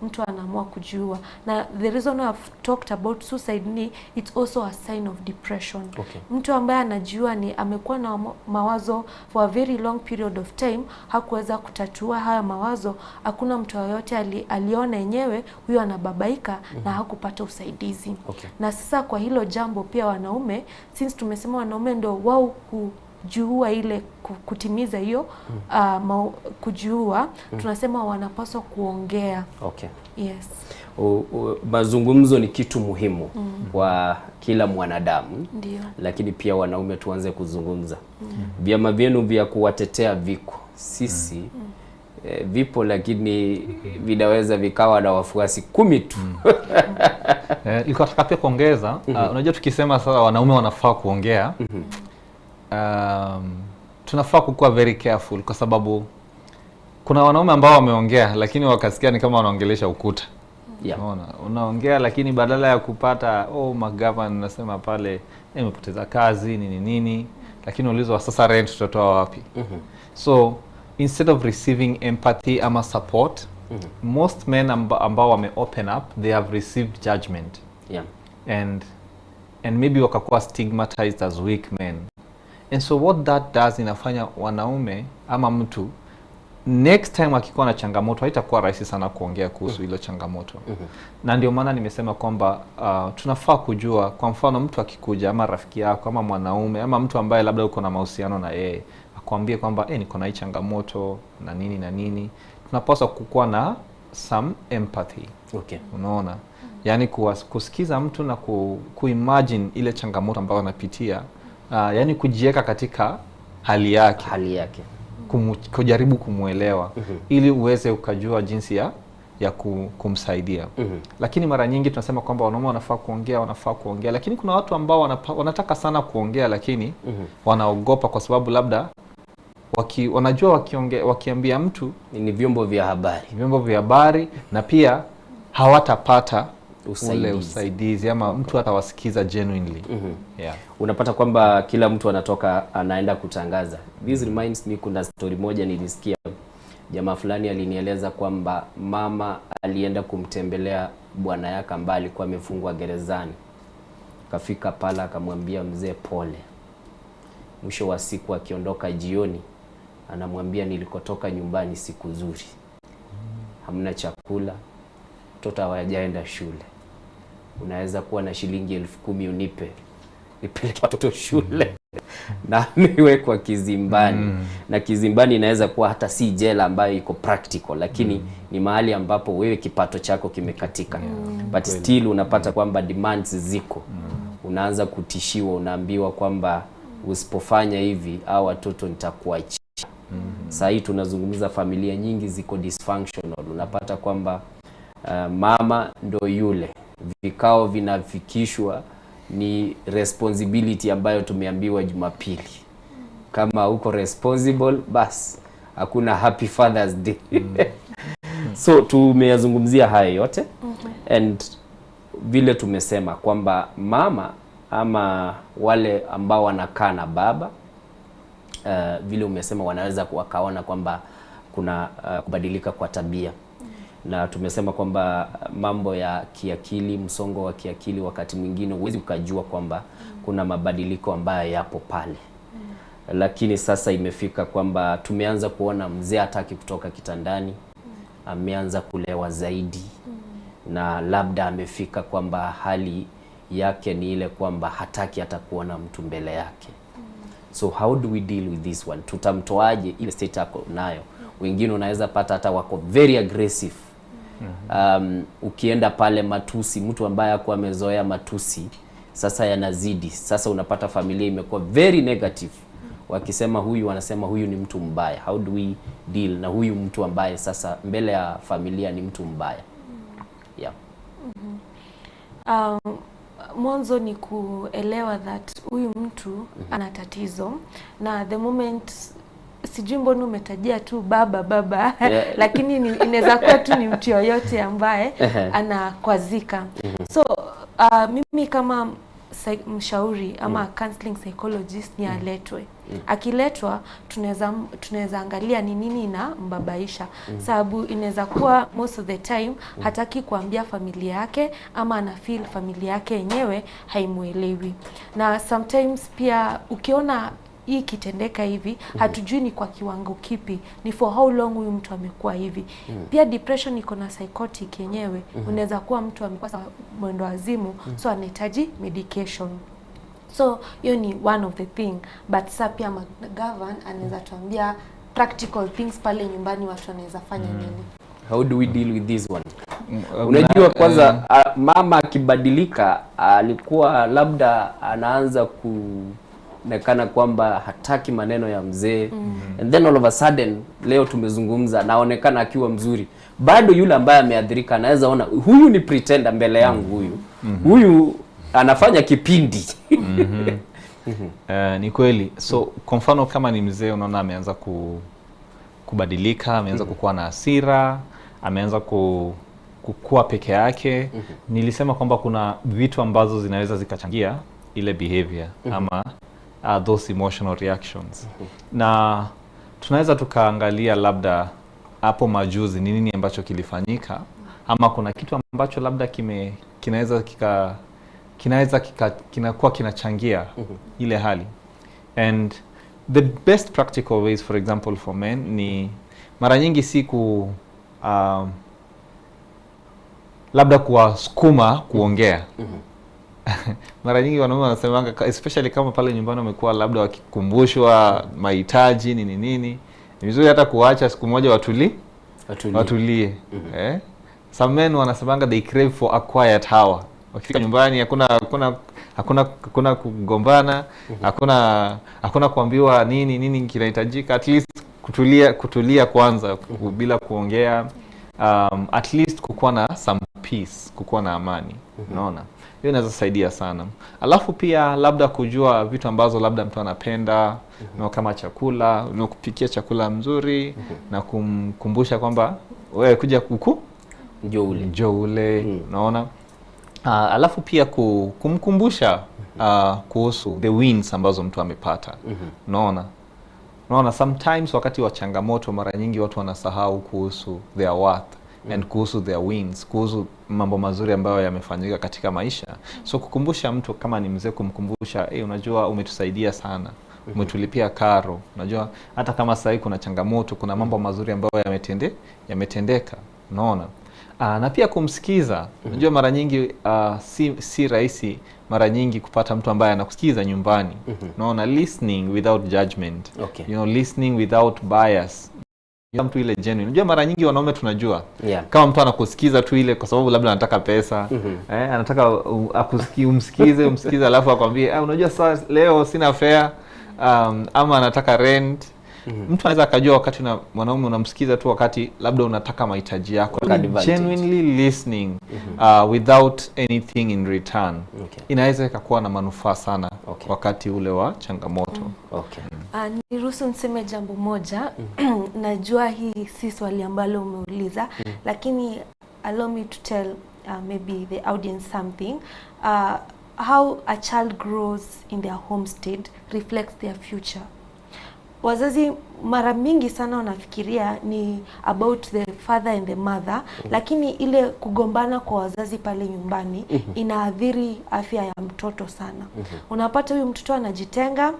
mtu anaamua kujiua. Na the reason I've talked about suicide ni it's also a sign of depression. Mtu ambaye anajiua ni amekuwa na mawazo for a very long period of time, hakuweza kutatua haya mawazo, hakuna mtu yoyote aliona yenyewe huyo anababaika na hakupata usaidizi. Na sasa kwa hilo jambo pia wanaume, since tumesema wanaume ndo wao kujiua ile kutimiza hiyo kujiua, tunasema wanapaswa kuongea. Yes. Mazungumzo ni kitu muhimu kwa kila mwanadamu. Lakini pia wanaume tuanze kuzungumza. Vyama vyenu vya kuwatetea viko. Sisi vipo, lakini vinaweza vikawa na wafuasi 10 tu. Nilikuwa nataka pia kuongeza, unajua tukisema sasa wanaume wanafaa kuongea, tunafaa kukuwa very careful kwa sababu kuna wanaume ambao wameongea lakini wakasikia ni kama wanaongelesha ukuta. Unaona, unaongea lakini badala ya kupata magavana nasema pale nimepoteza kazi nini nini, lakini ulizwa sasa rent tutatoa wapi? So instead of receiving empathy ama support, most men ambao wame open up, they have received judgment. And maybe wakakuwa stigmatized as weak men. And so what that does, inafanya wanaume ama mtu next time akikuwa na changamoto haitakuwa rahisi sana kuongea kuhusu hilo changamoto. Na ndio maana nimesema kwamba tunafaa kujua, kwa mfano mtu akikuja ama rafiki yako ama mwanaume ama mtu ambaye labda uko na mahusiano na yeye akwambie kwamba niko na hii changamoto na nini na nini, tunapaswa kukuwa na some empathy. Unaona? Yaani kusikiza mtu na kuimagine ile changamoto ambayo anapitia, yaani kujiweka katika hali yake. Hali yake. Kujaribu kumuelewa ili uweze ukajua jinsi ya kumsaidia. Lakini mara nyingi tunasema kwamba wanaume wanafaa kuongea, wanafaa kuongea, lakini kuna watu ambao wanataka sana kuongea lakini wanaogopa kwa sababu labda wanajua wakiambia mtu ni vyombo vya habari. Vyombo vya habari, na pia hawatapata ule Usaidizi. usaidizi ama mtu atawasikiza genuinely. Unapata kwamba kila mtu anatoka anaenda kutangaza. This reminds me, kuna story moja nilisikia. Jamaa fulani alinieleza kwamba mama alienda kumtembelea bwana yake ambaye alikuwa amefungwa gerezani. Kafika pala akamwambia mzee pole. Mwisho wa siku akiondoka jioni anamwambia nilikotoka nyumbani siku nzuri. Hamna chakula, mtoto hawajaenda shule. Unaweza kuwa na shilingi 10,000 unipe Nipeleke watoto shule na amewekwa kizimbani. Na kizimbani inaweza kuwa hata si jela ambayo iko practical, lakini ni mahali ambapo wewe kipato chako kimekatika, but still unapata kwamba demands ziko. Unaanza kutishiwa, unaambiwa kwamba usipofanya hivi au watoto nitakuachia. Saa hii tunazungumza familia nyingi ziko dysfunctional. Unapata kwamba mama ndo yule, vikao vinafikishwa, ni responsibility ambayo tumeambiwa Jumapili. Kama uko responsible, bas hakuna happy Father's Day. So tumeyazungumzia haya yote and vile tumesema kwamba mama ama wale ambao wanakaa na baba, vile umesema wanaweza wakaona kwamba kuna kubadilika kwa tabia, na tumesema kwamba mambo ya kiakili, msongo wa kiakili, wakati mwingine huwezi ukajua kwamba kuna mabadiliko ambayo yapo pale. Lakini sasa imefika kwamba tumeanza kuona mzee hataki kutoka kitandani, ameanza kulewa zaidi, na labda amefika kwamba hali yake ni ile kwamba hataki hata kuona mtu mbele yake. So how do we deal with this one? Tutamtoaje ile state ako nayo? Wengine unaweza pata hata wako very aggressive. Ukienda pale matusi, mtu ambaye hakuwa amezoea matusi sasa yanazidi. Sasa unapata familia imekuwa very negative, wakisema huyu, wanasema huyu ni mtu mbaya. How do we deal na huyu mtu ambaye sasa mbele ya familia ni mtu mbaya? Yeah. Mwanzo ni kuelewa that huyu mtu ana tatizo, na the moment, sijui mbona umetajia tu baba baba, lakini inaweza kuwa tu ni mtu yoyote ambaye anakwazika. So mimi kama mshauri ama counseling psychologist ni aletwe. Akiletwa tunaweza angalia ni nini inambabaisha, sababu inaweza kuwa most of the time hataki kuambia familia yake ama ana feel familia yake yenyewe haimuelewi. Na sometimes pia ukiona hii ikitendeka hivi, hatujui ni kwa kiwango kipi, ni for how long huyu mtu amekuwa hivi. Pia depression iko na psychotic yenyewe. Unaweza kuwa mtu amekuwa mwendo wazimu, so anahitaji medication. So hiyo ni one of the thing, but sa pia McGovern anaweza tuambia practical things pale nyumbani watu wanaweza fanya nini. How do we deal with this one? Unajua kwanza mama akibadilika, alikuwa labda anaanza kuonekana kwamba hataki maneno ya mzee, and then all of a sudden leo tumezungumza, naonekana akiwa mzuri. Bado yule ambaye ameathirika anaweza ona huyu ni pretender mbele yangu, huyu huyu anafanya kipindi. Ni kweli. So kwa mfano kama ni mzee unaona ameanza kubadilika, ameanza kukuwa na hasira, ameanza kukua peke yake. Nilisema kwamba kuna vitu ambazo zinaweza zikachangia ile behavior ama those emotional reactions. Na tunaweza tukaangalia labda hapo majuzi ni nini ambacho kilifanyika, ama kuna kitu ambacho labda kime kinaweza kika kinaweza kika, kinakuwa kinachangia ile hali. And the best practical ways, for example for men, ni mara nyingi si ku labda kuwasukuma kuongea. Mara nyingi wanaume wanasemanga, especially kama pale nyumbani wamekuwa labda wakikumbushwa mahitaji nini nini, ni vizuri hata kuacha siku moja watulie. Watulie. Eh? Some men wanasemanga they crave for a quiet hour. Wakifika nyumbani hakuna hakuna hakuna hakuna kugombana, hakuna kuambiwa nini nini kinahitajika, at least kutulia kwanza bila kuongea, at least kukuwa na some peace, kukuwa na amani. Unaona? Hiyo inaweza saidia sana. Alafu pia labda kujua vitu ambazo labda mtu anapenda, kama chakula, kupikia chakula mzuri, na kumkumbusha kwamba wewe kuja kuku njoo ule, unaona? Alafu pia kumkumbusha kuhusu the wins ambazo mtu amepata. Unaona? Unaona, sometimes wakati wa changamoto mara nyingi watu wanasahau kuhusu their worth and kuhusu their wins, kuhusu mambo mazuri ambayo yamefanyika katika maisha. So kukumbusha mtu kama ni mzee, kumkumbusha, hey, unajua umetusaidia sana, umetulipia karo, unajua hata kama sasa kuna changamoto, kuna mambo mazuri ambayo yametendeka, unaona? Na pia kumsikiza. Unajua mara nyingi si rahisi mara nyingi kupata mtu ambaye anakusikiza nyumbani. Unaona, listening without judgment. Listening without bias. Mtu ile genuine. Unajua mara nyingi wanaume tunajua. Kama mtu anakusikiza tu ile kwa sababu labda anataka pesa, anataka umsikize alafu akwambie, unajua sasa leo sina fare, ama anataka rent. Mtu anaweza akajua wakati mwanaume unamsikiza tu wakati labda unataka mahitaji yako. Take advantage. Genuinely listening, without anything in return. Inaweza ikakuwa na manufaa sana wakati ule wa changamoto. Niruhusu niseme jambo moja. Najua hii si swali ambalo umeuliza, lakini allow me to tell maybe the audience something. How a child grows in their homestead reflects their future. Wazazi mara mingi sana wanafikiria ni about the father and the mother, lakini ile kugombana kwa wazazi pale nyumbani inaathiri afya ya mtoto sana. Unapata huyu mtoto anajitenga,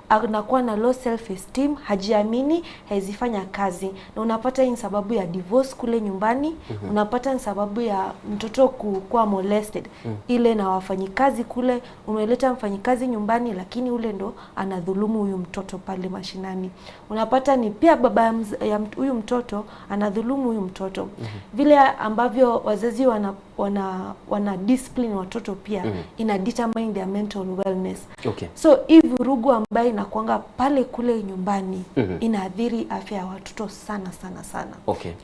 anakuwa na low self esteem, hajiamini, haezi fanya kazi. Na unapata hii ni sababu ya divorce kule nyumbani, unapata ni sababu ya mtoto kuwa molested. Ile na wafanyikazi kule, umeleta mfanyikazi nyumbani lakini ule ndo anadhulumu huyu mtoto pale mashinani. Unapata ni pia baba ya huyu mtoto anadhulumu huyu mtoto. Vile ambavyo wazazi wana discipline watoto pia ina determine their mental wellness. So hii vurugu ambayo inakuanga pale kule nyumbani inaathiri afya ya watoto sana sana sana.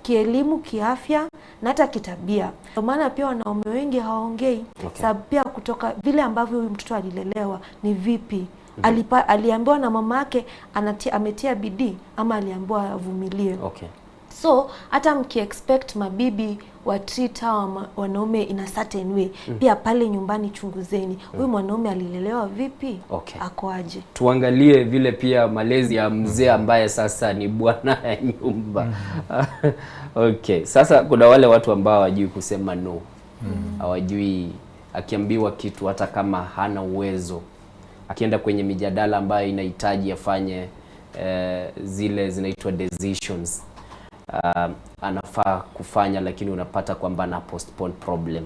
Kielimu, kiafya na hata kitabia. Kwa maana pia wanaume wengi hawaongei. Sababu pia kutoka vile ambavyo huyu mtoto alilelewa ni vipi? Aliambiwa na mama yake ametia bidii ama aliambiwa avumilie. So hata mkiexpect mabibi wa treat hawa wanaume in a certain way, pia pale nyumbani chunguzeni huyu mwanaume alilelewa vipi? Ako aje? Tuangalie vile pia malezi ya mzee ambaye sasa ni bwana ya nyumba. Sasa kuna wale watu ambao hawajui kusema no. Hawajui akiambiwa kitu hata kama hana uwezo. Akienda kwenye mijadala ambayo inahitaji afanye zile zinaitwa decisions. Anafaa kufanya lakini unapata kwamba ana postpone problem.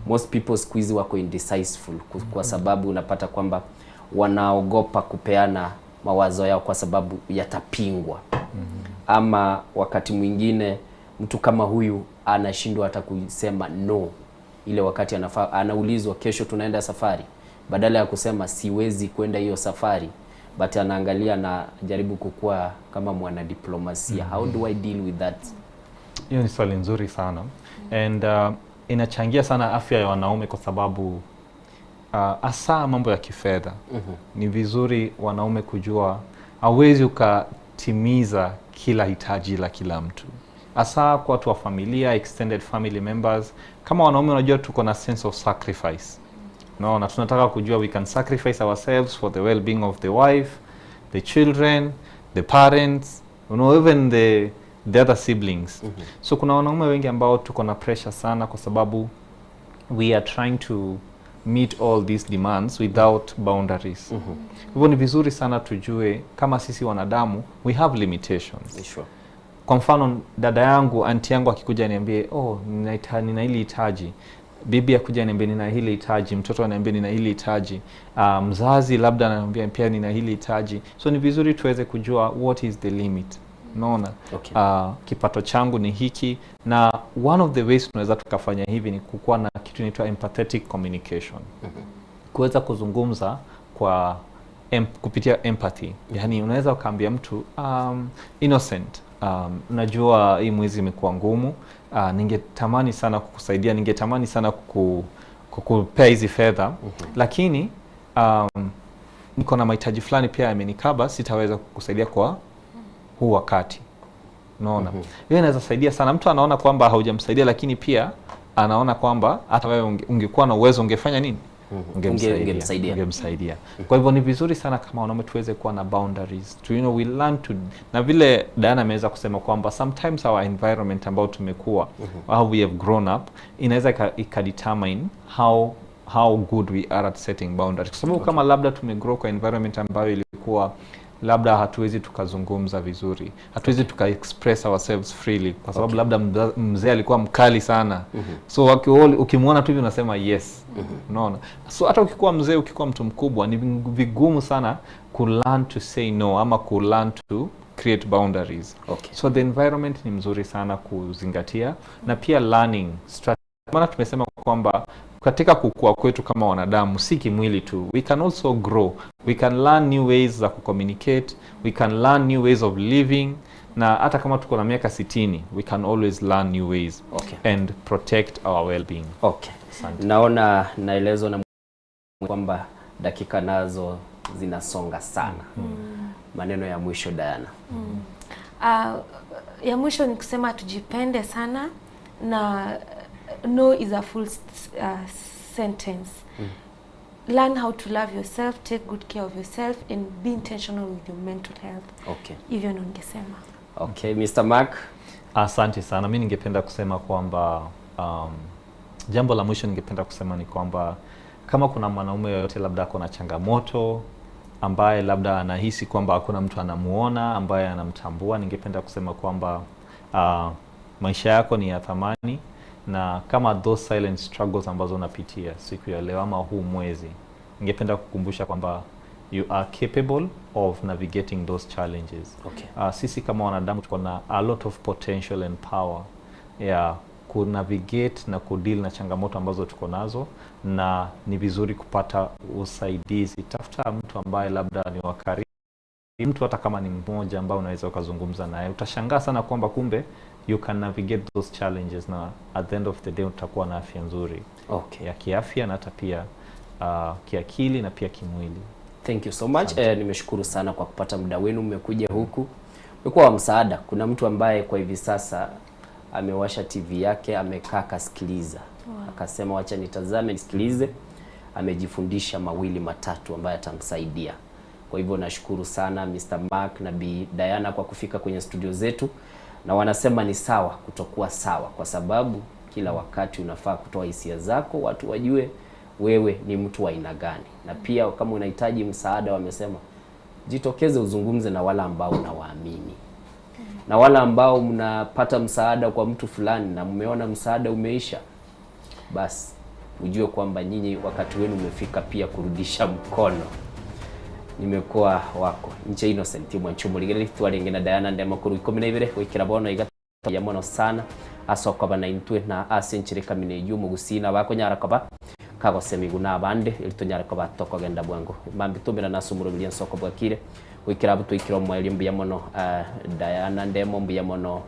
Most people siku hizi wako indecisive kwa sababu unapata kwamba wanaogopa kupeana mawazo yao kwa sababu yatapingwa. Ama wakati mwingine mtu kama huyu anashindwa hata kusema no. Ile wakati anaulizwa kesho tunaenda safari, badala ya kusema siwezi kwenda hiyo safari, but anaangalia na jaribu kukua kama mwanadiplomasia. How do I deal with that? Hiyo ni swali nzuri sana. And inachangia sana afya ya wanaume kwa sababu hasa mambo ya kifedha. Ni vizuri wanaume kujua hauwezi ukatimiza kila hitaji la kila mtu. Hasa kwa watu wa familia, extended family members. Kama wanaume unajua tuko na sense of sacrifice. No, na tunataka kujua we can sacrifice ourselves for the well-being of the wife, the children, the parents, even the other siblings. So kuna wanaume wengi ambao tuko na pressure sana kwa sababu we are trying to meet all these demands without boundaries. Hivyo ni vizuri sana tujue kama sisi wanadamu we have limitations. Kwa mfano dada yangu, aunti yangu akikuja aniambie, oh, nina hili hitaji. Bibi akuja aniambie nina hili hitaji, mtoto aniambie nina hili hitaji. Mzazi labda ananiambia pia nina hili hitaji. So ni vizuri tuweze kujua what is the limit. Unaona? Kipato changu ni hiki, na one of the ways tunaweza tukafanya hivi ni kukuwa na kitu inaitwa empathetic communication. Kuweza kuzungumza kwa kupitia empathy. Yaani unaweza ukaambia mtu Innocent, najua hii mwezi imekuwa ngumu, ningetamani sana kukusaidia, ningetamani sana kukupea hizi fedha, lakini niko na mahitaji fulani pia yamenikaba, sitaweza kukusaidia kwa huu wakati. Unaona? Hiyo inaweza saidia sana. Mtu anaona kwamba haujamsaidia, lakini pia anaona kwamba hata wewe ungekuwa na uwezo ungefanya nini? Ungemsaidia. Ungemsaidia. Kwa hivyo ni vizuri sana kama wanaume tuweze kuwa na boundaries. To, you know, we learn to, na vile Diana ameweza kusema kwamba sometimes our environment ambao tumekuwa, how we have grown up, inaweza ika determine how good we are at setting boundaries. Kwa sababu kama labda tumegrow kwa environment ambayo ilikuwa labda hatuwezi tukazungumza vizuri, hatuwezi tuka express ourselves freely kwa sababu labda mzee alikuwa mkali sana. So ukimwona tu hivi unasema yes. Unaona? So hata ukikuwa mzee, ukikuwa mtu mkubwa ni vigumu sana ku learn to say no ama ku learn to create boundaries. So the environment ni mzuri sana kuzingatia, na pia learning strategy. Maana tumesema kwamba katika kukua kwetu kama wanadamu si kimwili tu, we can also grow, we can learn new ways za kucommunicate, we can learn new ways of living, na hata kama tuko na miaka 60 we can always learn new ways and protect our well-being. Okay. Naona naelezwa na kwamba dakika nazo zinasonga sana. Maneno ya mwisho Diana. Ya mwisho ni kusema tujipende sana na no is a full sentence. Learn how to love yourself, take good care of yourself and be intentional with your mental health. Hivyo ndo ningesema. Okay, Mr. Mark. Asante sana. Mi ningependa kusema kwamba jambo la mwisho ningependa kusema ni kwamba kama kuna mwanaume yoyote labda ako na changamoto ambaye labda anahisi kwamba hakuna mtu anamuona ambaye anamtambua, ningependa kusema kwamba maisha yako ni ya thamani, na kama those silent struggles ambazo unapitia siku ya leo ama huu mwezi, ningependa kukumbusha kwamba you are capable of navigating those challenges. Sisi kama wanadamu tuko na a lot of potential and power ya kunavigate na kudeal na changamoto ambazo tuko nazo, na ni vizuri kupata usaidizi. Tafuta mtu ambaye labda ni wa karibu, mtu hata kama ni mmoja ambaye unaweza ukazungumza naye, utashangaa sana kwamba kumbe you can navigate those challenges, na at the end of the day utakuwa na afya nzuri ya kiafya na hata pia kiakili na pia kimwili. Thank you so much. Nimeshukuru sana kwa kupata muda wenu, mmekuja huku, umekuwa wa msaada. Kuna mtu ambaye kwa hivi sasa amewasha TV yake, amekaa akasikiliza, akasema wacha nitazame nisikilize. Amejifundisha mawili matatu ambayo atamsaidia. Kwa hivyo nashukuru sana Mr. Mark na Bi Diana kwa kufika kwenye studio zetu, na wanasema ni sawa kutokuwa sawa, kwa sababu kila wakati unafaa kutoa hisia zako, watu wajue wewe ni mtu wa aina gani, na pia kama unahitaji msaada, wamesema jitokeze uzungumze na wale ambao unawaamini na wale ambao mnapata msaada kwa mtu fulani na mmeona msaada umeisha, basi ujue kwamba nyinyi wakati wenu umefika pia kurudisha mkono. Nimekuwa wako nche Innocent mwanchumuligere twarenge na Diana ndema kuru 12 gwikira bono iga ya mono sana asokoba na intwe na ase kamine yumu gusina bakonyara koba kagosemigu na abande eritonyara koba tokogenda bwango mambi tumira nasumuro bilia nsoko bwakire gwikira abu twikira omweri mbuya mono Diana Ndemo mbuya mono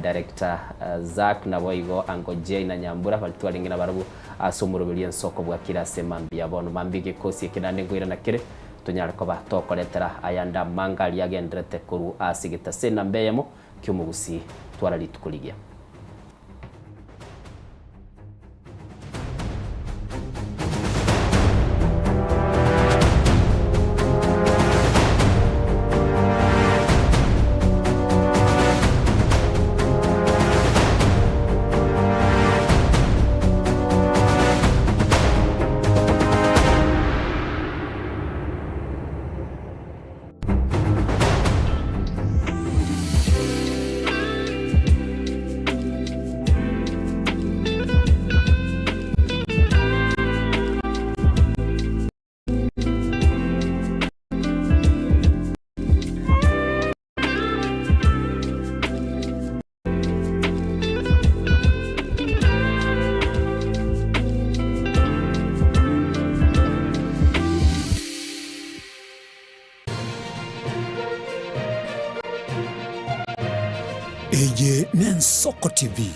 director Zack na boigo Uncle J na Nyambura bari twarenge na barabu ase bilia nsoko bwakire ase mambi ya bono mambi gikosi ekinande ngwira na kire tonyara koba tokoretera ayanda manga agenderete koru asigita sena mbeyemo kiumugusi twara rituko rigia. Eye n'Ensoko TV.